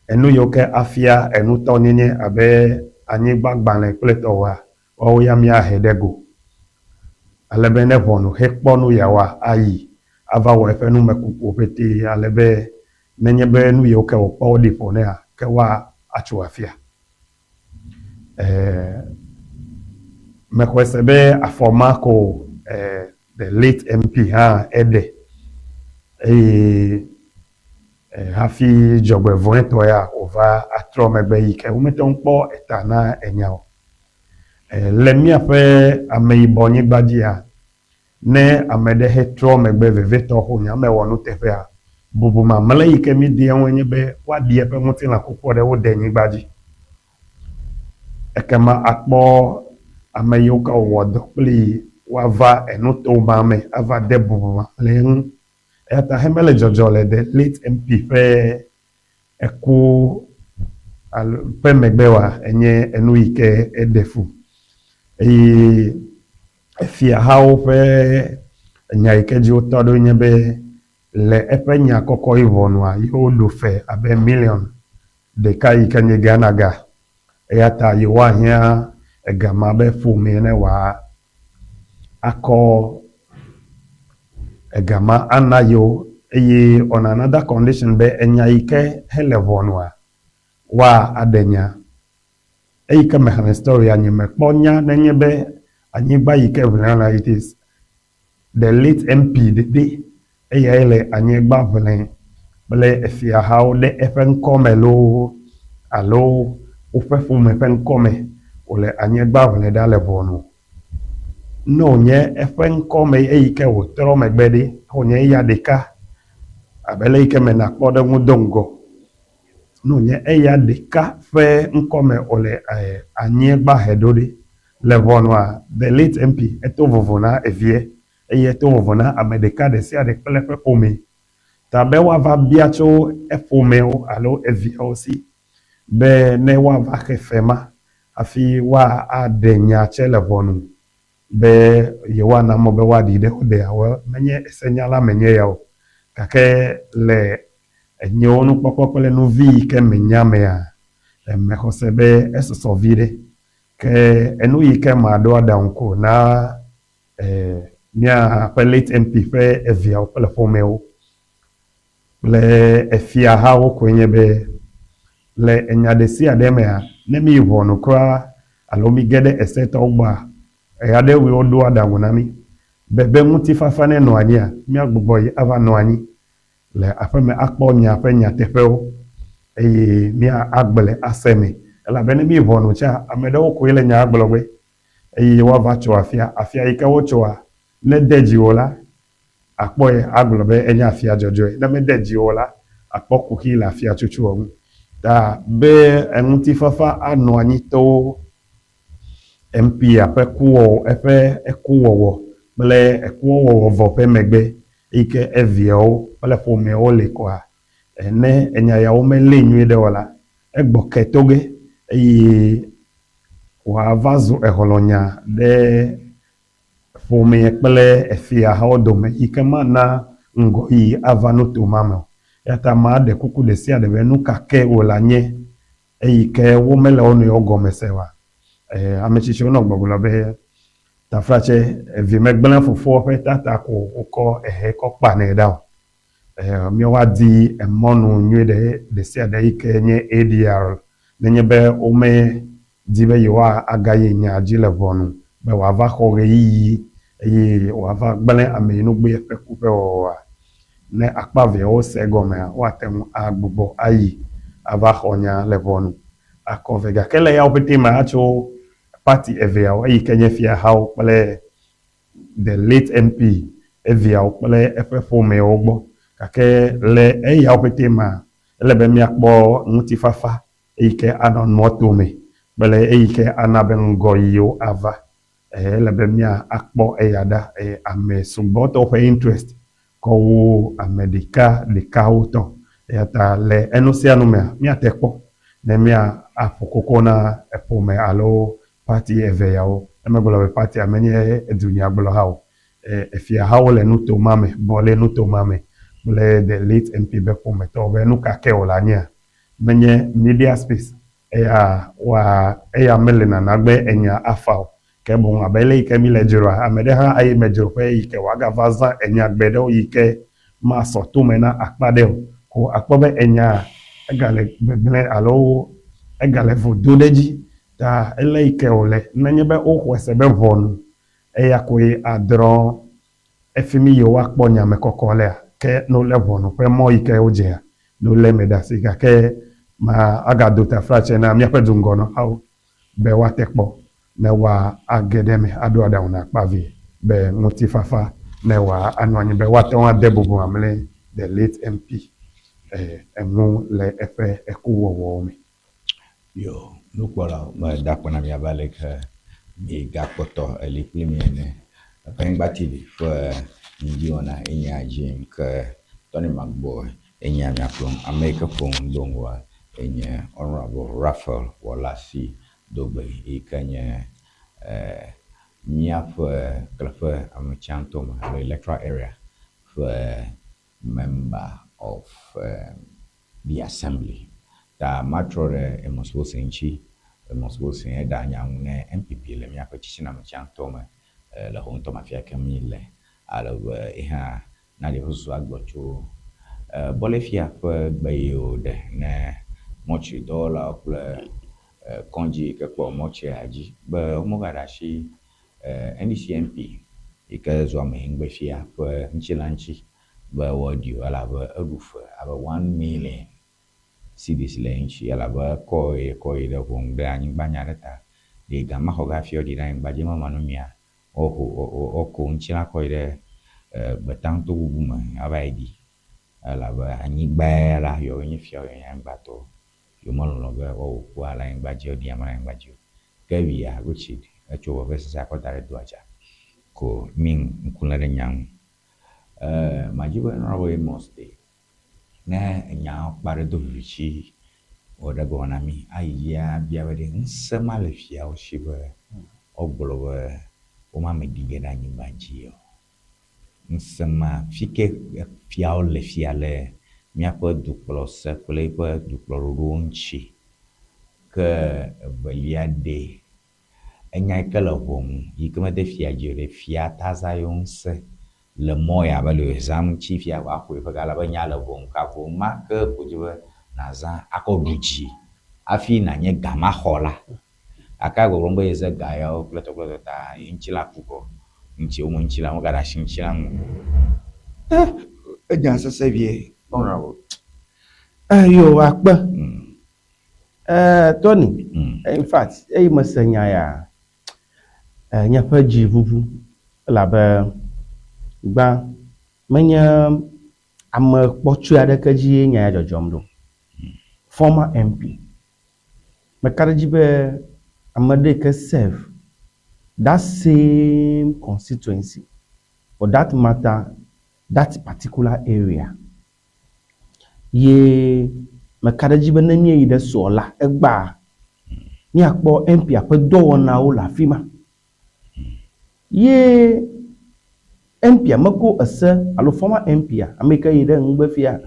enu yiwo ke afia enutɔnyenye abe anyigbagbalẽ kple tɔwoa, woawo ya míahe ɖe go. Ale be ne ʋɔnu hekpɔ nu yeawoa, ayi ava wɔ eƒe numekukuwo ƒetee ale be nenye be nu yiwo ke wòkpɔ woɖi ƒo nɛa, ke woatso afia. Eh, mexɔe se be afɔ ma ko eh, the late MP hã eɖe eye eh, hafi dzɔgbevɔ̃etɔ ya wòva atrɔ megbe yi ke womete ŋu kpɔ eta na enya o. Eh, le míaƒe ameyibɔ nyigba dzia, Ne ame ɖe he trɔ megbe vevitɔ xo nya mewɔ nuteƒea, bubu mamlɛ yi ke mídia ŋue nye be woaɖi eƒe ŋutilã kukua ɖe wo denyigba dzi. Ekema akpɔ ame yiwo ke wòwɔ dɔ kplii woava enuto ma me ava de bubu mamlɛ ŋu. Eya ta he mele dzɔdzɔ le the late MP ƒe eku alo ƒe megbe oa, enye enu yi ke eɖe fu. Eye efiahawo ƒe nya yi ke dzi wotɔ ɖo nye be le eƒe nya kɔkɔ yi ʋɔnua, yewoɖo fe abe miliɔn ɖeka yi ke nye Ghana ga. Eya ta yewoahiã ega ma be ƒomee ne wòa akɔ ega ma ana yewo eye on another condition be enya yi ke hele ʋɔnua, woa aɖe nya. Eyi ke mexlẽ storya nye mekpɔ nya nenye be anyigba yi ke ʋlẽa la it is the late MP ɖeɖe eyae le anyigba ʋlẽ kple efiahawo ɖe eƒe ŋkɔ me loo alo woƒe ƒome ƒe ŋkɔ me wòle anyigba ʋlẽ ɖa le ʋɔnu. Ne wònye eƒe ŋkɔ me eyi ke wòtrɔ megbe ɖi, wònye eya ɖeka abe le yi ke me nakpɔ ɖe ŋu do ŋgɔ. Ne wònye eya ɖeka ƒe ŋkɔ me wòle anyigba he ɖo ɖi le ʋɔnua, the late MP eto vovo na evia eye eto vovo na ame ɖeka ɖe sia ɖe kple eƒe ƒome. Ta be woava bia tso eƒomewo alo eviawo si be ne woava xe fe ma hafi woaɖe nya tsɛ le ʋɔnu be yewoana mɔ be woaɖi ɖe wo dea, menye esenyala menye ya o. Gake le enyewo nukpɔkpɔ kple nu vi yi ke menya mea, mexɔ se be esusɔ viɖe. Ke enu yi ke maɖo aɖaŋu ko na míaƒe late MP ƒe eviawo kple ƒomewo kple efiahawo koe nye be le enya ɖesiaɖe mea, ne míyi ʋɔnu kura alo míge ɖe esetɔwo gbɔa, ɣeaɖewoɣi woɖoa aɖaŋu na mí be be ŋutifafa nenɔ anyia, míagbugbɔ yi ava nɔ anyi le aƒeme akpɔ nya ƒe nyateƒewo eye mía agble ase eme. Elabe ne míyi ʋɔnu tsã, ame ɖewo koe le nyaa gblɔ gbe eye woava tso afia. Afia yi ke wotsoa, ne ede dziwò la, àkpɔe agblɔ be enye afia dzɔdzɔe. Ne mede dziwò o la, àkpɔ kuxi le afiatsotsoa ŋu. Ta be ŋutifafa anɔ anyi to MP-a ƒe kuwɔwɔ, eƒe ekuwɔwɔ kple ekuwɔwɔ vɔ ƒe megbe eyi ke eviawo kple ƒomeawo li koa, ne enya yawo melée nyuie ɖe o la, egbɔ ke to ge eye wòava zu ehlɔ̃nya ɖe ƒomea kple efiahawo dome yi ke mana ŋgɔyiyi ava nuto ma me o. Eya ta maɖe kuku ɖe sia ɖe be nu ka ke wòle nye eyi ke womele wo nɔewo gɔme se oa? Ame tsitsiwo nɔ gbɔgblɔ be, Taflatse, evi megblẽ fofoa ƒe tata ko wokɔ ehe kɔ kpanɛ ɖa o. Míawo adi emɔnu nyui ɖe ɖesiaɖe yi ke nye ADR nenye be womedi be yewoagayi nyaa dzi le ʋɔnu be wòava xɔ ɣeyiɣi eye wòava gblẽ ameyinugbea ƒe ku ƒe wɔwɔa. Ne akpa eveawo se egɔmea, woate ŋu agbugbɔ ayi ava xɔ nya le ʋɔnu akɔ vɛ. Gake le yawo ƒete mea, atso party eveawo, eyi ke nye fiahawo kple the late MP eviawo kple eƒe ƒomewo gbɔ. Gake le eyawo ƒete mea, ele be míakpɔ ŋutifafa eyi ke anɔ nua tome kple eyi ke ana be ŋgɔyiyiwo ava. Ele be mía akpɔ eya ɖa eye ame sugbɔtɔwo ƒe interest kɔ wu ame ɖeka ɖekawo tɔ. Eya ta le enu sia nu mea, míate kpɔ ne mía aƒo koko na eƒome alo party eve yawo. Ne megblɔ be party-a menye edunyagblɔha o. Efiahawo le nuto ma me, Bɔle nuto ma me kple the late MP be ƒometɔwo be nuka ke wòle anyia, menye media space eya woa eya mele nana gbe enya afa o. Ke boŋ abe le yi ke mile dzroa, ame ɖe hã ayi medzroƒe yi ke wòagava zã enyagbe ɖewo yi ke masɔ tome na akpa ɖe o. Ko akpɔ be enya egale gbegblẽ alo egale vo do ɖe edzi. Ta ele yi ke wòle nenye be woxɔe se be ʋɔnu eya koe adrɔ̃ efimi yi woakpɔ nyamekɔkɔ lea, ke ne wolé ʋɔnu ƒe mɔ yi ke wodzea, ne wolé eme ɖe asi. Gake ma agado taflatse na míaƒe duŋgɔnɔhawo be woate kpɔ ne woage ɖe eme aɖo aɖaŋu na akpavi be ŋutifafa ne wòanɔ anyi be woate ŋu ade bubu amle the late MP eŋu le eƒe ekuwɔwɔwo me. Yo, nukpɔlawo, meda akpe na mi abe aleke miegakpɔtɔ eli kpli mi ene. Eƒe TV ƒe ŋdiwɔna enye dzi ke Tony Magboe enye mia kplɔm. Ame yi ke ƒom do ŋgɔa enye Honourable Raphael Wɔlasi Dogbe yi ke nye eh, míaƒe kleƒe ame tsãtɔ me alo electoral area ƒe member of the assembly. Ta matrɔ ɖe Amos Wilson ŋuti. Amos Wilson eɖa nya ŋu ne NPP le míaƒe tsitsina me tsãtɔ me le xɔ ŋutɔ me afia ke mí le. Ale be yehã naɖe eƒe susu agblɔ tso Bɔlefia ƒe gbe yi wòɖe ne mɔtri dɔwɔlawo kple kɔdzi yi ke kpɔ mɔtria dzi be womegaɖe asi NDC MP yi ke zu amehiŋgbefia ƒe ŋutilã ŋuti be woaɖi o elabe eɖu fe abe 1 million cedis le eŋuti elabe ekɔ ye kɔ yi ɖe ʋɔnu ɖe anyigba nya ɖe ta. Ɖe ga ma xɔ ge hafi woaɖi ɖe anyigba dzi ema manɔmea, woaho woako ŋutilã kɔ yi ɖe gbetaŋto bubu me ava yi ɖi elabe anyigba ya la yewoe nye fiawo yewoe nye anyigbatɔwo. Yewomelɔ̃ be woawɔ kua le anyigba dzi woaɖi ame ɖe anyigba dzi o. Ke via Richard etsɔ vevesese kɔ da ɖe doa dza ko mi ŋku lé ɖe nya ŋu. Eee madzi be Honourable Amos ɖe, ne enyawo kpa ɖe do viviti wɔ ɖe gɔme na mí ayi dzi abia be ɖe ŋusẽ ma le fiawo si be woagblɔ be woma ame ɖi ge ɖe anyigba dzi o. Ŋusẽ ma fike fiawo le fia le míaƒe dukplɔse kple eƒe dukplɔɖoɖowo ŋuti. Ke evelia ɖe, Enya yi ke le ʋɔnu yi ke mede fia dzi o ɖe, fia ta zã yewo ŋusẽ le mɔ ya be le zãm ŋuti fia wòaxɔ eƒe ga elabe nya le ʋɔnu ka ʋɔnu ma ke ko dzi be nàzã akɔ ɖu dzi hafi nànye gamaxɔla. Gake egbɔgblɔm be yeze ga yawo kple tɔ kple tɔ ta ye ŋutilã ku vɔ. Ŋuti wo me ŋutilã wogaɖe asi ŋutilã ŋu o. Eh, enya sesẽ vie, honorable. Eh, yo, akpe. Eh, Tony, in fact, eyi mese nya ya, eh, nye ƒe dzi ʋuʋu elabe gbã menye ame kpɔtsɔe aɖeke dzie nya ya dzɔdzɔm ɖo. Former MP. Meka ɖe edzi be ame ɖe yi ke serve that same constituency for that matter that particular area Ye meka ɖe edzi be ne míeyi ɖe sɔ la egbea, míakpɔ MP-a ƒe dɔwɔnawo le afi ma. Ye MP-a meko ese alo former MP-a, ame yi ke yi ɖe ŋugbe fia,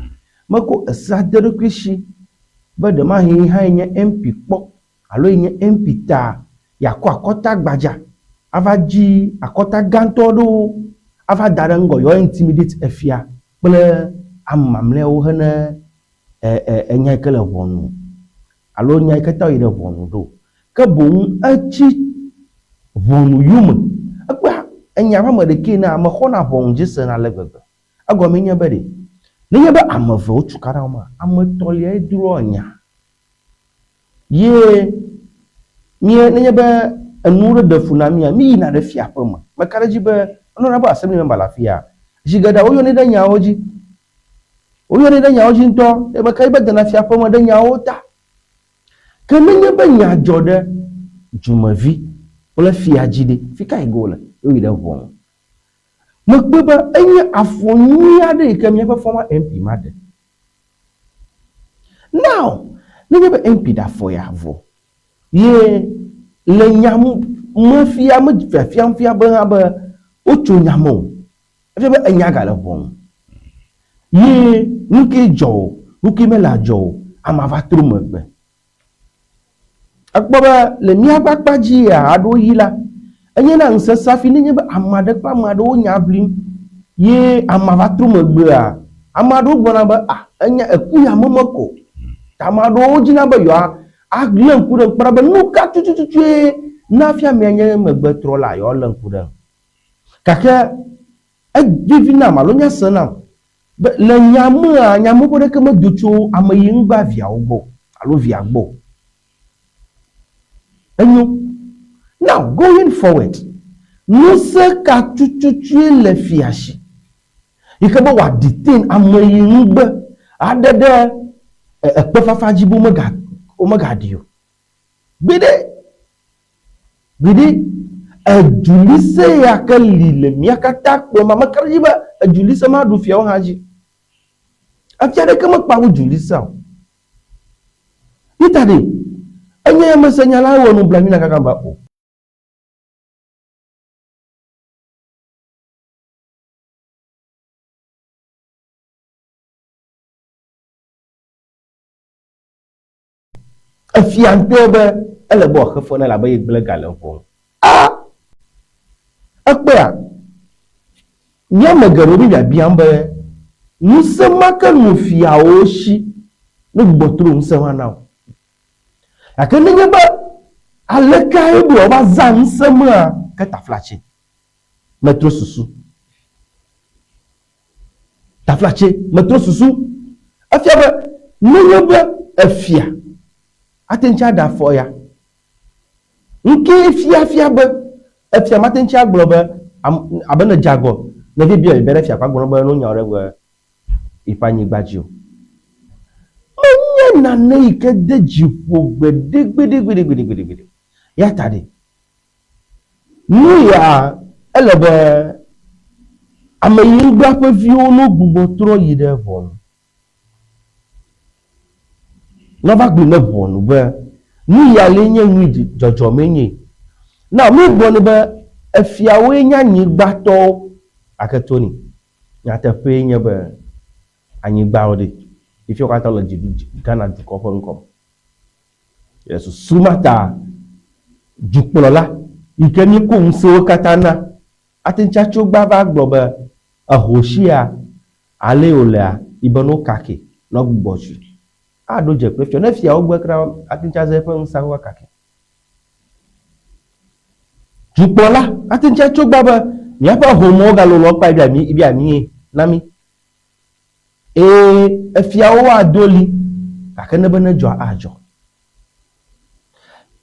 meko esea de eɖokui si be ɖemahi hã ye nye MP kpɔ alo ye nye MP ta yeakɔ akɔta gbadza ava dzi akɔta gãtɔ aɖewo ava da ɖe ŋgɔ yewoa intimidate efia kple ame mamlɛawo hene enya yi ke le ʋɔnu alo nya yi ke ta woyi ɖe ʋɔnu ɖo. Ke boŋ etsi ʋɔnu yome. Egbea enya ƒe ame ɖekɛ na ame xɔna ʋɔnu dzi sena ale gbegbe. Egɔmee nye be ɖe, nenye be ame eve wotu ka ɖe wo mea, ame etɔ̃liae drɔ̃a nya. Ye mía nenye be enu ɖe ɖe fu na mía, mí yina ɖe fia ƒe me. Meka ɖe edzi be enɔna be assembly member le afia. Zi geɖea woyɔnɛ ɖe nyawo dzi. Woyɔnɛ ɖe nyawo dzi ŋutɔ. Eye meka ɖe edzi be dena fia ƒe me ɖe nyawo ta. Ke nenye be nya dzɔ ɖe dumevi kple fia dzi ɖe, fika yi ge wole? Woyi ɖe ʋɔnu. Mekpɔe be enye afɔ nyui aɖe yi ke míaƒe former MP ma ɖe. Now, nenye be MP ɖe afɔ ya vɔ ye le nya me fia, me fiafiam fia be hã be wotso nya me o. Efia be enya gale ʋɔnu. Ye nu kee dzɔ o, nu kee mele adzɔ o, amea va trɔ megbe. Ekpɔ be le míaƒe akpa dzi ya ɣeaɖewoɣi la, enyena nusese hafi nenye be ame aɖe kple ame aɖewo nya ʋlim ye amea va trɔ megbea, ame aɖewo gblɔna be ah enya eku ya me mekɔ o. Ta ame aɖewo dzina be yewoa alé ŋku ɖe ŋu kpɔna be nuka tutututue na hafi amea nye megbetrɔla yewoalé ŋku ɖe eŋu. Gake evivi nam alo nya sẽ nam be le nya mea, nya me ƒe ɖeke medo tso ame yi ŋgba viawo gbɔ o alo via gbɔ o. Enyo. Now, going forward, ŋusẽ ka tututue le fia si yi ke be wòa detain ame yi ŋugbe aɖe ɖe ekpefafa dzi be womegaɖi o? Gbeɖe! Gbeɖe! Edulise ya ke li le mía katã kplɔm, ame ka ɖe dzi be edulise maɖu fiawo hã dzi. Efia ɖeke mekpa wu dulisea o. Peter ɖe, enye ya mese nya la ewɔ nublanui na kaka be o. Efia ŋutɔe be ele be wòaxe fe na elabe yegblẽ ga le eŋu. A! Ekpɔea? Mía ame geɖewo mi biabiam be ŋusẽ ma ke nɔ fiawo si ne gbugbɔ trɔ ŋusẽ ma na wo. Gake nenye be alekae be woava zã ŋusẽ mea, ke taflatse metrɔ susu. Taflatse metrɔ susu. Efia be nenye be efia ate ŋu aɖe afɔ ya. Ŋkee fia fia be efia mate ŋu agblɔ be abe ne dze agɔ ne vi bia biabia ɖe fia ƒe agblɔ be no nya ɖe be yiƒe anyigba dzi o. Menye nane yi ke de dzi ƒo gbeɖegbeɖegbeɖegbeɖegbeɖe. Ya ta ɖe Nu ya ele be ameyinugbea ƒe viwo no gbugbɔ trɔ yi ɖe ʋɔnu. Ne wova gblɔe ne ʋɔnu be nu ya lee nye nui dzɔdzɔmee nye. Na mí gblɔ nɛ be efiawoe nye anyigbatɔwo gake Tony, nyateƒee nye be anyigbawo ɖe, fifiawo katã le dziɖu Ghana dukɔ ƒe ŋkɔ me. Le susu ma ta, dukplɔla yi ke míekɔ ŋusẽwo katã na ate ŋu atso gbã va gblɔ be, Eho sia alee wòlea, yi be no kake, nɔ gbugbɔ zui. Aɖo dze kple fia. Ne fiawo gbe kura, ate ŋu aze eƒe ŋusẽ va kake. Dukplɔla ate ŋu atso gbã be, Míaƒe ehomɔwo galolo kpa ibia mie na mí. Ee, efiawo woado ɣli, gake ne be nedzɔa, adzɔ.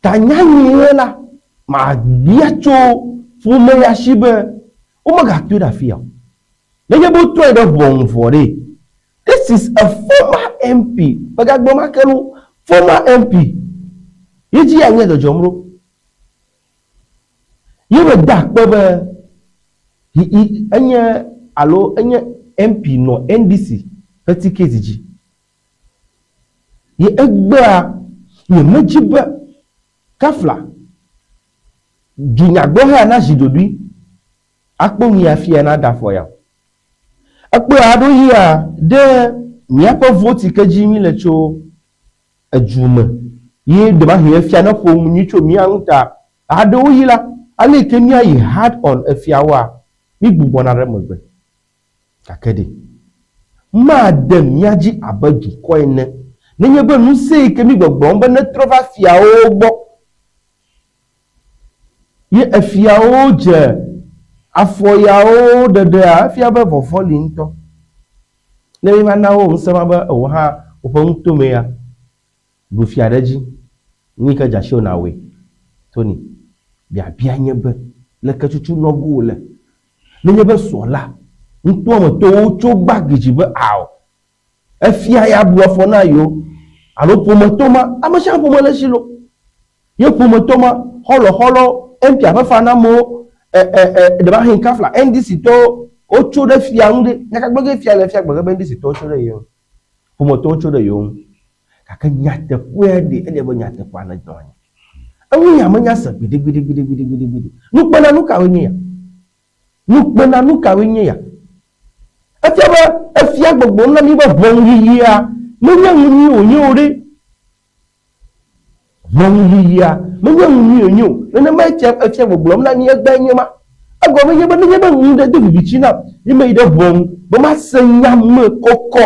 Ta nyanyuie la, mabia tso ƒome ya si be womegatoe ɖe afia o. Nenye be wotrɔe ɖe ʋɔnu vɔ ɖe, this is a former MP, megagblɔ ma ke lo, former MP ye dzi ya nye dzɔdzɔm ɖo. Ye me da akpe be he i enye alo enye MP nɔ NDC ƒe ticket dzi. Ye egbea nye medzi be kafla dunyagblɔha ya na zi ɖoɖui akpɔ nu ya fia na da afɔ ya o. Ekpɔe aɖo yia ɖe miaƒe vote yi ke dzi mi le tso edu me ye ɖemahi efia ne ƒo nu nyui tso mía ŋu ta. Ɣeaɖewoɣi la, ale yi ke míayi hard on efiawoa, mígbugbɔna ɖe megbe. Gake ɖe made mía dzi abe dukɔ ene nenye be ŋusẽ yi ke mígbɔgblɔm be netrɔ va fiawo gbɔ ye efiawo dze afɔ yawo ɖeɖea, efia be vɔvɔ̃ li ŋutɔ. Ne míva na wo ŋusẽ ma be wò hã woƒe nutomea ya, ɖu fia ɖe edzi, nu yi ke dze asiwò nàwɔe. Tony, biabia nye be, leke tutu nɔgo wòle? Nenye be srɔ̃ la, nutoa me tɔwo tso gba gidzi be ao, efia ya bu afɔ na yewo, alo ƒometɔ ma, ame sia ame ƒome le esi loo. Ye ƒometɔ ma, xɔlɔxɔlɔ, MP ƒe fanamewo, ɛ ɛ ɛ ɖemahin kafla NDC tɔwo wotso ɖe fia ŋu ɖe. Nya ka gblɔ ge fia le fia gblɔ ge be NDC tɔwo tso ɖe ye ŋu. Ƒometɔwo tso ɖe yewo ŋu. Gake nyateƒea ɖe, ele be nyateƒea nenɔ anyi. Eŋu nya menya se gbeɖegbeɖegbeɖegbeɖegbeɖe. Nukpena nu kawoe nye ya? Nukpena nu kawoe nye ya? Efia be efia gbɔgblɔm na mí be ʋɔnuyiyia menye nu nyui wònye o ɖe. Ʋɔnuyiyia menye nu nyui wònye o. Nenemae fia efia gbɔgblɔm na mí egbea nye ma. Egɔme nye be nenye be nu ɖe do viviti nam ye meyi ɖe ʋɔnu be mase nya me kɔkɔ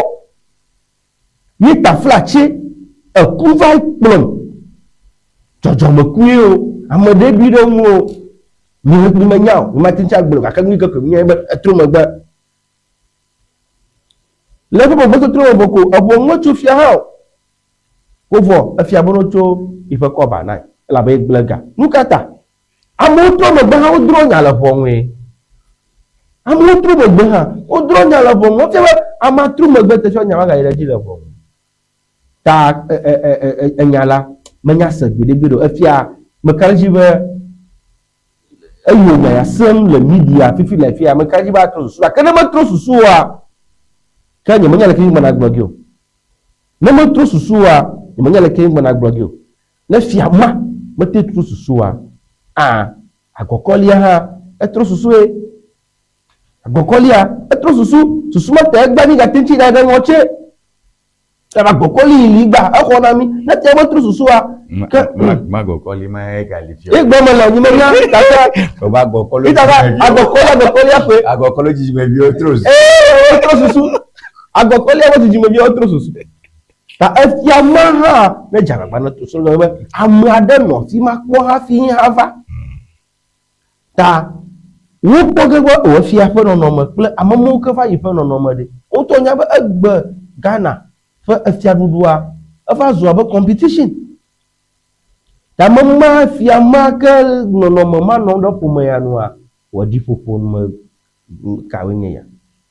ye taflatse eku va kplɔm. Dzɔdzɔmekue o, ame ɖe ɖui ɖe ŋu o. Nye menya o, nyemate ŋu agblɔe o gake nu yi ke koe menyae be etrɔ megbe. Le eƒe megbe me vɔ ko eƒo nu metso fia hã o. Ko vɔ efia be notso yiƒe kɔba nae elabe egblẽ ga. Nu ka ta? Amewo trɔ megbe hã wodrɔ̃ nya le ʋɔnue. Amewo trɔ megbe hã wodrɔ̃ nya le ʋɔnu. Efia be amea trɔ megbe teƒe nya magayi ɖe edzi le ʋɔnu. Ta enya la menya se gbeɖegbeɖe o. Efia meka ɖe edzi be Eye nya ya sem le media fifi le afia, meka dzi be atrɔ susu gake ne metrɔ susu oa, ke nyemenya leke gbɔna gblɔ ge o. Ne metrɔ susu oa, nyemenya leke gbɔna gblɔ ge o. Ne fia ma mete trɔ susu oa, a agɔkɔlia hã etrɔ susue. Agɔkɔlia etrɔ susu, susu ma ta egba mi gate ŋuti ɖe ŋɔtse. Eva gɔkɔli yi li gba exɔ na mi. Ne tia me trɔ susua. Ke ma gɔkɔli ma ye gali fia. Ye gbɔ me le nyi me nya gake. Ova gɔkɔli. Ita va agɔkɔli agɔkɔli aƒe. Agɔkɔli dzidzimeviwo trɔ susu. Ee wo trɔ susu. Agɔkɔli ƒe dzidzimeviwo trɔ susu. Ta efia ma hã ne dze agbagba ne trɔ susu be ame aɖe nɔ afi ma kpɔ hafi hã va. Ta wokpɔ ge be o efia ƒe nɔnɔme kple ame mawo ke va yi ƒe nɔnɔme ɖe. Wotɔ nya be egbe Ghana ƒe efiaɖuɖua eva zu abe competition. Ta ame ma fia ma ke nɔnɔme ma nɔm ɖe ƒome ya nua, wɔ ɖiƒoƒo me kawoe nye ya?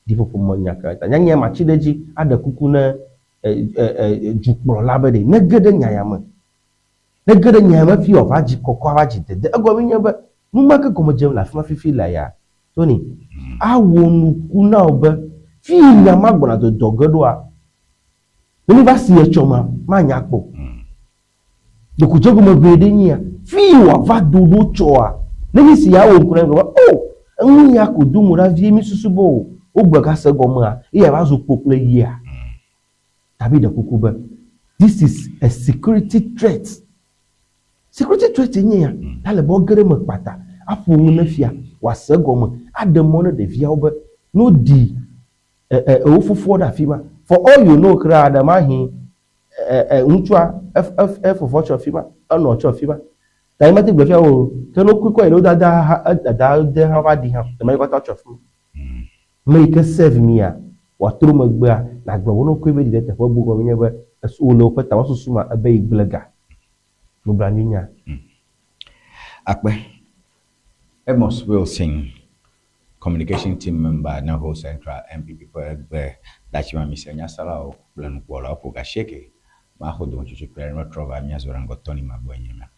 Ɖiƒoƒo me nya kawoe ta? Nyanya matsi ɖe edzi aɖe kuku ne dukplɔla be ɖe nege ɖe nya ya me. Ne ge ɖe nyaa me fi wòava dzi kɔkɔ ava dzi dede. Egɔme nye be nu ma ke gɔme dzem le afi ma fifi lea ya. Tony, awɔ nuku na wò be fi yi nya ma gbɔna dɔdɔ ge ɖoa, ne mi va si etsɔ ma, manya kpɔ o. Ɖeko dze egɔme ʋee ɖe nyia, fi yi wòava do ɖo tsɔa, ne mi si ya awɔ nuku na mi be o, enu ya ko do mo ɖa vie mi susu be o, wogblɔ gase egɔmea, ye ava zu kpo kple yia. David ɖe kuku be, This is a security threat. Security threat nye ya. Ta le be woage ɖe eme kpata, aƒo nu ne fia, wòase egɔme, aɖe mɔ ne ɖeviawo be ne woɖi wo fofoa ɖe afi ma. For all you know kura ɖemahi ŋutsua efofoa tso afi ma, enɔ tso afi ma. Ta ye mate gblɔe fia wo o. Ke ne wokɔe kɔ yi ɖe wo dada hã, edada de hã va ɖi hã, ɖemahi wo katã tso afi ma. Ame yi ke serve mia, wòatrɔ megbea, nàgblɔ be ne wokɔe va yi ɖe teƒe bubu gɔme nye be wòle woƒe tamesusu me ebe yi gblẽ ga. Nublanuinya. Akpe. Amos Wilson, Communication Team Member na Ho Central NPP ƒe egbe datsimami se nyaselawo kple nukpɔlawo ƒo ga asieke. Maxɔ dometsotso kple ne metrɔ va míazɔ ɖe ŋgɔ Tony Magbɔe nye míakplɔ.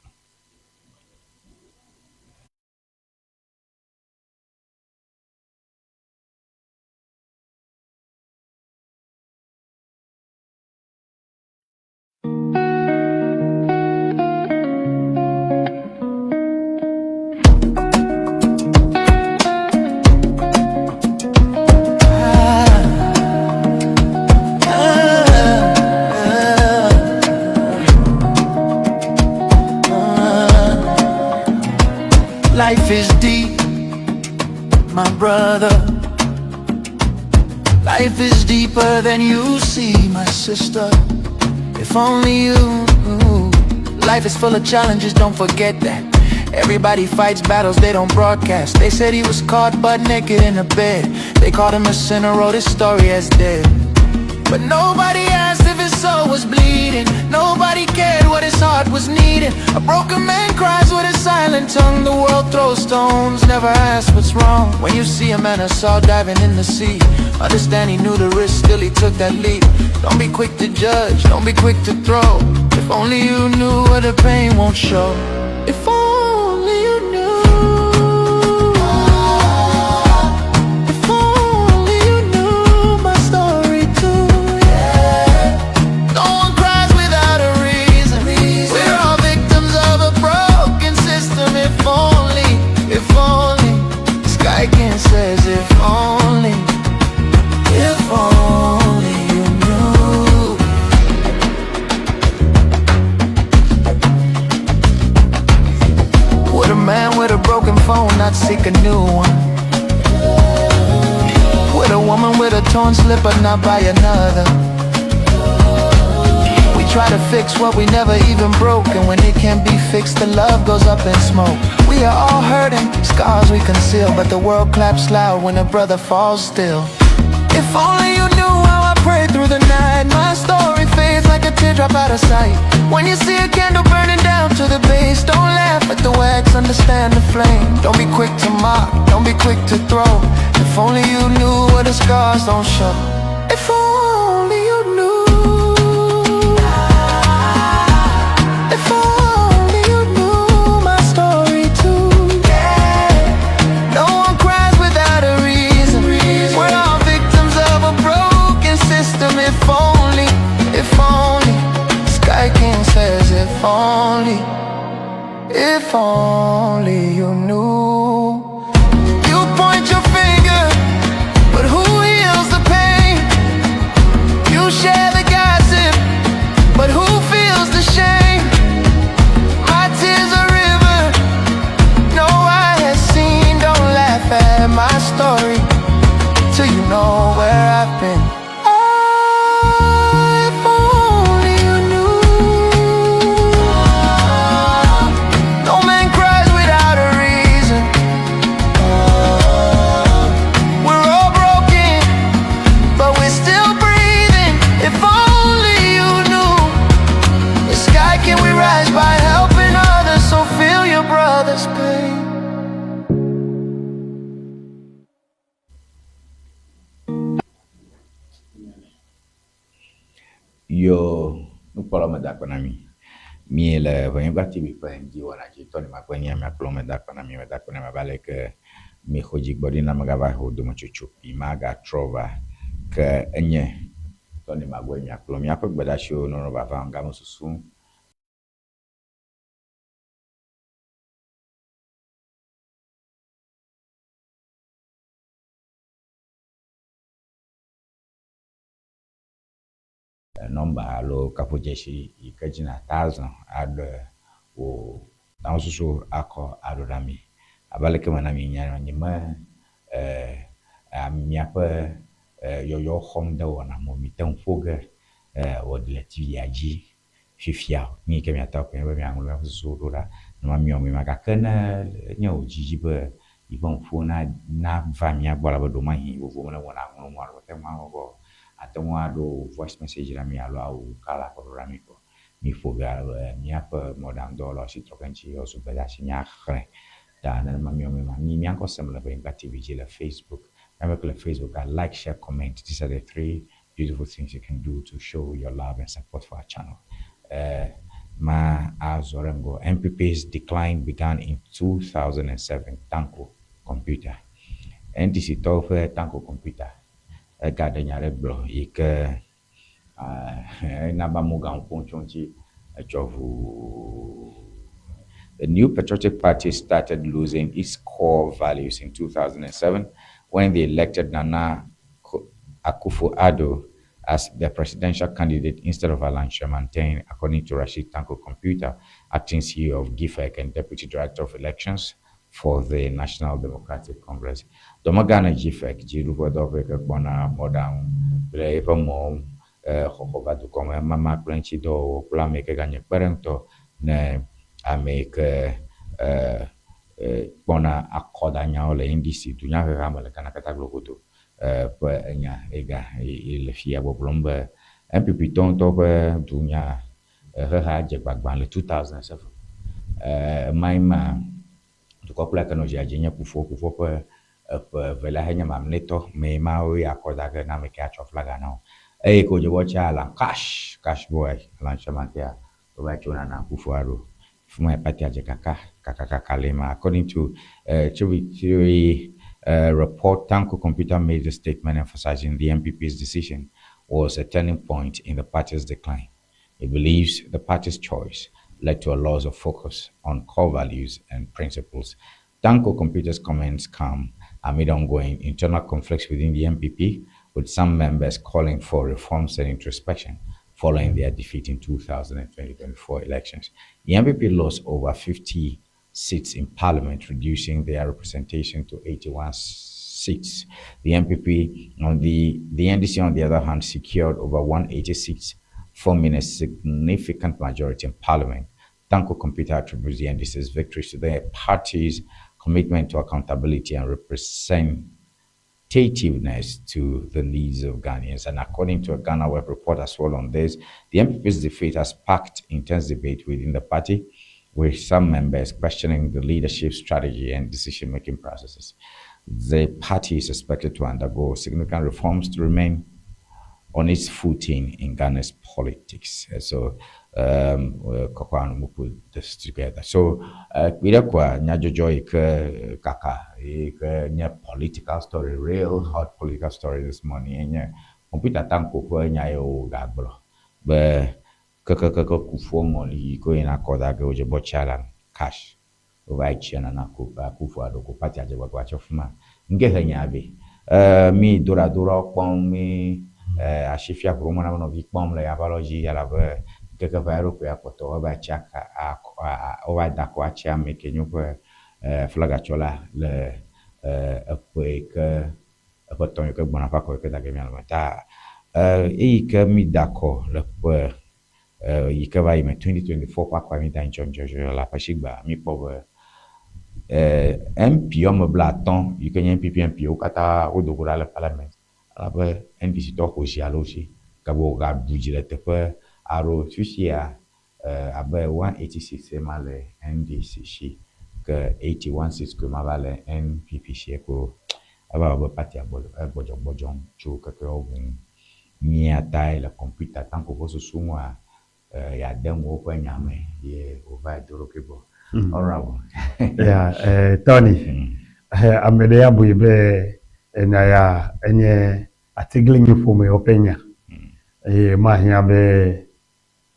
Life is deep, my brother. Life is deeper than you see, my sister. If only you knew. Life is full of challenges, don't forget that. Everybody fights battles they don't broadcast. They said he was caught butt naked in a bed. They called him a sinner, wrote his story as dead. But nobody asked if his soul was bleeding. Nobody cared what his heart was needing. A broken man cries with a silent tongue. The world throws stones, never asks what's wrong. When you see a man I saw diving in the sea, understand he knew the risk, still he took that leap. Don't be quick to judge, don't be quick to throw. If only you knew what the pain won't show. If only you knew. If only you knew my story too. Yeah. No one cries without a reason. We're all victims of a broken system. If only, if only. Sky King says if only. torn slipper, not buy another. We try to fix what we never even broke, and when it can't be fixed, the love goes up in smoke. We are all hurting, scars we conceal, but the world claps loud when a brother falls still. If only you knew how I prayed through the night. My story fades like a teardrop out of sight. When you see a candle burning down to the base, don't laugh at the wax, understand the flame. Don't be quick to mock, don't be quick to throw. If only you knew what the scars don't show. If only you knew. If only you knew my story too. No one cries without a reason. We're all victims of a broken system. If only, Sky King says, if only you knew. You point your finger, but who heals the pain? You share the gossip, but who feels the shame? My tears a river no eye has seen. Don't laugh at my story till you know where I've been. Ah, if only you knew. No man cries without a reason. We're all broken, but we're still breathing. If only you knew. The sky can we rise by helping others, so feel your brother's pain. Yo nukpɔlawo meda akpe na mi. Mi le Ʋenyigba TV ƒe ŋdi wɔna dzi tɔ ni makpe nye miakplɔ meda akpe na mi meda akpe na mi abe ale ke mi xɔ dzigbɔɖi na megava ho dometsotso kpui magatrɔ va ke enye tɔ ni magbe miakplɔ miaƒe gbedeasiwo nɔnɔ vava game susu nɔmba alo kaƒodzesi yi ke dzi nàta azɔ aɖe wò tamesusu akɔ aɖo ɖa mi. Abe aleke mena mi nya nye me miaƒe yɔyɔ xɔm de wɔna me mi te ŋu ƒo ge wɔ le TV-a dzi fifia o. Nu yi ke miate ŋu be miaŋlɔ miaƒe susuwo ɖo ɖa ne miawɔ mi ma gake ne nye wò dzidzi be yiƒe nuƒo na nava mía gbɔ elabe ɖewomahi vovo mele wɔna ŋlɔm o alo mete ŋu aŋlɔ gbɔ o, ate ŋu aɖo voice message ɖa mi alo awu kala kɔ ɖo ɖa mi ko. Mi ƒo ge ale míaƒe mɔɖaŋudɔwɔlawo si trɔ ke ŋuti yewoazu gbedeasi míaxlẽ. Ta nenema míawɔ mi ma. Mi mía ŋkɔ sem le Ʋenyigba TV dzi le Facebook. Míabe ke le Facebook a like, share, comment. These are the three beautiful things you can do to show your love and support for our channel. Ma azɔ ɖe ŋgɔ. NPP's decline began in 2007. Tanko computer. NDC tɔwo ƒe Tanko computer egaɖe nya ɖe gblɔ yi ke ena be amewo gaŋu ƒom tso eŋuti etsɔ ʋuu. The New Patriotic Party started losing its core values in 2007 when they elected Nana Akufo-Addo as the presidential candidate instead of Alan Kyerematen, according to Rashid Tanko Computer, acting CEO of GIFEC and Deputy Director of Elections for the National Democratic Congress. Dɔmegã ne GIFEC dziɖuƒe dɔwɔƒe yi ke kpɔna mɔɖaŋu kple eƒe mɔwo xɔxɔ va dukɔ me, mama kple ŋutidɔwɔwɔ kple ame yi ke ganye kpeɖeŋutɔ ne ame yi ke kpɔna akɔdanyawo le NDC dunyaheha me le Ghana katã gblɔ godo ƒe enya ega le fia gbɔgblɔm be NPP tɔ ŋutɔ ƒe dunya heha dze gbagbã le 2007. Emae ma dukɔkplɔla ke nɔ dzia dzi nye Kufuor. Kufuor ƒe eƒe evelia henye mamlɛtɔ mee ma woe akɔ da ge na ame ke atsɔ flaga na wo. Eye ke wodze be woatsa Alan Cash, Cash Boy, Alan Kyerematen wova tso Nana Akufo-Addo. Fi ma partia dze kaka kakakaka le ma. According to TV3 report, Tanko Computer made the statement emphasizing the NPP's decision was a turning point in the party's decline. He believes the party's choice led to a loss of focus on core values and principles. Tanko Computer's comments come amid ongoing internal conflicts within the NPP, with some members calling for reforms and introspection following their defeat in 2024 elections. The NPP lost over 50 seats in parliament, reducing their representation to 81 seats. seats. The NPP on the the NDC on the other hand secured over 180 seats, forming a significant majority in parliament. Tanko Computer attributes the NDC's victory to the party's commitment to accountability and representativeness to the needs of Ghanaians. And according to a GhanaWeb report as well on this, the NPP's defeat has sparked intense debate within the party, with some members questioning the leadership strategy and decision-making processes. The party is expected to undergo significant reforms to remain on its footing in Ghana's politics. So, Kɔkɔa put this together. So, kpi ɖe koa nyadzɔdzɔ yi ke kaka yi ke nye political story, real hot political story this morning enye Computer Tanko ƒe nya ye wògagblɔ be kekekeke Kufuor ŋɔli yi ke woyina kɔ da ge wodze bɔ tsia la cash wova yi tsia nana Akufo Addo ko party adze gbagba tso fi ma. Ŋke he nya vɛ. Mi doɖadoɖawo kpɔm mi asifia ʋu na nɔvi kpɔm le yaƒe alɔ dzi elabe ŋkeke ƒe aɖewo koe akpɔtɔ woava tsi aka wova da akɔ atsi ame ke nye woƒe flagatsɔla le eƒe yi ke eƒe tɔ yi ke gbɔna ƒe akɔ yi ke da ge mía le ta eyi ke mi da akɔ le ƒe yi ke va yi me 2024 ƒe akɔa mi da ŋtsɔŋtsɔŋtsɔ le aƒe si gbea mi kpɔ be MP woame 50 yi ke nye NPP MP wo katã wodo go ɖa le parliament elabe NDC tɔwo ƒo zi alo si gake wogaɖu dzi le teƒe aɖewo. Fifia abe 186 ma le NDC si ke 81 seats koe ma va le NPP si ko eva wɔ be partia egbɔdzɔgbɔdzɔm tso kekewo ŋu. Mia tae le Computer Tanko ƒe susu ŋua yeade nu woƒe nya me ye wòva do ɖokui gbɔ. Honorable. Yeah, Tony, ame ɖe abui be enya ya enye atiglinyi ƒomewo ƒe nya eye mahiã be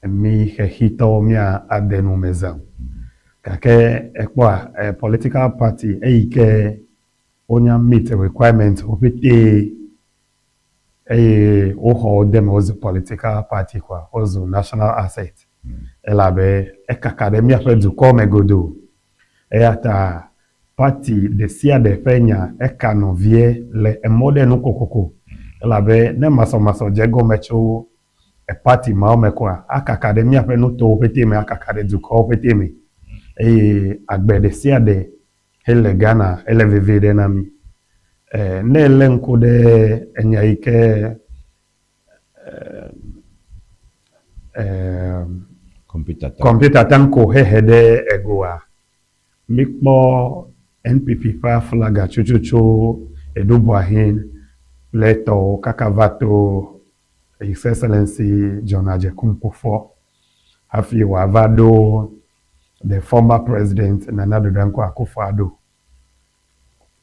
mi xexitɔwo mía ade nu me zã o. Gake ekpɔa political party eyi ke wonya meet requirement wo ƒete eye woxɔ wo de me wozu political party koa wozu national asset elabe ekaka ɖe míaƒe dukɔ me godoo. Eya ta party ɖe sia ɖe ƒe nya eka nɔvie le emɔ ɖe nu kokoko elabe ne masɔmasɔ dze egɔme tso party mawo me koa akaka ɖe míaƒe nutowo ƒete me akaka ɖe dukɔwo ƒete me eye agbe ɖe sia ɖe hele Ghana ele vevie ɖe na mí. Ne elé ŋku ɖe enya yi ke Computer Tanko hehe ɖe egoa, míkpɔ NPP ƒe aflaga tsotsotso Adu Boahen kple etɔwo kaka va to His Excellency John Agyekum Kufuor hafi wòava ɖo the former president Nana Addo Dankwa Akufo-Addo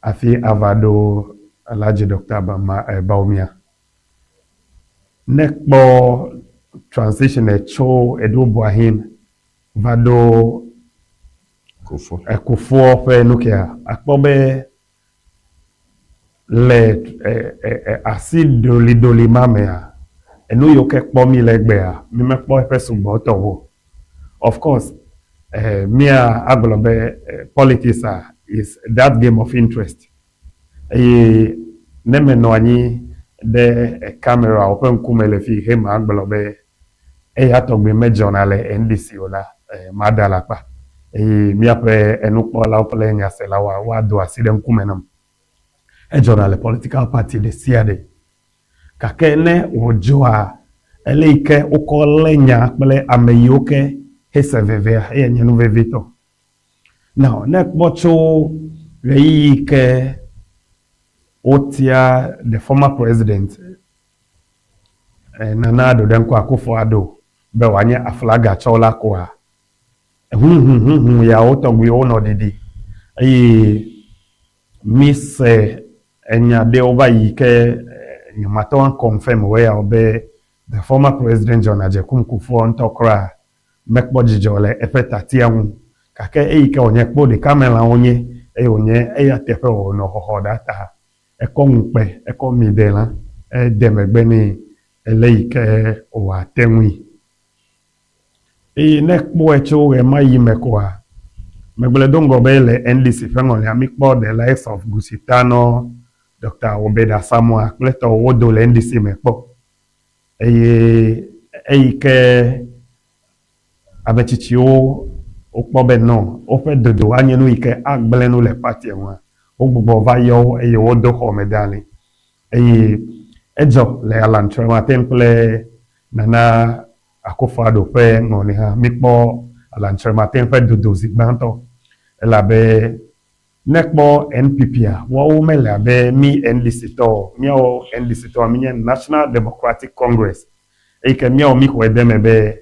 hafi ava ɖo Alhaji Dr. Bawumia. Ne kpɔ transition tso Adu Boahen va ɖo Kufuor ƒe nu kea, akpɔ be le asi doliɖoli ma mea, enu yiwo ke kpɔ mi le egbea, mi mekpɔ eƒe sugbɔtɔ o. Of course, mía agblɔ be politics is that game of interest. Eye ne menɔ anyi ɖe camera ƒe ŋkume le fi he ma gblɔ be eya tɔgbi medzɔna le NDC o la, mada alakpa. Eye míaƒe enukpɔlawo kple nyaselawo woado asi ɖe ŋkume nam. Edzɔna le political party ɖe sia ɖe. Gake ne wòdzɔa, ele yi ke wokɔ lé nya kple ame yiwo ke hese vevea, eya nye nu vevitɔ. Now, ne ekpɔ tso ɣeyiɣi ke wotia the former president Nana Addo Dankwa Akufo-Addo be wòanye aflagatsɔla koa, huhuhuhu yawo tɔgbiwo nɔ ɖiɖi eye mise enya ɖewo va yi ke nyemate ŋu confirm wo ya o be the former president John Agyekum Kufuor ŋutɔ kura mekpɔ dzidzɔ le eƒe tatia ŋu gake eyi ke wònye kpo ɖeka me lã wonye eye wònye eya teƒe wònɔ xɔxɔ ɖa ta ekɔ ŋukpe ekɔ mi de lã ede megbe nɛ ele yi ke wòate ŋui. Eye ne ekpɔe tso ɣemaɣi me koa, megblɔe do ŋgɔ be le NDC ƒe ŋɔlia míkpɔ the likes of Goosie Tanoh, Doctor Obed Asamoah kple tɔwo wodo le NDC me kpɔ eye eyi ke ame tsitsiwo wokpɔ be nɔ woƒe dodo anye nu yi ke agblẽ nu le partia ŋua, wogbugbɔ va yɔ wo eye wodo xɔ me da ali. Eye edzɔ le Alan Kyerematen kple Nana Akufo-Addo ƒe ŋɔli hã. Míkpɔ Alan Kyerematen ƒe dodo zi gbãtɔ elabe ne ekpɔ NPP-a, woawo mele abe mí NDC tɔwo o. Míawo NDC tɔwoa, míenye National Democratic Congress eyi ke míawo míxɔe de eme be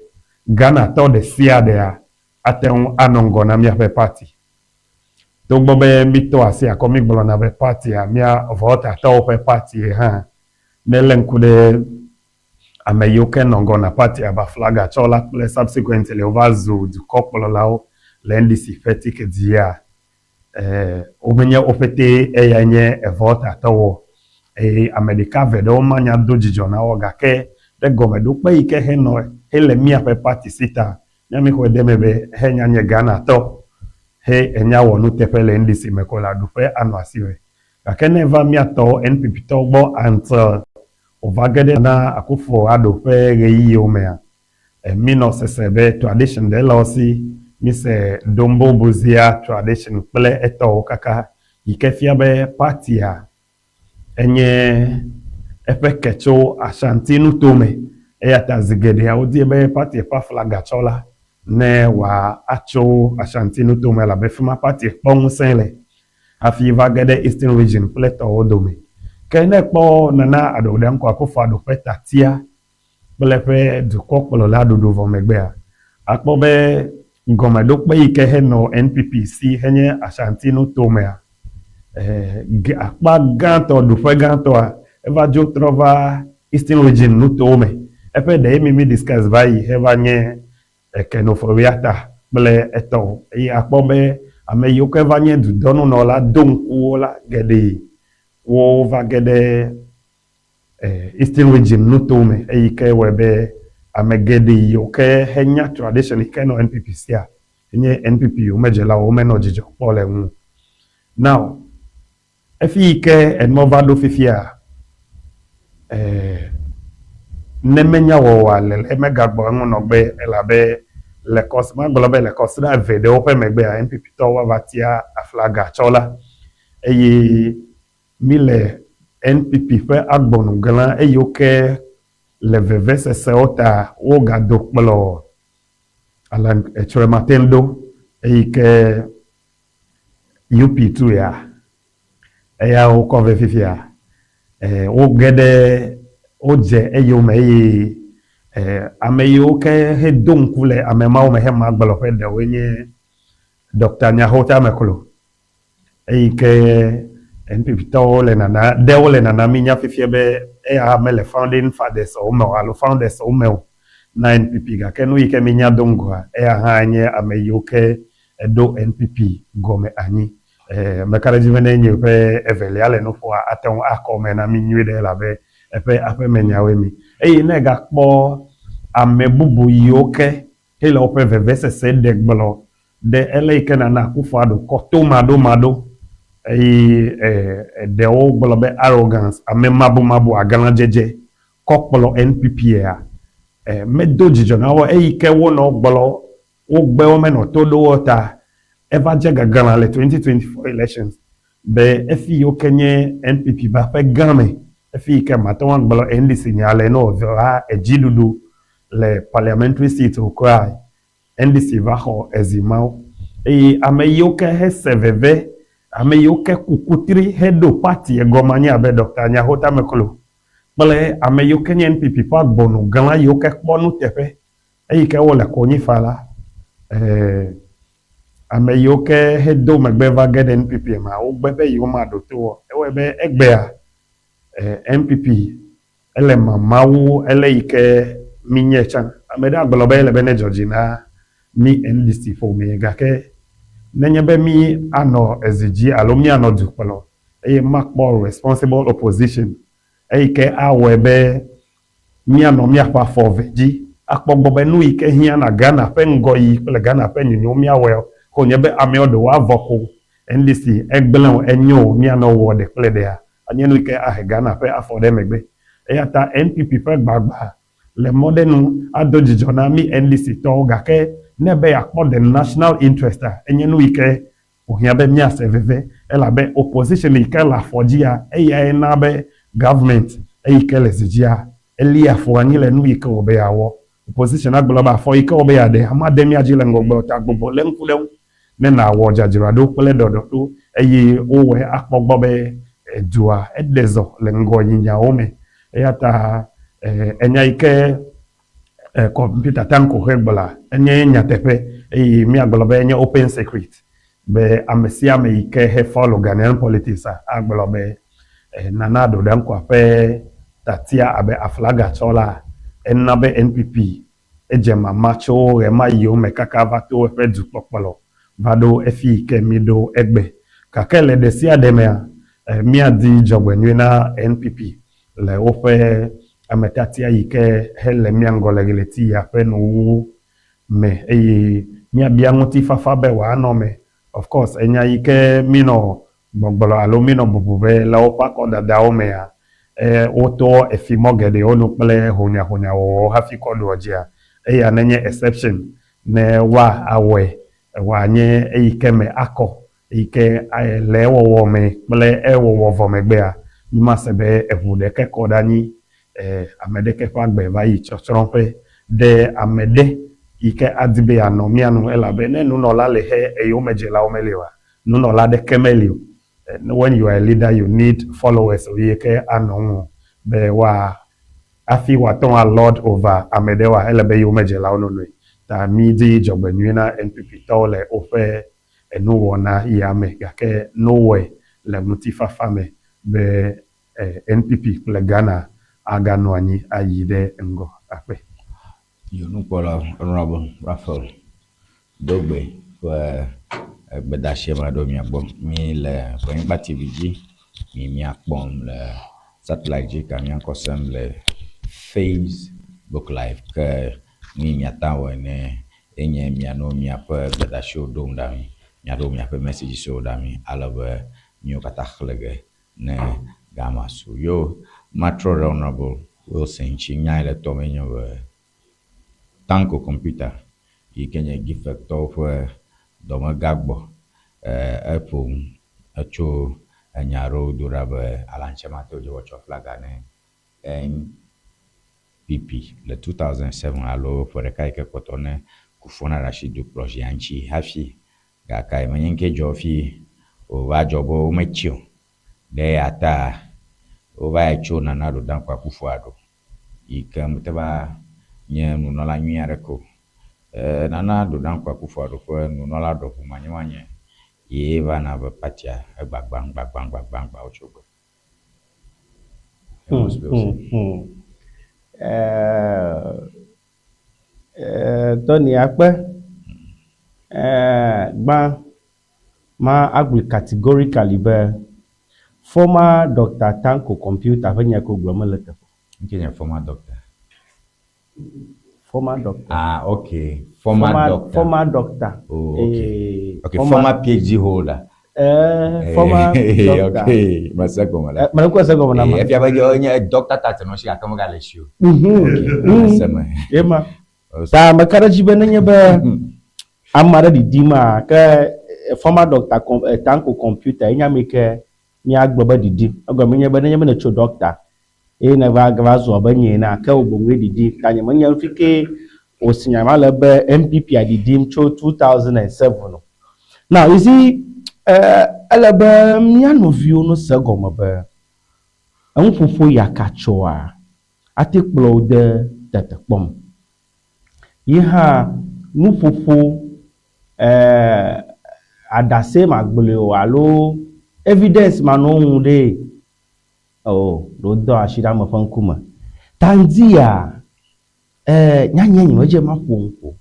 Ghanatɔ ɖe sia ɖea ate ŋu anɔ ŋgɔ na míaƒe party. Togbɔ be mítɔ asi akɔ mígblɔna be party-a mía Voltatɔwo ƒe party-e hã, ne lé ŋku ɖe ame yiwo ke nɔ ŋgɔ na party abe aflagatsɔla kple subsequently wova zu dukɔkplɔlawo le NDC ƒe ticket dzia, womenye wo ƒete eyae nye Voltatɔwo o. Eye ame ɖeka eve ɖewo manya do dzidzɔ na wo gake ɖe gɔmeɖokpe yi ke henɔ hele míaƒe party si ta, mía míxɔe de eme be he nya nye Ghanatɔ he enya wɔ nuteƒe le NDC me ko la ɖuƒe anɔ asiwòe. Gake ne eva mía tɔwo NPP tɔwo gbɔ until wòva ge ɖe Nana Akufo Addo ƒe ɣeyiɣiwo mea, mínɔ sese be tradition ɖe le wo si. Míse Dombo Buzia tradition kple etɔwo kaka yi ke fia be party-a enye eƒe ke tso Ashanti nutome. Eya ta zi geɖea wodie be party-a ƒe aflagatsɔla ne wòatso Ashanti nutome elabe fi ma party-a kpɔ ŋusẽ le hafi va ge ɖe Eastern Region kple tɔwo dome. Ke ne èkpɔ Nana Addo Dankwa Akufo-Addo ƒe tiatia kple eƒe dukɔkplɔla ɖoɖo vɔ megbea, akpɔ be gɔmeɖokpe yi ke henɔ NPP si henye Ashanti nutomea, akpa gãtɔ, ɖoƒe gãtɔa, eva dzo trɔ va Eastern Region nutowo me. Eƒe ɖee mi mi discuss va yi heva nye Eke Noforiata kple etɔwo. Eye akpɔ be ame yiwo ke va nye dudɔnunɔla do ŋkuwo la geɖe wova ge ɖe Eastern Region nutowo me eyi ke wɔe be ame geɖe yiwo ke henya tradition yi ke nɔ NPP sia nye NPP yomedzelawo womenɔ dzidzɔ kpɔ le eŋu o. Now, efi yi ke enua va ɖo fifia, ne menya wɔwɔa le le megagbɔ eŋu nɔ gbe elabe le kɔs magblɔ be le kɔsiɖa eve ɖewo ƒe megbea NPP tɔwo woava tia aflaga tsɔla eye Mi le NPP ƒe agbɔnu glã eyiwo ke le vevesesewo ta wo ga do kplɔ Alan Kyerematen ɖo eyi ke UP tu ya eya wo kɔ vɛ fifia wo ge ɖe wo dze eyome eye ame yiwo ke he do ŋku le ame mawo me he ma gblɔ ƒe ɖewoe nye Doctor Nyaho Tameklo. Eyi ke NPP tɔwo le nana, ɖewo le nana mí nya fifia be eya mele founding fathers wo me o alo founders wo me o na NPP gake nu yi ke mí nya do ŋgɔa, eya hã nye ame yiwo ke eɖo NPP gɔme anyi. Meka ɖe edzi be ne nye ƒe evelia le nu ƒoa, ate ŋu akɔ eme na mí nyuiɖe elabe eƒe aƒemenyawoe mí. Eye ne egakpɔ ame bubu yiwo ke hele woƒe vevesese ɖe gblɔ Ɖe ele yi ke nana Akufo-Addo kɔ tomaɖomaɖo eye eɖewo gblɔ be arrogance, amemabumabu, aglãdzedze kɔ kplɔ NPP-a? Medo dzidzɔ na wo eyi ke wonɔ gblɔ wogbe womenɔ to ɖo wo ta eva dze gaglã le 2024 elections be efi yiwo ke nye NPP ƒe aƒe gã me, efi yi ke mate ŋu agblɔ NDC nya le ne wòva edziɖuɖu le parliamentary seat o kura. NDC va xɔ ezi mawo eye ame yiwo ke hese veve, ame yiwo ke ku kutri heɖo party egɔme anyi abe Doctor Nyaho Tameklo kple ame yiwo ke nye NPP ƒe agbɔnu glã yiwo ke kpɔ nuteƒe eyi ke wole konyi fa la, ame yiwo ke hedo megbe va ge ɖe NPP mea, wogbe be yewomaɖo to o. Ewɔe be egbea NPP Ele mama wu ele yi ke mi nye tsã. Ame ɖe agblɔ be ele be ne dzɔ dzi na mi NDC ƒomee gake nenye be mi anɔ ezi dzi alo mi anɔ du kplɔ eye makpɔ responsible opposition eyi ke awɔe be mianɔ miaƒe afɔ eve dzi akpɔ gbɔ be nu yi ke hiã na Ghana ƒe ŋgɔyiyi kple Ghana ƒe nyonyo miawɔe ko nye be amewo ɖewo avɔ ko NDC egblẽ o enyo o mianɔ wɔ ɖe kple ɖea. Anye nu yi ke ahe Ghana ƒe afɔ ɖe megbe. Eya ta NPP ƒe gbagba le mɔ ɖe nu ado dzidzɔ na mí NDC tɔwo gake ne ebe yeakpɔ the national interest a, enye nu yi ke wòhiã be míase veve elabe opposition yi ke le afɔ dzia, eyae na be government eyi ke le zi dzia, elia afɔ anyi le nu yi ke wòbe yeawɔ. Opposition agblɔ be afɔ yi ke wòbe yeaɖe, made mía dzi le ŋgɔgbe o ta gbugbɔ lé ŋku ɖe eŋu ne nàwɔ dzadzraɖo kple ɖɔɖɔɖo eye wowɔe akpɔ gbɔ be dua eɖe zɔ le ŋgɔyinyawo me. Eya ta enya yi ke kɔmpiuta tanko he gblɔa, enye nyateƒe eye míagblɔ be enye open secret be ame sia ame yi ke he follow Ghanaian politics a agblɔ be Nana Addo Dankwa ƒe tatia abe aflaga tsɔla ena be NPP Edze mama tso ɣemaɣiwo me kaka va to eƒe dukpɔkplɔ va ɖo efi yi ke míɖo egbe. Gake le ɖesiaɖe mea, míadi dzɔgbenyui na NPP le woƒe ametatia yi ke hele mía ŋgɔ le ɣleti ya ƒe nuwuwu me eye míabia ŋutifafa be wòanɔ eme. Of course, enya yi ke mínɔ gbɔgblɔ alo mínɔ bubu be le woƒe akɔdadawo mea, wotoa efi mɔ geɖewo nu kple honyahonyawɔwɔwo hafi kɔ ɖua dzia, eya nenye exception ne woa awɔe wòanye eyi ke me akɔ, eyi ke le ewɔwɔ me kple ewɔwɔ vɔ megbea, mímase be eŋu ɖeke kɔ ɖe anyi, ame ɖeke ƒe agbe va yi tsɔtsrɔ̃ƒe ɖe ame ɖe yi ke adi be yeanɔ mía nu elabe ne nunɔla le xe eyomedzelawo meli oa, Nunɔla aɖeke meli o. When you are a leader you need followers yi ke anɔ ŋuwò be woa hafi woate ŋu a lord over ame ɖewoa, ele be yomedzelawo nonoe. Ta mídi dzɔgbenyui na NPP tɔwo le woƒe enuwɔna ya me gake nowɔe le ŋutifafa me be NPP kple Ghana aganɔ anyi ayi ɖe ŋgɔ akpe. Yo nukpɔla Honorable Raphael Dogbe ƒe gbedeasie va ɖo mia gbɔ. Mi le Ʋenyigba TV dzi, mi mia kpɔm le satellite dzi ka mia ŋkɔ sem le Facebook live ke nu yi miate ŋu awɔe ne enye mianɔ miaƒe gbedeasiwo ɖom ɖa mi, miaɖo miaƒe messageswo ɖa mi ale be míwo katã xlẽ ge ne gamea su. Yo matrɔ ɖe Honorable Wilson ŋuti nyae le tɔmee nye be Tanko kɔmputa yi ke nye Gifektɔwo ƒe dɔmega gbɔ eƒo nu etso enya aɖewo do ɖa be Alan Kyerematen dze woatsɔ flaga ne NPP le 2007 alo ƒe ɖeka yi ke kpɔtɔ ne Kufuor naɖe asi dukplɔzia ŋuti hafi gake menye ŋkee dzɔ hafi wòva dzɔ be wometsi o. Ɖe eya ta wova yi tso Nana Addo Dankwa Akufo-Addo yi ke mete va nye nunɔla nyui aɖeke o. Nana Addo Dankwa Akufo-Addo ƒe nunɔla ɖɔʋu manyemanye ye va na be patia egbagbam gbagbam gbagbam gba wotso gbe. Amos Wilson. Tony akpe. Gbã ma agblɔe categorically be former Doctor Tanko Computer ƒe nya ke wògblɔ mele eteƒe o. Ŋkee nye former doctor. Former doctor. Ah, okay. Former, former doctor. Former doctor. Oh, okay. Eh, okay, former, former PhD holder. Eh, former doctor. Okay, mese gɔme la. Mele kɔ se gɔme na ma. Efia be nye doctor title nɔ si gake megale esi o. Okay, mese me. Ema. Ta meka ɖe edzi be nenye be ame aɖe ɖiɖimaa, ke former doctor Tanko computer ye nye ame yi ke míagblɔ be ɖiɖim. Egɔme nye be nenye be nètso doctor eye nèva gava zu abe nye enea, ke wò boŋue ɖiɖim. Ta nyemenya nu fi ke wòsi nya ma le be NPP-a ɖiɖim tso 2007 o. Now, you see, ele be mía nɔviwo nose egɔme be enuƒoƒo yakatsoa ate kplɔ wò de tetekpɔ me. Yi hã nuƒoƒo aɖase magblɔe o alo evidence manɔ eŋu ɖee, o ɖe wodɔ asi ɖe ame ƒe ŋkume. Ta ŋdi ya, nyanya nyemedze maƒo nu o.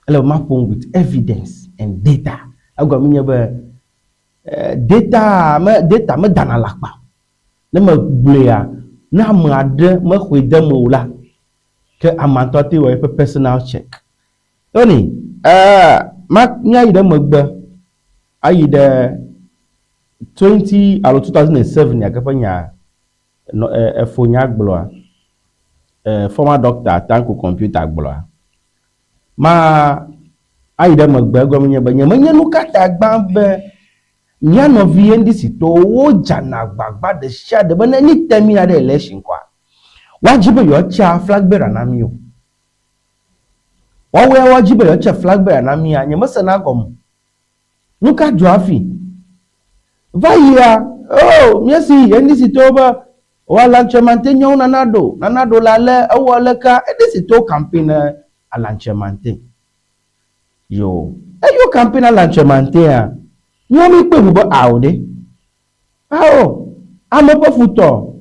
Ele be maƒo nu with evidence and data. Egɔme nye be data me data medana alakpa o. Ne megblɔea, ne ame aɖe mexɔe de eme o la, ke amea ŋutɔ ate ŋu wɔ eƒe personal check. Tony, eh, ma míayi ɖe megbe ayi ɖe 20 alo 2007 ya ke ƒe nya nɔ e efo nya gblɔa, e former doctor Tanko Computer gblɔa, ma ayi ɖe megbe egɔme nye be nyemenye nukata gbã be mía nɔvi NDC tɔwo wodzana agbagba ɖe sia ɖe be ne any time míyina ɖe election kɔa, woadzi be yewoatsa flag bearer na mí o. Woawoe woadzi be yewoatsa flag bearer na mía, nyemesena egɔme o. Nuka dzɔ hafi va yia? Oh, míesi NDC tɔwo be o Alan Kyerematen nyɔwo nana ɖo, nana ɖo le ale, ewɔ leka, NDC tɔwo campaign ne Alan Kyerematen. Yo, eyo campaign Alan Kyerematen a, míawo míkpɔe ŋu be ao ɖe. Ao, ame ƒe futɔ.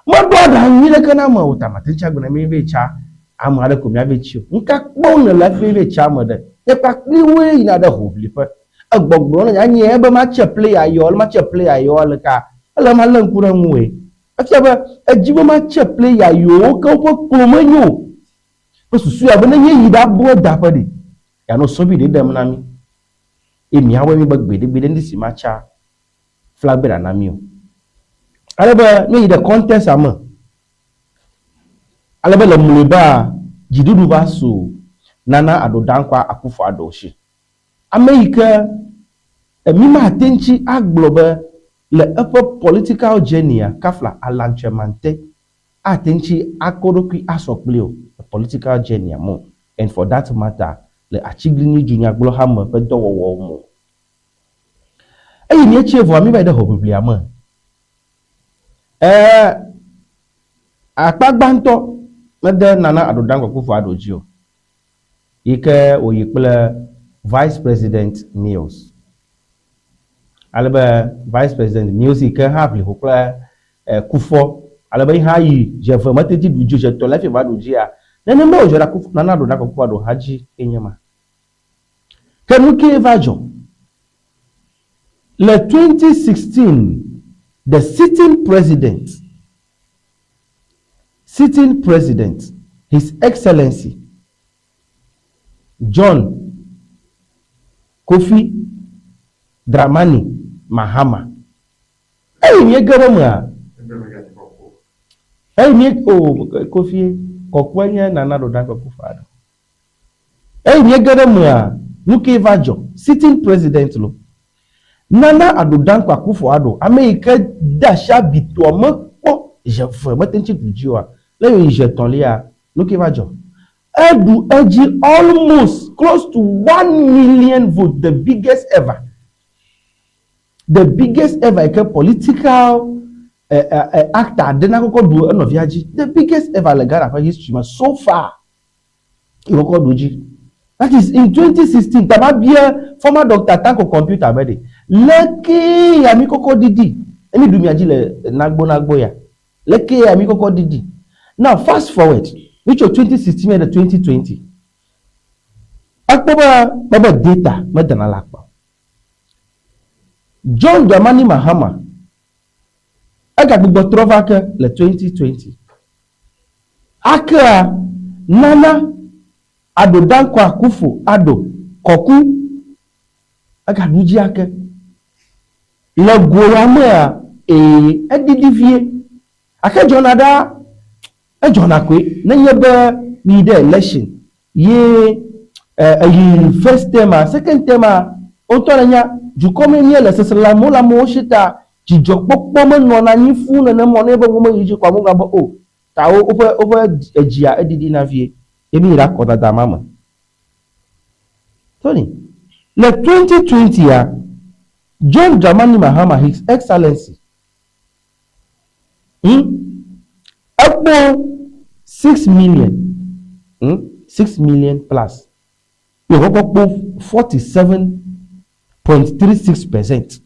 Meɖo aɖaŋu nyui ɖeke na ame o, ta mate ŋu agblɔ na mi be tsa ame aɖe ko míave tsi o. Nuka kpɔm nèle hafi be tsa ame ɖe? Nye kpakpli woe yina ɖe hoʋliƒe. Egbɔgblɔ na nye anye be matse player yɔ alo matse player yɔ aleka? Ele malé ŋku ɖe ŋuwòe. Efia be edzi be matse player yiwo ke woƒe klo menyo o. Ƒe susu ya be ne míeyi ɖabɔ daƒe ɖi, yeanɔ sɔbi ɖe ɖem na mí. Eye míawɔe mí be gbeɖegbeɖe ŋdi si matsa flagbera na mí o. Ale be míeyi ɖe contest me. Ale be le mlɔebaa, dziɖuɖu va su Nana Addo Dankwa Akufo Addo shi. Ame yi ke mí mate ŋuti agblɔ be le eƒe political journey-a, kafla Alan Kyeremanteng ate ŋuti akɔ eɖokui asɔ kpli o le political journey-a me o and for that matter le Atsiglinyi Dunyagblɔha me ƒe dɔwɔwɔwo me o. Eyi míetsie vɔa, míva yi ɖe hoʋiʋlia me. Ɛɛ, akpa gbãtɔ mede Nana Addo Dankwa Akufo Addo dzi o, yi ke wòyi kple Vice President Mills. Ale be Vice President Mills yi ke hã ʋli ho kple Kufuor, ale be yi hã yi zi eve mete dzi ɖu dzi o, zi etɔ̃lia hafi wòva ɖu dzia, nenemae wòdzɔ ɖe Akufo, Nana Addo Dankwa Akufo Addo hã dzi enye ma. Ke nu kee va dzɔ? Le 2016, the sitting president, sitting president, His Excellency John Kofi Dramani Mahama. Eyi míege ɖe emea? Eyi mí, o, Kofi, kɔkɔe nye Nana Addo Dankwa Akufo-Addo. Eyi míege ɖe emea, nu kee va dzɔ? Sitting president lo. Nana Addo Dankwa Akufo Addo, ame yi ke de asi abi toa mekpɔ zi eve mete ŋuti ɖu dzi oa, le yi zi etɔ̃lia, nu kee va dzɔ? Eɖu edzi almost close to 1 million vote, the biggest ever. The biggest ever yi ke political actor aɖe na kɔkɔ ɖu enɔvia dzi. The biggest ever le Ghana ƒe history me so far. Kɔkɔ ɖu dzi. That is in 2016. Tama bia former Dr. Tanko Computer be ɖe. Leke ya mi kɔkɔ didi. Emi ɖu mia dzi le nagbo nagbo ya. Leke ya mi kɔkɔ didi. Now fast forward. Mi tso 2016 mi ɖe 2020. Ekpɔ be mebe data medana le akpa. John Dramani Mahama egagbugbɔ trɔ va ke le 2020. Akea Nana Addo Dankwa Akufo Addo kɔku egaɖu dzi ake. Le go ya mea, ee, eɖiɖi vie. Ake dzɔna ɖaa, edzɔna koe. Nenye be miyi ɖe election ye eyi first term a, second term a, wo ŋutɔ le nya, dukɔ mee míele, seselelãmewo le amewo si ta dzidzɔkpɔkpɔ menɔna anyi fũu nenema o. Nenye be nu meyi dzi kɔa, amewo gblɔna be o, ta woƒe woƒe edzia eɖiɖina vie ye míyi ɖe akɔdada ma me. Tony, le 2020-a, John Dramani Mahama, His Excellency, Ekpɔ 6 million, 6 million plus. Ye wòkɔkɔ kpɔ 47.36%.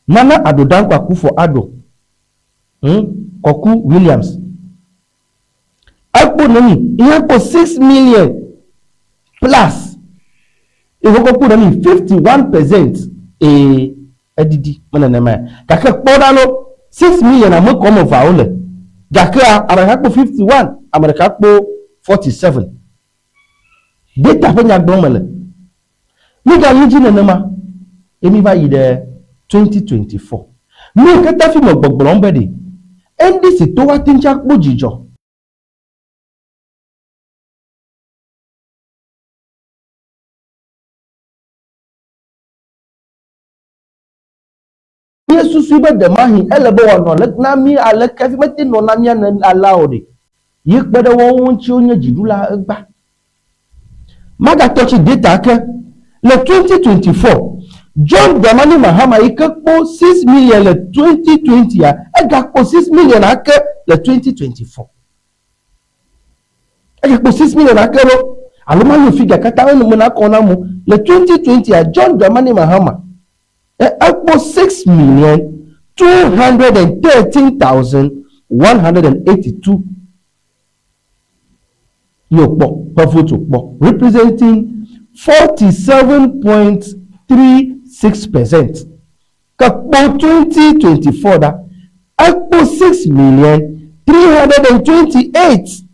Nana Addo Dankwa Akufo Addo, Kɔku Williams. Ekpɔ neni? Eya kpɔ 6 million plus. Ye wòkɔkɔ kpɔ neni? 51%. Ee, eɖiɖi me nenema. Gake kpɔ ɖa lo, 6 million ame kɔ ame eveawo le. Gakea, ame ɖeka kpɔ 51, ame ɖeka kpɔ 47. Data ƒe nya gblɔm mele. Mígayi edzi nenema ye míva yi ɖe 2024. Nu yi ke ta fi me gbɔgblɔm be ɖe NDC towo ate ŋu akpɔ dzidzɔ. Míesusui be ɖemahi ele be wòanɔ ale na mí aleke hafi mete nɔ na mía ene alea o ɖe, ye kpe ɖe woawo ŋuti wonye dziɖula egbea. Magatɔ tsi data ake, le 2024, John Dramani Mahama yi ke kpɔ 6 million le 2020 a, egakpɔ 6 million ake le 2024. Egakpɔ 6 million ake ɖo, alo mayɔ figure katã enu me nakɔ na mo, le 2020 a, John Dramani Mahama Ekpɔ 6,213,182 ye wòkpɔ ƒe vote wòkpɔ, representing 47.36 percent. Ke kpɔ 2024 ɖa, ekpɔ 6,328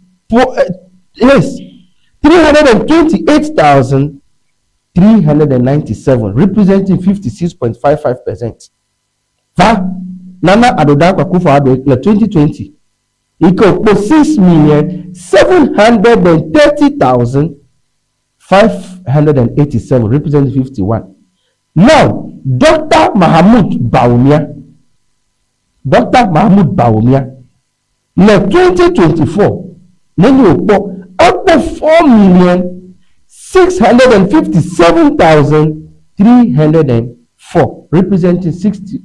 yes, 328,000 397, representing 56.55 percent. Va Nana Addo Dankwa Akufo-Addo le 2020 yi ke wòkpɔ 6,730,587, representing 51. Now, Doctor Mahamudu Bawumia, Doctor Mahamudu Bawumia Le 2024 nenye wòkpɔ, ekpɔ 4,657,304, representing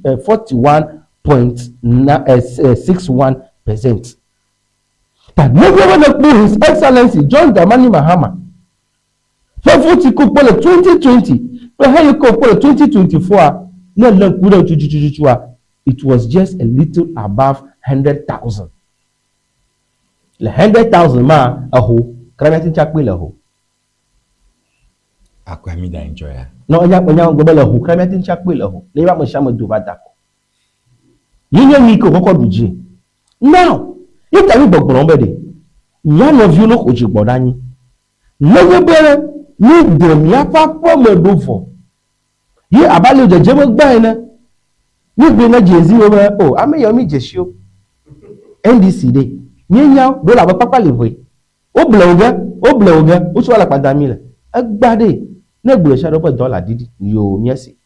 41.61 percent. Ta nenye be nèkpɔ His Excellency John Dramani Mahama ƒe vote yi ke wòkpɔ le 2020 kple heyi ke wòkpɔ le 2024 ne èlé ŋku ɖe tutututua, it was just a little above 100,000. Le 100,000 ma, eho, kra míate ŋu akpɔe le ho. Akɔe mi da ŋtsɔ ya. Nɔ enya enya gblɔ be le ho, kra míate ŋu akpɔe le ho. Ne ye ame sia ame do va da ko. Ye nye nu yi ke wòkɔkɔ ɖu dzi. Now, ye ta mi gbɔgblɔm be ɖe, mía nɔviwo no xo dzi gbɔ ɖe anyi. Nenye be míede míaƒe aƒe me ɖo vɔ, ye abe ale wòdzedzem egbea ene, mígblɔe na Jay-Z-wo be, O, ame yawo mídze si wo. NDC ɖe, míenya wo, ɖewo le abe kpakpa li ʋe. Woble wo ge, woble wo ge, wotsɔ alakpa da mí le. Egbea ɖe, ne egblɔe sia ɖe woƒe dɔla ɖiɖi, yoo, míese.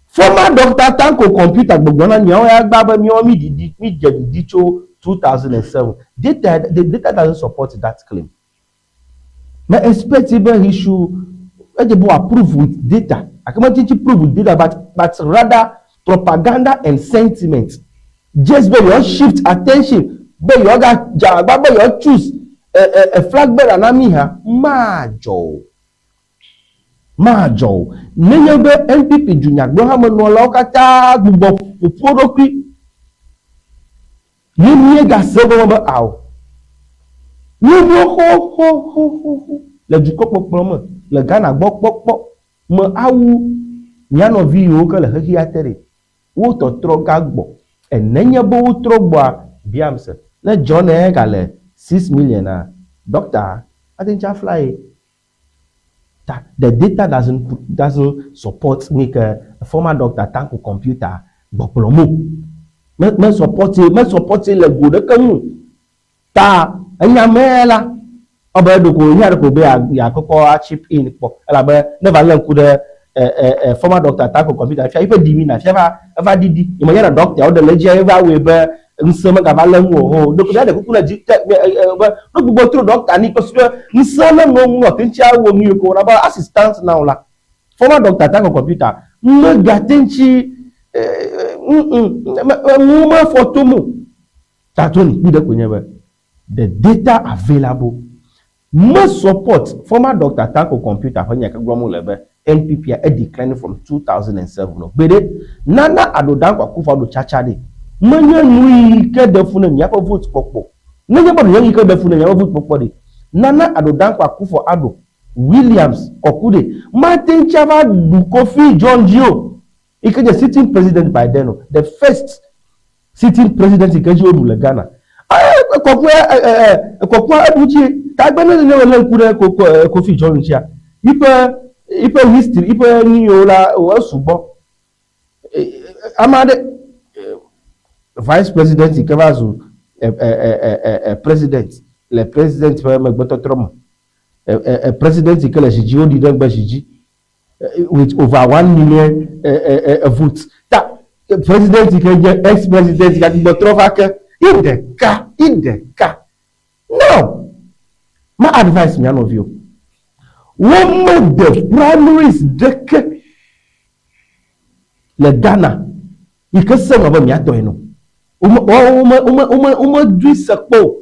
Former Doctor Tanko Computer gbɔgblɔ na miawo ya gba be miawo mi ɖiɖi, mi dze ɖiɖi tso 2007. Data, the data doesn't support that claim. Me expect be he should edze be wòa prove with data. Gake mete ŋuti prove with data but but rather propaganda and sentiment. Just be yewoa shift attention be yewoa ga dze agbagba be yewoa choose a, a, a flag bearer na mi hã madzɔ o. Madzɔ o. Nenye be NPP dunyagblɔhamenɔlawo katã gbugbɔ ƒo ƒu wo ɖokui ye míegase egɔme be ao, míeɖo xoxoxoxo le dukɔkpɔkplɔ me le Ghana gbɔ kpɔkpɔ me awu mía nɔvi yiwo ke le xexea te ɖe, wo tɔtrɔ gagbɔ. Nenye be wotrɔ gbɔa, biam se, ne John gale six million a, ɖɔkta ate ŋu afla ye. Ta the data doesn't doesn't support me ke former doctor tanko computer gbɔgblɔ mo. Me me support me support le go ɖeke ŋu. Ta enya me la ɔbe ɖoko nya ɖeko be ya ya kɔkɔ a chip in kpɔ elabe ne va lé ŋku ɖe e e e former doctor tanko computer fia yiƒe ɖimi na fia va eva ɖiɖi. Nye menya ne doctor wo ɖe le edzia eva wɔe be Ŋusẽ megava le ŋu o. Ho, ɖeko míaɖe kuku le dzi te, be, be, no gbugbɔ trɔ ɖɔkta ni kple susu be ŋusẽ nenɔ ŋu nɔ teŋtsi awɔ nu yi ke wòna be as it stands now la, former doctor ta xɔ kɔmputa megate ŋtsi, ŋu mefɔ tom o. Ta Tony kpui ɖe koe nye be the data available Me support former Doctor Tanko Computer ƒe nya ke gblɔm wole be NPP a e decline from 2007 o. Gbeɖe, Nana Addo Dankwa Akufo-Addo tsatsa ɖe, menye nuyi ke ɖe fu ne miaƒe vote kpɔkpɔ o. Nenye be ɖe nye nuyi ke ɖe fu ne miaƒe vote kpɔkpɔ ɖe, Nana Addo Dankwa Akufo-Addo, Williams Kɔku ɖe, mate ŋuti ava ɖu Kofi John dzi o, yi ke nye sitting president by then o, the first Sitting president yi ke dzi woɖu le Ghana. Kɔkɔa kɔkɔa eɖu dzi. Tagbe ne ne wole ŋku ɖe Kofi John ŋutia, yiƒe yiƒe history yiƒe nu yiwo la esugbɔ. Ame aɖe vice president yi ke va zu president le president ƒe megbetɔtrɔ me. President yi ke le zi dzi woɖi ɖe ŋgbe zi dzi with over 1 million votes. Ta president yi ke nye ex president gagbugbɔ trɔ va ke yi ɖeka yi ɖeka. Now, ma advice mia nɔviwo. Womede primaries ɖeke le Ghana yi ke se ŋɔ be miatɔ ene o. Wome wome wome wome womedui se kpɔ o.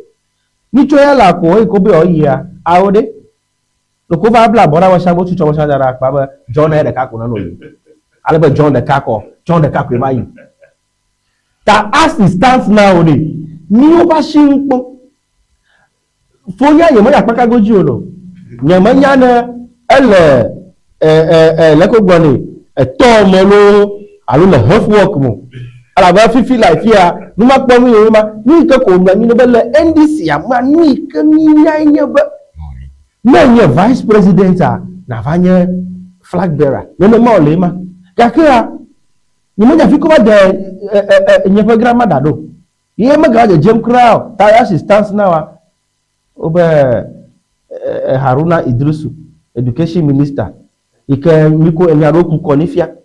Nyitsɔ ya le ko eyi ko be yewoayia awo ɖe. Ɖeko wova bla abɔ ɖe ame sia ame wotutu ame sia ame da ɖe akpa be John ye ɖeka ko nenɔ yiyim. Ale be John ɖeka kɔ John ɖeka koe va yi. Ta as it stands now ɖe, míwo ƒe asi ŋu kpɔ. Fonya nye menya kpaka godzi o lo. Nye menya ne ele e e e leke wogblɔ nɛ etɔ me loo alo le health work me o. Elabe fifi le afia nu ma kpɔ nu ye ma. Nu yi ke ko wònɔ anyi ne be le NDC amea nu yi ke mínyae nye be ne enye vice president a nava nye flag bearer. Nenema wòle ema. Gakea nyemenya fi ke wova de e e e nye ƒe grandma da ɖo. Ye megava dzedzem kura o. Ta as it stands now a wobe Haruna Idrisu, education minister yi ke miko enya ɖewo ku kɔ ni fia.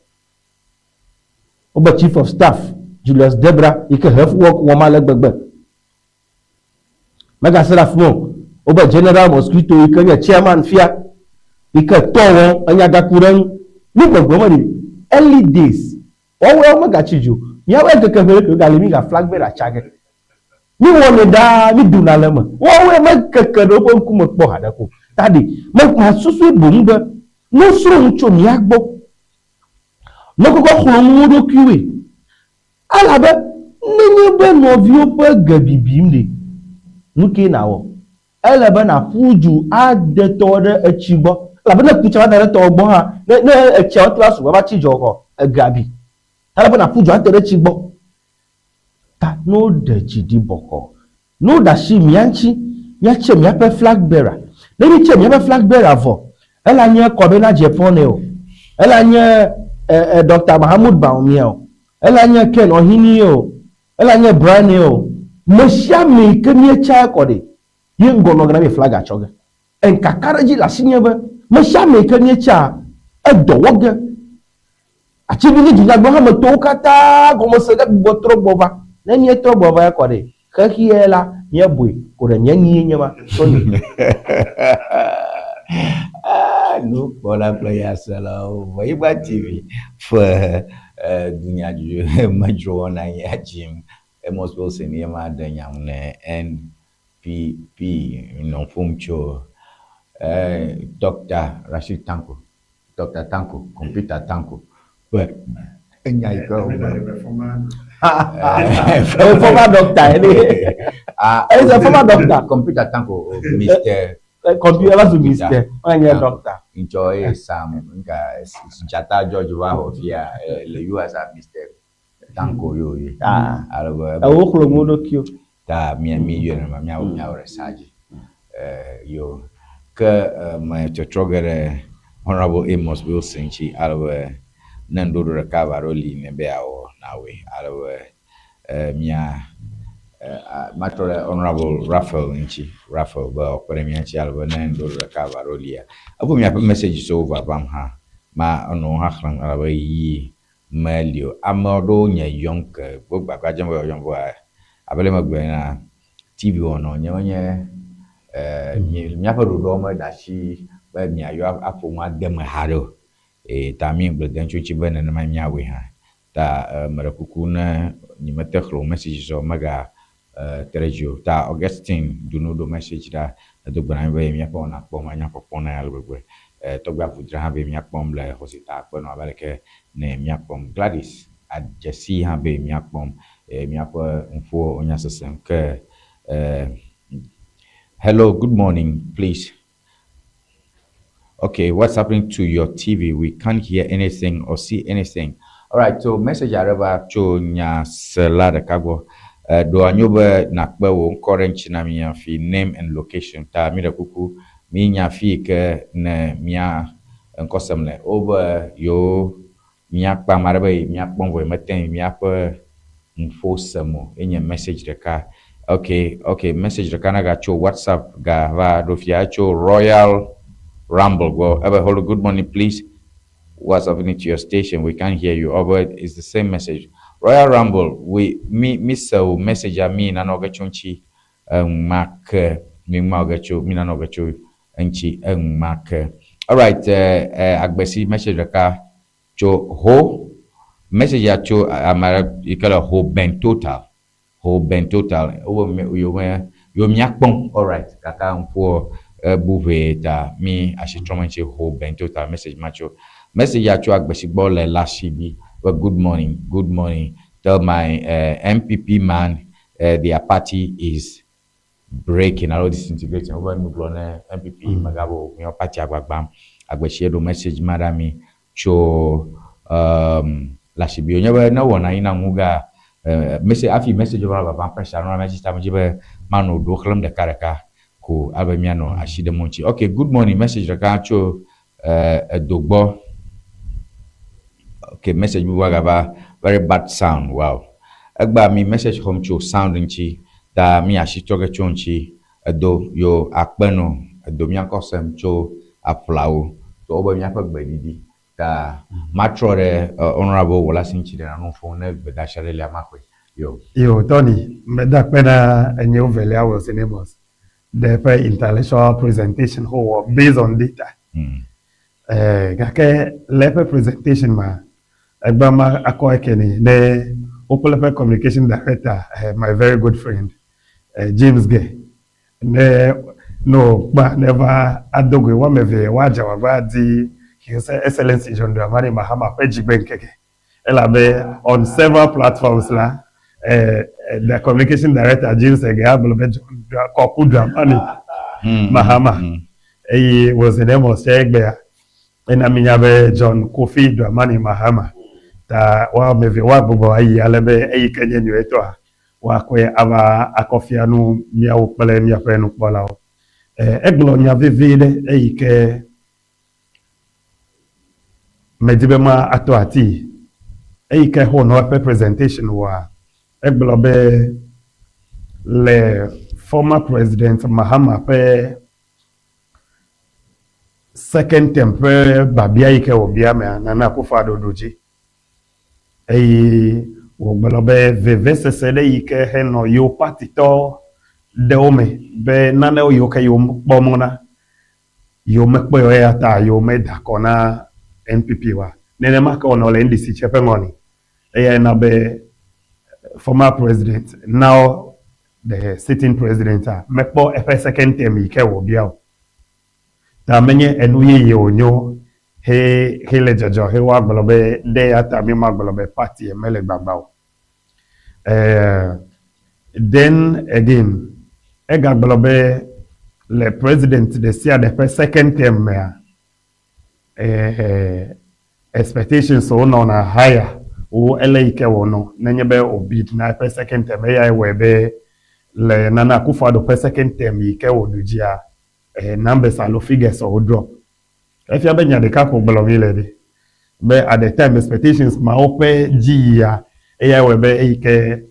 Wobe chief of staff Julius Debra yi ke health work wɔm ale gbegbe. Megase ɖe afi ma o. Wobe General Mosquito yi ke nye chairman fia yi ke tɔ wɔm enya gaku ɖe eŋu. Nu gbɔgblɔ me ɖi early days woawoe womegatsi dzi o. Míawoe ŋkeke ʋɛ ɖe ke gali mí ga flag bearer tsa ge. Mí wɔnɛ ɖaa mí dona le eme. Woawoe mekeke ɖe woƒe ŋkume kpɔ haɖe ko. Ta ɖi me masusui boŋ be ne wosrɔ̃ nu tso mía gbɔ ne wokɔkɔ xlɔ̃ nu wo ɖokuiwoe. Elabe nenye be nɔviwo ƒe ge bibim ɖe, nu kae nàwɔ? Ele be nàƒu du ade tɔwò ɖe etsi gbɔ. Elabe ne ku tsia va da ɖe tɔwò gbɔ hã, ne ne etsia ŋutɔ va sugbɔ va tsi dzɔ kɔ, egea bi. Ele be nàƒu du ate ɖe tsi gbɔ. Ta ne woɖe dzi ɖi bɔkɔɔ, ne woɖe asi mía ŋuti, míatse míaƒe flag bearer. Ne mítse míaƒe flag bearer vɔ, ela nye Kɔbena Dzepɔne o, ela nye e, e, Dr. Mahamud Bawumia o, ela nye Ken Ohini o, ela nye Brian o, me sia ame yi ke míetsa ekɔ ɖe, ye ŋgɔ nɔ ge na mí flaga tsɔ ge. Enkaka ɖe edzi le asinye be me sia ame yi ke míetsa edɔ wɔ ge. Atsiglinyi dunyagblɔhametɔwo katã gɔmese ge gbugbɔ trɔ gbɔ va. Ne míetrɔ gbɔ va ekɔ ɖe, xexea la, míebui ko ɖe mía nyie nye ma. Tony. Nukpɔla kple yaselawo, Vɔyigba TV ƒe dunyamedzro wɔna ya dzim. Amos Wilson ye ma ɖe nya ŋu ne NPP nɔ ƒom tso Dr. Rashid Tanko, Dr. Tanko, Computer Tanko ƒe enya yi ke wògblɔ. Former doctor, eh? Ah, He's a former doctor. Computer Tanko, Mr. Computer va zu Mr. Wọ́n doctor. Ŋtsɔ eye Sam nka Dzata George va xɔ fia le US a Mr. Tanko yo ye. Ah. Alebe Ewo xlɔ ŋu ɖokuiwo. Ta mia mi yɔe nenema miawɔ miawɔ ɖe sa dzi. Yo ke me tsɔtrɔ ge ɖe Honorable Amos Wilson ŋuti alebe ne ŋɖoɖo ɖeka va ɖo li ne be yeawɔ nawɔe alebe mia matrɔ ɖe Honorable Raphael ŋuti Raphael be wòakpe ɖe mía ŋuti alebe ne ŋɖoɖo ɖeka va ɖo lia evo miaƒe messages wo vavam hã ma enɔ wo hã xlẽm elabe ɣeyiɣi meli o. Ame aɖewo nye yɔm ke wo gbagba dzem be yewoayɔm vɔa abe ale megblɔe enea TV wɔnɔ nye menye míaƒe ɖoɖoa meɖe asi be miayɔ aƒo nu ade eme haɖe o. Eye ta mí ŋugble dem tso edzi be nenemae míawɔe hã. Ta meɖe kuku ne nyemete xlẽ wò messages o mega te ɖe edzi o. Ta Augustine Dunu ɖo message ɖa edo gbe na mí be míaƒe wɔna kpɔm anya kpɔkpɔ na ale gbegbe. Tɔgbe Avudzra hã be míakpɔm le xɔsita akpe nɔ abe aleke ne míakpɔm. Gladys Adzesi hã be míakpɔm míaƒe ŋƒowo wonya sesem ke hello, good morning, please. Okay, what's happening to your TV? We can't hear anything or see anything. All right, so message aɖe va tso nyasela ɖeka gbɔ. Ɖo anyo be nàkpe wò ŋkɔ ɖe ŋuti na mí hafi name and location ta mi ɖe kuku mi nya fi yi ke ne mía ŋkɔ sem le. Wobe yewo Míakpe ame aɖe be míakpɔm vɔ mete ŋu míaƒe nuƒo sem o. Enye message ɖeka. Ok, ok, message ɖeka nagatso WhatsApp gava ɖo fia etso Royal Rumble gbɔ. Ebe hello, good morning, please. What's happening to your station? We can't hear you. Oh, but it's the same message. Royal Rumble, we mi mi se o message a mi nanɔ ge tso ŋuti enumake mi ŋma ge tso mi nanɔ ge tso eŋuti enumake. Alright, agbesi message ɖeka tso ho message ya tso ame aɖe yi ke le ho Ben Total. Ho Ben Total. Wo yo me yo miakpɔm. Alright, kaka ŋkuɔ ebu ʋee ta mi asi trɔm eŋuti ho Ben Total message ma tso. Message ya tso agbesi gbɔ le Lashibi. Be good morning, good morning. Tell my NPP man their party is breaking alo disintegrating. Wobe nu gblɔ ne NPP megabo míaƒe party agbagbam. Agbesi eɖo message ma ɖa mi tso Lashibi. Wònye be ne wɔna yina ŋu ga message hafi message va vavam pressure nɔ ame dzi ta medzi be manɔ ɖo xlẽm ɖeka ɖeka ko abe míanɔ asi ɖem wo ŋuti. Okay, good morning message ɖeka tso edo gbɔ. Okay, message bubu agava very bad sound. Wow. Egbea mi message xɔm tso sound ŋuti ta mi asi trɔ ge tso ŋuti. Edo yo akpe nɔ edo mía ŋkɔ sem tso aƒlawo. So wobe míaƒe gbeɖiɖi ta matrɔ ɖe honorable Worlasi ŋuti ɖe nanu ƒom ne gbedeasi aɖe lia maxɔe. Yo. Yo, Tony, meda akpe na enyewo velia Wilson Amos ɖe eƒe intellectual presentation wowɔ based on data. Gake le eƒe presentation ma, egba ma akɔ eke nɛ ne wokple eƒe communication director, my very good friend, James Ge, ne no kpa ne va ado goe woame eve woadze agbagba adi His Excellency John Dramani Mahama ƒe dzigbe ŋkeke. Elabe on several platforms la, the communication director James Ege agblɔ be John Kɔku Dramani Mahama eye Wilson Amos tse egbea ena mínya be John Kofi Dramani Mahama ta woame eve woagbugbɔ ayi ale be eyi ke nye nyuietɔa woakɔe ava akɔ fia nu míawo kple míaƒe nukpɔlawo. Egblɔ nya vevi ɖe eyi ke medi be ma atɔ ati. Eyi ke wònɔ eƒe presentation wɔa, egblɔ be le former president Mahama ƒe second term ƒe babia yi ke wòbia mea, Nana Akufo-Addo ɖu dzi. Eye wògblɔ be vevesese ɖe yi ke henɔ yewo patitɔ ɖewo me be nanewo yiwo ke yewo kpɔ mɔ na yewo mekpɔe o eya ta yewo meda akɔ na NPP oa. Nenema ke wònɔ le NDC tse ƒe ŋɔli. Eyae na be former president now the sitting president a mekpɔ eƒe second term yi ke wòbia o. Ta menye enu yeye wònyo he hele dzɔdzɔ he woagblɔ be ɖe eya ta mi magblɔ be party mele gbagba o. Then again, egagblɔ be le president ɖe sia ɖe ƒe second term mea, expectations wo nɔna higher wu ele yi ke wònɔ nenye be wòbid na eƒe second term. Eyae wɔe be le Nana Akufo-Addo ƒe second term yi ke wòɖu dzia, numbers alo figures wo drop. Efia be nya ɖeka ko gblɔm mi le ɖi be at the time expectations mawo ƒe dzi yia, eyae wɔe be eyi ke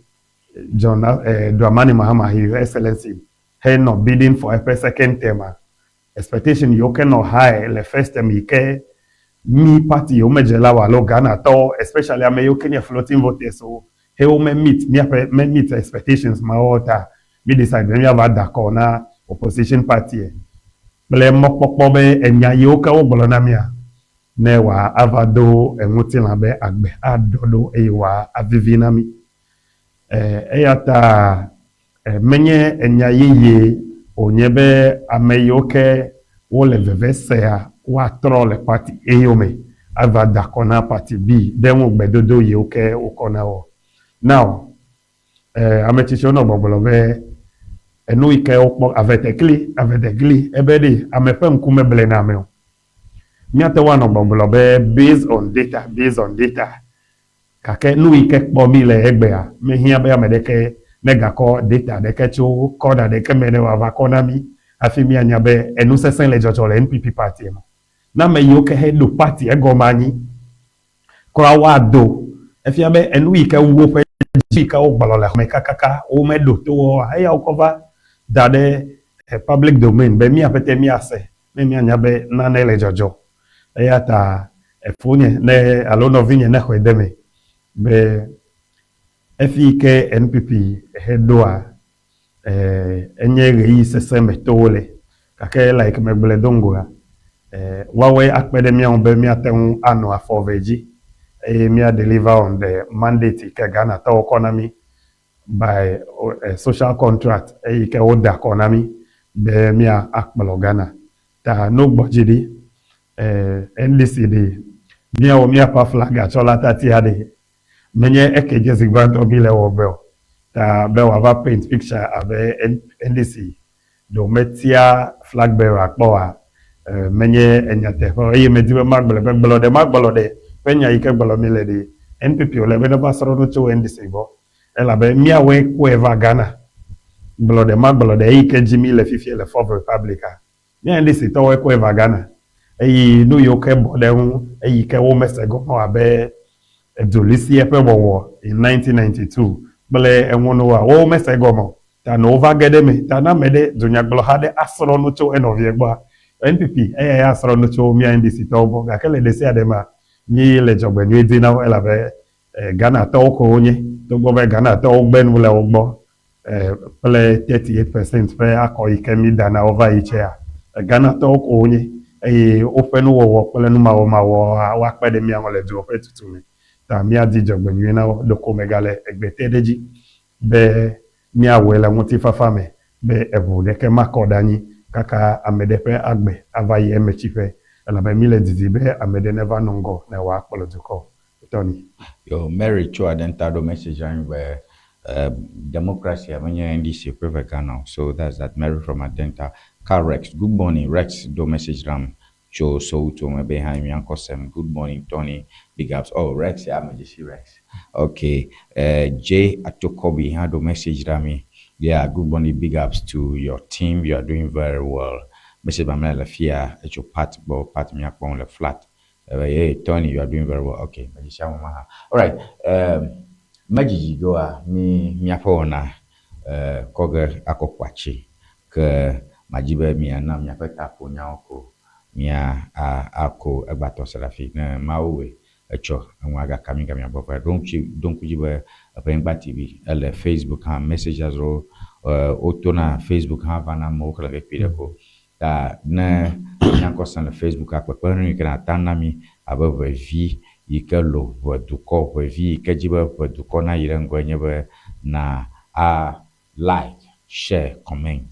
John Dramani Mahama His Excellency henɔ bidding for eƒe second term a, expectation yiwo ke nɔ high le first term yi ke mi party yiwo medzelawo alo Ghanatɔwo especially ame yiwo ke nye floating voters wo he wo me meet míaƒe me meet expectations mawo ta mi decide be míava da akɔ na opposition party kple mɔkpɔkpɔ be enya yiwo ke wogblɔ na mía ne wòa ava do eŋutilã be agbe aɖɔ ɖo eye wòa avivi na mí. Eya ta menye enya yeye wònye be ame yiwo ke wole veve sea woatrɔ le party A yome ava da akɔ na party B ɖe ŋugbedodo yiwo ke wokɔ na wo. Now, ame tsitsiwo nɔ gbɔgblɔ be enu yi ke wokpɔ avetekli, avetekli ebe ɖe ame ƒe ŋku meblena ame o. Míate ŋu anɔ gbɔgblɔ be based on data, based on data gake nu yi ke kpɔ mí le egbea mehiã be ame ɖeke negakɔ data ɖeke tso kɔna ɖeke me ne wòava kɔ na mí hafi míanya be enu sesẽ le dzɔdzɔ le NPP party me. Na ame yiwo ke heɖo party egɔme anyi. Kura woado. Efia be enu yi ke wu woƒe dzi yi ke wogblɔ le xɔme kakaka womeɖo to wo oa, eya wokɔ va da ɖe public domain be mía ƒete míase ne míanya be nane le dzɔdzɔ. Eya ta efonye ne alo nɔvinye nexɔe de eme be efi yi ke NPP heɖoa, enye ɣeyiɣi sesẽ me to wole. Gake like megblɔe do ŋgɔa, woawoe akpe ɖe mía ŋu be míate ŋu anɔ afɔ eve dzi eye mía deliver on the mandate yi ke Ghanatɔwo kɔ na mí by social contract eyi ke woda kɔ na mí be mía akplɔ Ghana. Ta no gbɔ dzi ɖi. NDC ɖe, míawɔ míaƒe aflaga tsɔ la tatia ɖe. Menye eke dze zi gbãtɔ mí le ewɔ gbe o. Ta be wòava paint picture abe NDC ɖe wometia flag bearer kpɔ oa, menye enyateƒe o. Eye medi be magblɔe be gblɔ ɖe magblɔ ɖe ƒe nya yi ke gblɔ mí le ɖi, NPP wòle be neva srɔ̃ nu tso NDC gbɔ. Elabe míawoe kɔe va Ghana. Gblɔ ɖe magblɔ ɖe eyi ke dzi mí le fifia le Fourth Republic-a, Mía NDC tɔwoe kɔe va Ghana eye nu yiwo ke bɔ ɖe eŋu eyi ke womese gɔme o abe Dolisie ƒe wɔwɔ in 1992 kple eŋunuwoa, wowo mese egɔme o. Ta ne wova ge ɖe eme, ta ne ame ɖe, dunyagblɔha ɖe asrɔ̃ nu tso enɔvia gbɔa, NPP eyae asrɔ̃ nu tso mía NDC tɔwo gbɔ. Gake le ɖesiaɖe mea, mí le dzɔgbenyui di na wo elabe Ghanatɔwo ko wonye. Togbɔ be Ghanatɔwo gbe nu le wo gbɔ kple 38 percent ƒe akɔ yi ke mí da na wo va yi tsɛa, Ghanatɔwo ko wonye eye woƒe nuwɔwɔ kple numawɔmawɔa woakpe ɖe mía ŋu le dua ƒe tutu me. Ta míadi dzɔgbenyui na wo. Ɖeko megale egbe te ɖe edzi be míawɔe le ŋutifafa me be eŋu ɖeke makɔ ɖe anyi kaka ame ɖe ƒe agbe ava yi eme tsiƒe elabe míle didi be ame ɖe neva nɔ ŋgɔ ne wòakplɔ dukɔ. Tony. Yo, Mary tso Adenta ɖo message na mi be democracy menye NDC ƒe vegana o. So that's that. Mary from Adenta. Carl Rex, good morning. Rex ɖo message nam tso Soweto me be hã mía ŋkɔ sem. Good morning, Tony. Big ups. Oh, Rex, ya me dzesi Rex. Okay. J Atokobi hã ɖo message na mi. Yeah, good morning. Big ups to your team. You are doing very well. Message mamlɛ le fia etso Pat gbɔ. Pat míakpɔm le flat. Hey, Tony, you are doing very well. Okay, medzi ame ma hã. Alright, medzidzi ge oa, mi míaƒe wɔna kɔ ge akɔ ƒo atsi. Ke madzi be miana miaƒe taƒonyawo ko mia a ako egbatɔ se ɖe afi ne Mawu wɔe etsɔ eŋu agaka mi gamia gbɔ. Ɖo ŋuti ɖo ŋku dzi be eƒe Anyigba TV ele Facebook hã messages wo wotona Facebook hã vana amewo xlẽ kpekpe ɖe ko. Ta ne mía ŋkɔ sẽ le Facebooka, kpekpeɖeŋu yi ke nàte ana mí abe ʋevi yi ke lo ʋe dukɔ, ʋevi yi ke dzi be ʋe dukɔ nayi ɖe ŋgɔe nye be na a like, share, comment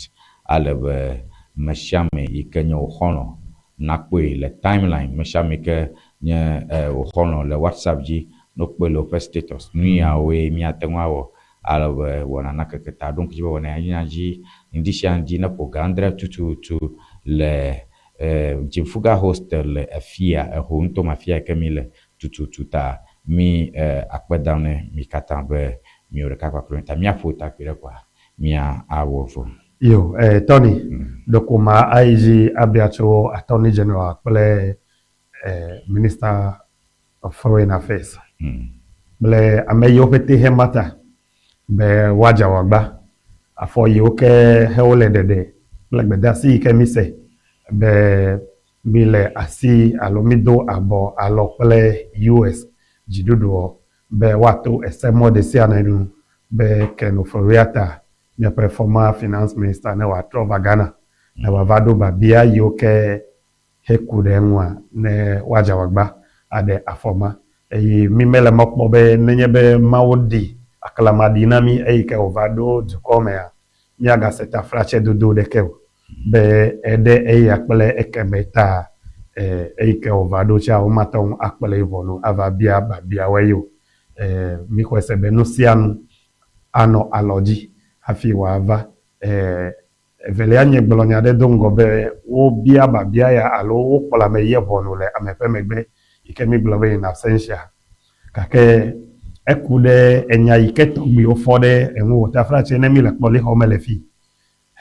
ale be mesiame yi ke nye wò xɔlɔ̃ nakpɔe le timeline, mesiame yi ke nye wò xɔlɔ̃ le WhatsApp dzi ne wokpɔe le woƒe status. Nuyawoe míate ŋu awɔ ale be wɔna nakeke ta. Ɖo ŋku dzi be wɔna ya yina dzi ŋdi sia ŋdi ne ƒo ga adre tututu le Dziŋfuga hostel le afia, eho ŋutɔ me afia yi ke mi le tututu ta mi akpe dam ne mi katã be miwo ɖeka kpakple mi ta miaƒo ta kpui ɖe kɔa mia awɔ vɔ. Yo, Tony, ɖeko ma ayi dzi abia tso Attorney General kple Minister of Foreign Affairs kple ame yiwo ƒete he mata be woadze agbagba afɔ yiwo ke he wole ɖeɖe kple gbedeasi yi ke mise be mile asi alo mido abɔ alɔ kple US dziɖuɖuɔ be woato ese mɔ ɖesiaɖe nu be Ken Ofori-Atta, míaƒe former finance minister ne wòatrɔ va Ghana ne wòava ɖo biabia yiwo ke heku ɖe eŋua, ne woadze agbagba aɖe afɔ ma. Eye mí mele mɔ kpɔ be nenye be Mawu ɖi aklama ɖi na mí eyi ke wòva ɖo dukɔ mea, míagase taflatsedodo ɖeke o be eɖe eya kple ekemɛ ta e, eyi ke wòva ɖo tsã womate ŋu akplɔe ʋɔnu ava bia biabiawoe o. E, míxɔe se be nusianu anɔ alɔ dzi hafi wòava. E, Evelia nye gblɔ nya ɖe do ŋgɔ be wobia biabia ya alo wokplɔ ame yie ʋɔnu le ame ƒe megbe yi ke mígblɔ be in absentia. Gake eku ɖe enya yi ke tɔgbi wofɔ ɖe eŋu o. Taflatse ne míle kpɔlixɔ me le fi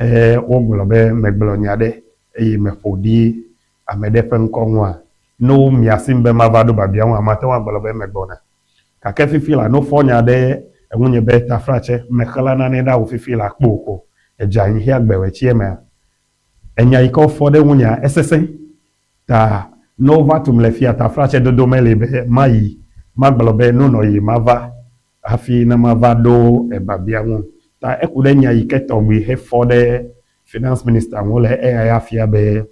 he wogblɔ be megblɔ nya ɖe eye meƒo ɖi ame ɖe ƒe ŋkɔ ŋua, Ne womia asim be mava ɖo biabia ŋua, mate ŋu agblɔ be megbɔna. Gake fifi la, ne wofɔ nya ɖe eŋunye be taflatse, mexlã nane ɖa wò fifi la kpo ko edze anyi xea gbewɔe tsi emea, enya yi ke wofɔ ɖe ŋunyea, esesẽ. Ta ne wova tum le fia, taflatse dodo meli be mayi magblɔ be nonɔ yi mava hafi ne mava ɖo ebiabia ŋu. Ta eku ɖe nya yi ke tɔgbi hefɔ ɖe Finance Minister ŋu le eya ya fia be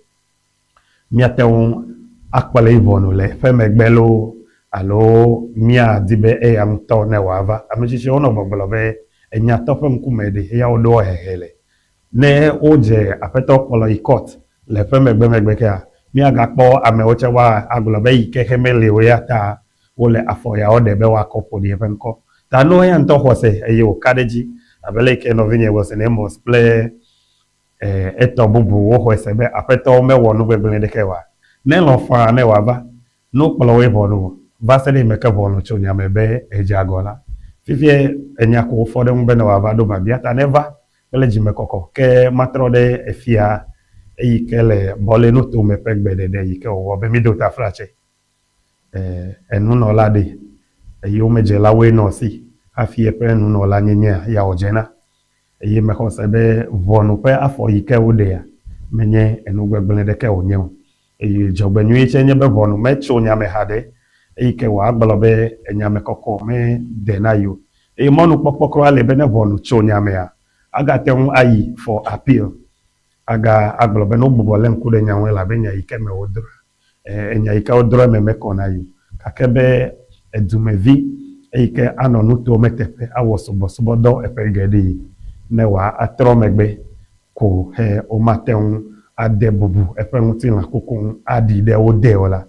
míate ŋu akplɔe yi ʋɔnu le eƒe megbe loo alo míadi be eya ŋutɔ ne wòava. Ame tsitsiwo nɔ gbɔgblɔ be enyatɔ ƒe ŋkume ɖe eya woɖoa hehe le. Ne wodze aƒetɔ kplɔ yi court le eƒe megbe megbe kea, míagakpɔ amewo tse woagblɔ be eyi ke xe meli o eya ta wole afɔ yawo ɖe be woakɔ ƒo ɖi eƒe ŋkɔ. Ta ne eya ŋutɔ xɔ se eye wòka ɖe edzi abe leke nɔvinye Wilson Amos kple Etɔ bubu woxɔe se be Aƒetɔ mewɔ nu gbegblẽ ɖeke oa? Ne elɔ̃ faa ne wòava, ne wokplɔ wòe ʋɔnu va se ɖe eyime ke ʋɔnu tso nya me be edze agɔ la, fifia enya ko wofɔ ɖe eŋu be ne wòava ɖo biabia ta neva kple dzimekɔkɔ, ke matrɔ ɖe efia eyi ke le Bɔle nutome ƒe gbeɖeɖe yi ke wòwɔ be mido taflatse enunɔla ɖe eyomedzelawoe nɔ esi hafi eƒe nunɔlanyenyea ya wòdzena. Eye mexɔ se be ʋɔnu ƒe afɔ yi ke woɖea, menye enu gbegblẽ ɖeke wònye o. Eye dzɔgbenyuie tsɛ nye be ʋɔnu metso nya me haɖe, eyi ke wòagblɔ be enyamekɔkɔ mede na ye o. Eye mɔnukpɔkpɔ kura li be ne ʋɔnu tso nya mea, agate ŋu ayi for appeal, aga agblɔ be ne wogbugbɔ lé ŋku ɖe nya ŋu elabe nya yi ke me wodrɔ̃a, Enya yi ke wodrɔ̃ eme mekɔ na ye o. Gake be edumevi eyi ke anɔ nutoa me teƒe awɔ subɔsubɔdɔ eƒe geɖe ne wòatrɔ megbe ko he womate ŋu ade bubu eƒe ŋutilã kuku ŋu aɖi ɖe wo de o la,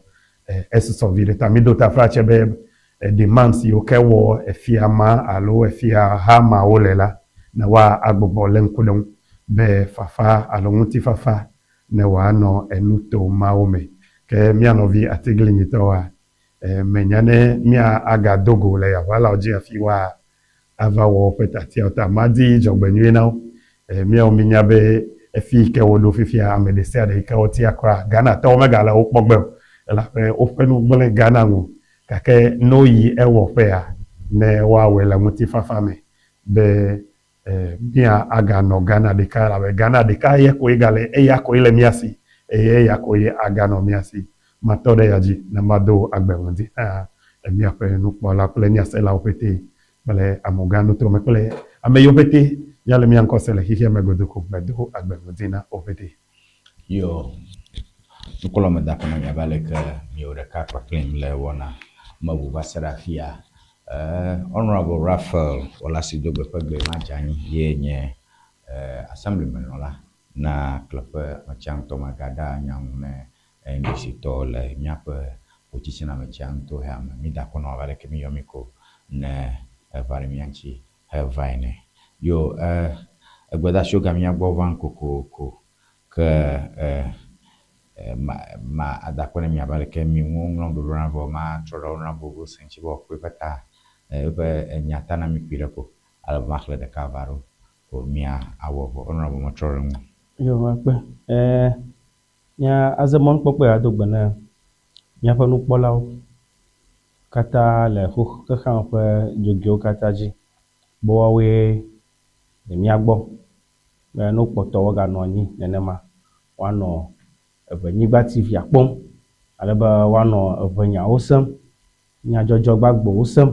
esusɔ viɖe. Ta mído taflatse be demands yiwo ke wɔ efia ma alo efia ha mawo le la, ne woagbugbɔ lé ŋku ɖe eŋu be fafa alo ŋutifafa ne wòanɔ enuto mawo me. Ke mía nɔvi atiglinyitɔwoa, menya ne mía agado go le aʋalawo dzi hafi woa ava wɔ woƒe tatiawo ta. Madi dzɔgbenyuie na wo. Míawo mínya be efi yi ke woɖo fifia, ame ɖesiaɖe yi ke wotia kura, Ghanatɔwo megale wo kpɔ gbe o elabe woƒe nu gblẽ Ghana ŋu. Gake ne woyi ewɔƒea, ne woawɔe le ŋutifafa me be Mía aganɔ Ghana ɖeka elabe Ghana ɖeka ye koe gale, eya koe le mía si eye eya koe aganɔ mía si. Matɔ ɖe eya dzi ne mado agbe ŋdi na míaƒe nukpɔla kple nyaselawo ƒete kple amugã nutome kple ame yiwo ƒete míale mía ŋkɔ se le xexea me godoo ko. Medo agbe ŋdi na wo ƒete. Yo, nukpɔla meda akpe na mi abe aleke miwò ɖeka kpakplim le wɔna me ŋu va se ɖe afia. Honourable Raphael Wɔlasidogbe ƒe gbe ma dze anyi ye nye Assemblymenɔla na Kleƒe Ametsia ŋutɔ magaɖa nya ŋu ne NDC tɔwo le míaƒe ƒotsitsina ametsia ŋutɔ hea me. Mida akɔ nɔ abe aleke miyɔ mi ko ne eva ɖe mía ŋuti heva ene. Yo, egbedasiwo ga mía gbɔ vam kokoko ke ma, ma ada akpe ne mi abe aleke mi ŋu ŋlɔ ɖoɖo na vɔ ma trɔ ɖe Honourable Wilson ŋuti be wòakpɔ eƒe ta, eƒe enya ta na mi kpuiɖe ko ale be maxlẽ ɖeka va ɖo ko mía awɔ vɔ. Honourable metrɔ ɖe ŋu. Yo, akpe. Mía aze mɔnukpɔkpɔe ado gbe na míaƒe nukpɔlawo katã le xexeame ƒe dzogoewo katã dzi be woawoe le mía gbɔ be ne wokpɔtɔ woaganɔ anyi nenema, woanɔ Eʋenyigba TV kpɔm ale be woanɔ eʋenyawo sem, nyadzɔdzɔ gbagbewo sem.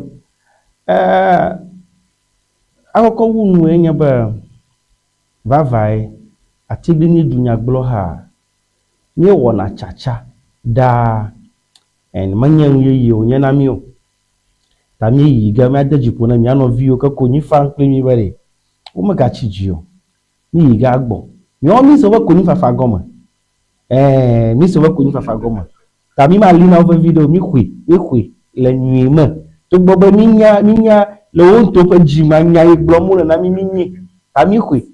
Eee akɔkɔ wu nue nye be vavae atiglinyi dunyagblɔha míewɔna tsatsa ɖaa and menye nu yeye wònye na mí o. Ta míeyi ge míade dzi ƒo na mía nɔviwo ke konyi fam kpli mí be ɖe womegatsi dzi o. Míyi ge agbɔ. Míawo míse woƒe konyifafa gɔme. Ɛ̃, míse woƒe konyifafa gɔme. Ta mímali na wo veviɖe o, míxɔe, míxɔe le nyui me. Togbɔ be mínya, mínya le wo ŋutɔ ƒe dzi mea, nya yi gblɔm wole na mí, mínyɛ. Ta míxɔe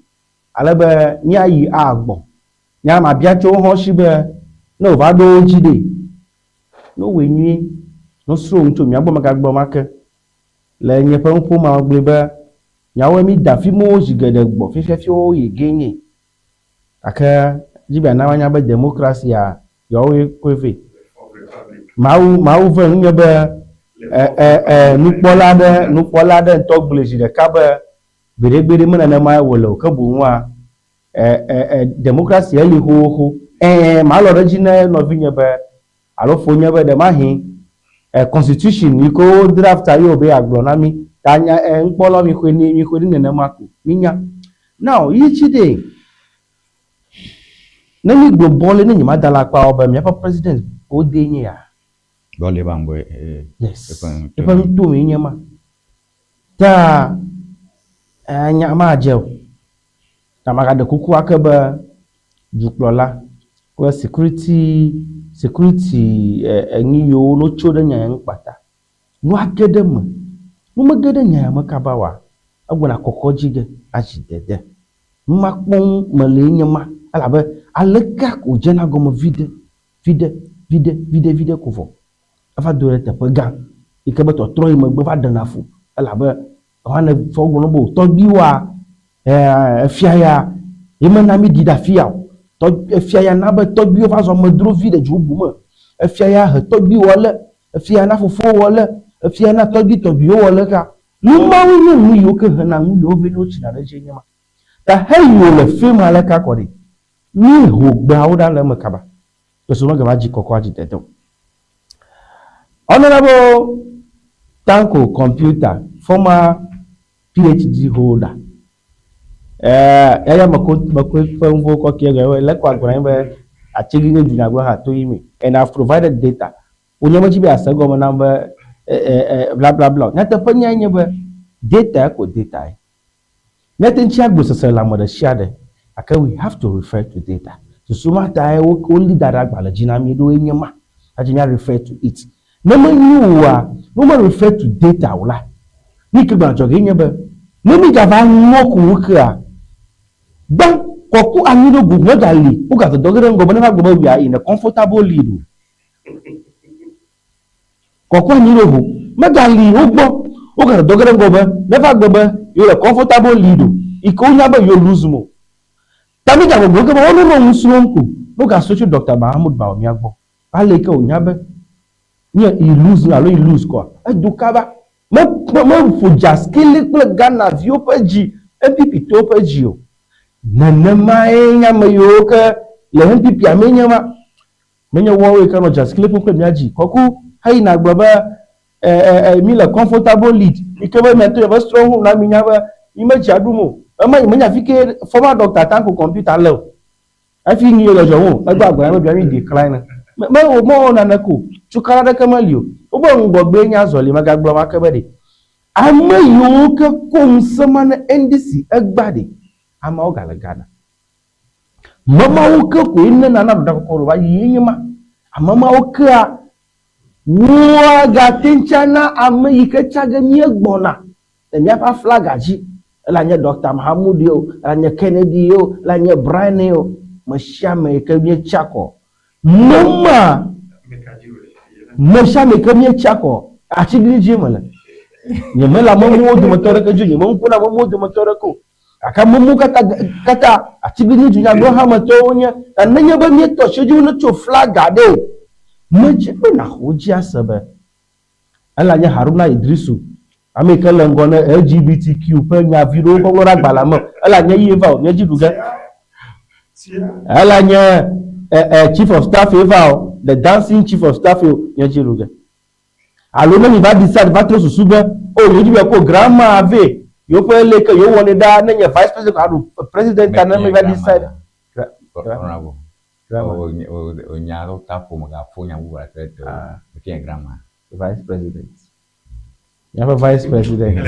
ale be míayi agbɔ. Nya mabia tso wo hã si be, ne wòva ɖo wo dzi ɖe, ne wowɔe nyuie, ne wosrɔ̃ nu tso mía gbɔ megagblɔm ake. Le nye ƒe nuƒo mea, megblɔe be, Nyawoe mída fi mɔwo zi geɖe gbɔ fifia fi woyi gee nye. Gake dzi be na woanya be demokrasia yewoawoe kɔe vɛ. Mawu, Mawu ve nunye be e, e, e, nukpɔla aɖe, nukpɔla aɖe ŋutɔ gblɔe zi ɖeka be gbeɖegbeɖe me nenemae wòle o, ke boŋua, e, e, e, demokrasi eli xoxoxo. Ɛ̃, malɔ̃ ɖe edzi ne nɔvinye be alo fonye be ɖemahi e, constitution yi ke wo drafta ye wòbe yeagblɔ na mí. Ta nya e, nukpɔlawo mixɔe ni, mixɔe ɖi nenema ko. Mínya. Now, yi dzi ɖee. Ne mi gblɔ bɔle ne nyemada alakpa o be miaƒe president wodee nye ya. Bɔle ba ŋgɔe e, Yes. Eƒe nutome nye ma. Ta nya madze o. Ta magaɖe kuku ake be dukplɔla kple security security enu yiwo no tso ɖe nya ya ŋu kpata. Nua ge ɖe eme. Ne mege ɖe nya ya me kaba oa, egbɔna kɔkɔ dzi ge azi dede. Nu ma kpɔm mele nye ma elabe aleke ko wòdzena gɔme viɖe, viɖe, viɖe, viɖe, viɖe ko vɔ. Eva do ɖe teƒe gã yi ke be tɔtrɔ yi megbe va ɖena fu elabe Yohane fɔ gblɔ be o tɔgbuiwoa, efia ya ye mena mi ɖi ɖe afi ya o. Tɔ, efia ya na be tɔgbuiwo va zɔ amedzrovi le du bubu me. Efia ya he tɔgbui wɔ le, efia ya na fofowo wɔ le, efia ya na tɔgbui tɔgbuiwo wɔ le xa. Nu mawoe nye nu yiwo ke hena nu yiwo vɛ ne wotsina ɖe edzi nye ma. Ta heyi wòle film aleke akɔ ɖi, mi ho gbeawo ɖa le eme kaba. Yesu megava dzi kɔkɔ adzi dede o. Honorable Tanko Computer, former PhD holder. Eh, eya meko meko ƒe ŋvo kɔ kie gbe le kɔ agblɔ anyi be atsiglinyi dunyagblɔ ha to yi me and I've provided data. Wonye medzi be ase gɔme nam be eh, eh, eh, bla bla bla. Nyateƒe nyae nye be data ko data ye. Míate ŋu agblɔ seselelãme ɖe sia ɖe, gake we have to refer to data. Susu ma tae woli da ɖe agbalẽ dzi na mí ɖo enye ma, hafi mía refer to it. Ne menyo oa, ne wome refer to data o la, nu yi ke gbɔna dzɔ gee nye be, ne mígava ŋlɔ ko wokea, gbã, kɔku anyi ɖo go megali, wogadɔdɔ ge ɖe ŋgɔ be ne va gblɔ be we are in a comfortable lead o. Kɔkɔ anyi ɖo ʋu megali wo gbɔ wogale dɔ ge ɖe ŋgɔ be neva gbe be yewo le comfortable lead o yi ke wonya be yewo lose mo. Ta mi gagbɔgblɔ ke be wo nonɔ nu srɔ̃m ko ne wogasrɔ̃ tso Doctor Mahamoud Bawumia gbɔ ale yi ke wònya be nye yi lose alo yi lose kɔa edo kaba me me ƒo dzaskili kple Ghana viwo ƒe dzi NPP tɔwo ƒe dzi o. Nenemae nye ame yiwo ke le NPP a mee nye ma. Menye woawoe ke nɔ dzaskili ƒom kple mía dzi kɔku heyina gblɔ be, E, e, e, mi le comfortable lead, yi ke be miato miaƒe stronghold na minya be mi medzi aɖum o. Ema nye menya fi ke former doctor Tanko computer le o. Hafi nu ye dzɔdzɔm o. Egbɔ agblɔ na be bia mi decline. Me, me, mewɔ naneke o. Tukaɖa aɖeke meli o. Wobe ŋgɔgbee nye azɔli, megagblɔ ake be ɖe ame yiwo ke ko ŋusẽ ma ne NDC egbea ɖe, ameawo gale Ghana. Ame mawo ke koe ne nana ɖoɖa kɔkɔ ɖo va yi ye nye ma. Ame mawo kea woagate ŋu ana ame yi ke tsa ge míegbɔna le míaƒe aflaga dzi. Ela nye Doctor Mahamoud ye o, ela nye Kennedy ye o, ela nye Brian ye o. Me sia ame yi ke míetsa kɔ. Mema me sia ame yi ke míetsa kɔ atiglinyi dzie mele. Nyemele amemuwo dometɔ aɖeke dzi o, nyemeŋu na amemuwo dometɔ aɖeke o. Gake amewo katã, katã atiglinyi dunyagblɔhametɔwo wonye. Ta nenye be míetɔ asi wo dzi wonetso flaga ɖee, medzi be nàxɔ wo dzi ase be ela nye Haruna Iddrisu, ame yi ke le ŋgɔ ne LGBTQ ƒe nya vi ɖewo kɔ ŋlɔ ɖe agbalẽa me. Ela nye ye va o, míedzi ɖu ge. Ela nye eh, eh, Chief of Staff ye va o, the dancing Chief of Staff ye o, míedzi ɖu ge. Alo ne mi va decide va trɔ susu be oh yewo dzi be yeakɔ grandma vɛ yewoƒe leke yewo wɔnɛ ɖaa ne nye vice president aɖu president ta ne mi va decide. Honorable, o nya ɖewo ta ƒo megaƒo nya bubu aɖeke ɖe te o. Meke grandma. Vice president. Míaƒe vice president.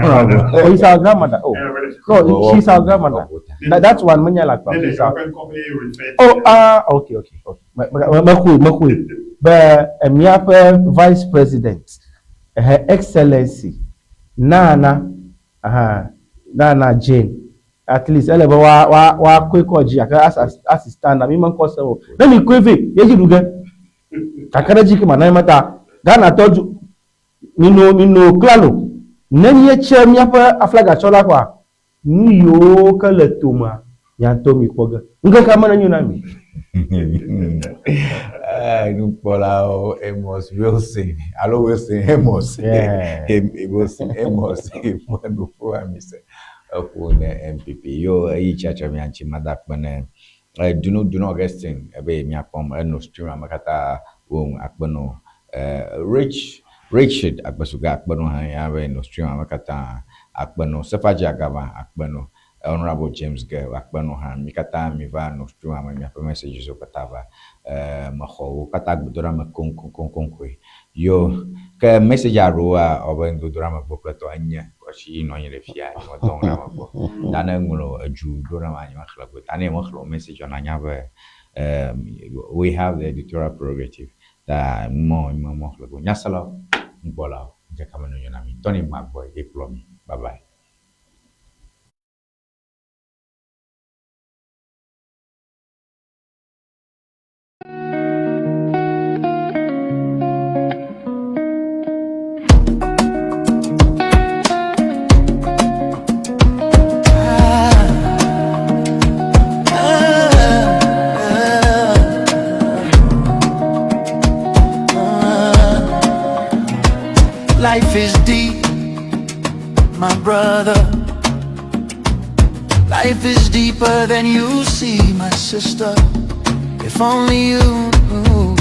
Honorable. Oh, he's our grandmother. Oh, no, she's our grandmother. That, that one, menya la kpa. She's our. Oh, ah, okay, okay, okay. Mexɔe, mexɔe be míaƒe vice president, Her Excellency Nana, aha, Nana Jane. At least ele be wa wa woakɔe kɔ dzi gake as as as it stand na mi meŋkɔ se o. Ne mi kɔe vɛ, míedzi ɖu ge. Gake ɖe edzi ke mana ema ta Ghanatɔ du mino mino klalo ne míetse míaƒe aflagatsɔla kɔa nu yiwo ke le tomea. Mia ŋutɔwo mikpɔ ge. Ŋkekea me nenyo na mi. Nukpɔlawo Amos Wilson alo Wilson Amos. Yeah. Wilson Amos ƒe nuƒoa mi se. Eƒo ne NPP yo eyi tsiatre mia ŋuti mada akpe ne Dunu Dunu Augustine ebe miakpɔm eno stream ame katã wo ŋu akpe no Rich Richard Agbesuga akpe no hã ya be no stream ame katã akpe no Sefaji Agaba akpe no Honorable James Ge akpe no hã mi katã mi va no stream ame miaƒe messages wo katã va mexɔ wo katã gbedoɖame koŋkoŋkoŋkoe yo ke message aɖewoa ewɔ be ŋdodoɖame gbɔ kple tɔ enye kɔsi yi nɔ anyi ɖe fia nye medɔ ŋu ɖe ame gbɔ ta ne ŋlɔ edzu ɖo ɖe ame nye mexlẽ go ta ne mexlẽ wo message na nya be we have the editorial prerogative ta mɔ nye mɔ xlẽ go nyaselawo ŋgbɔlawo ŋkeke me nonyo na mi Tony Magbɔe ye kplɔ mi bye bye. Life is deep, my brother. Life is deeper than you see, my sister. If only you knew.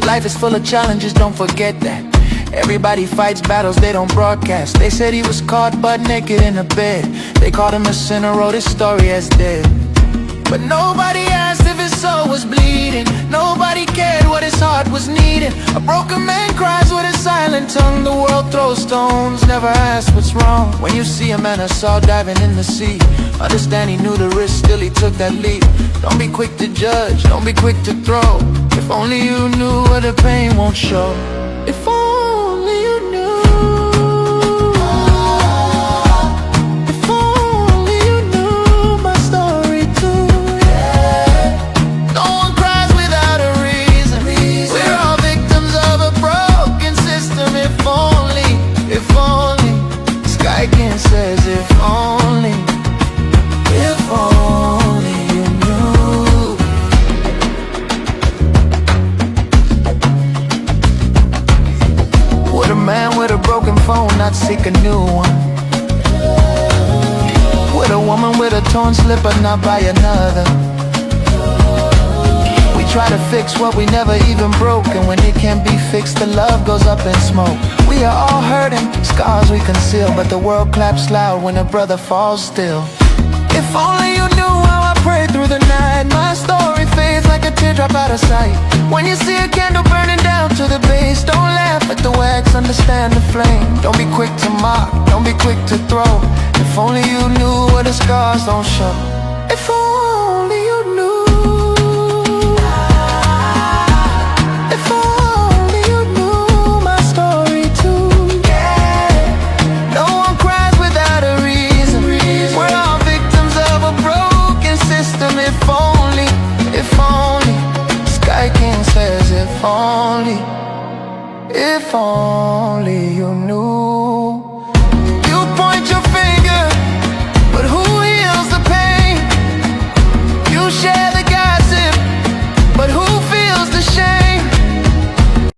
Life is full of challenges, don't forget that. Everybody fights battles they don't broadcast. They said he was caught butt naked in a bed. They called him a sinner, wrote his story as dead. But nobody asked if his soul was bleeding. Nobody cared what his heart was needing. A broken man cries with a silent tongue. The world throws stones, never asks what's wrong. When you see a man I saw diving in the sea, understand he knew the risk, still he took that leap. Don't be quick to judge, don't be quick to throw. If only you knew what the pain won't show. If only you knew. If only you knew my story too. Yeah. No one cries without a reason. We're all victims of a broken system. If only, Sky King says, if only you knew. Would a man with a broken phone not seek a new one? Would a woman with a torn slipper not buy another? We try to fix what we never even broke, and when it can't be fixed, the love goes up in smoke. We are all hurting, scars we conceal, but the world claps loud when a brother falls still. If only you knew how I prayed through the night. My story fades like a teardrop out of sight. When you see a candle burning down to the base, don't laugh at the wax, understand the flame. Don't be quick to mock, don't be quick to throw. If only you knew what the scars don't show. If only you knew. If only you knew my story too. Yeah. No one cries without a reason. We're all victims of a broken system. If only, Sky King says, if only, if only.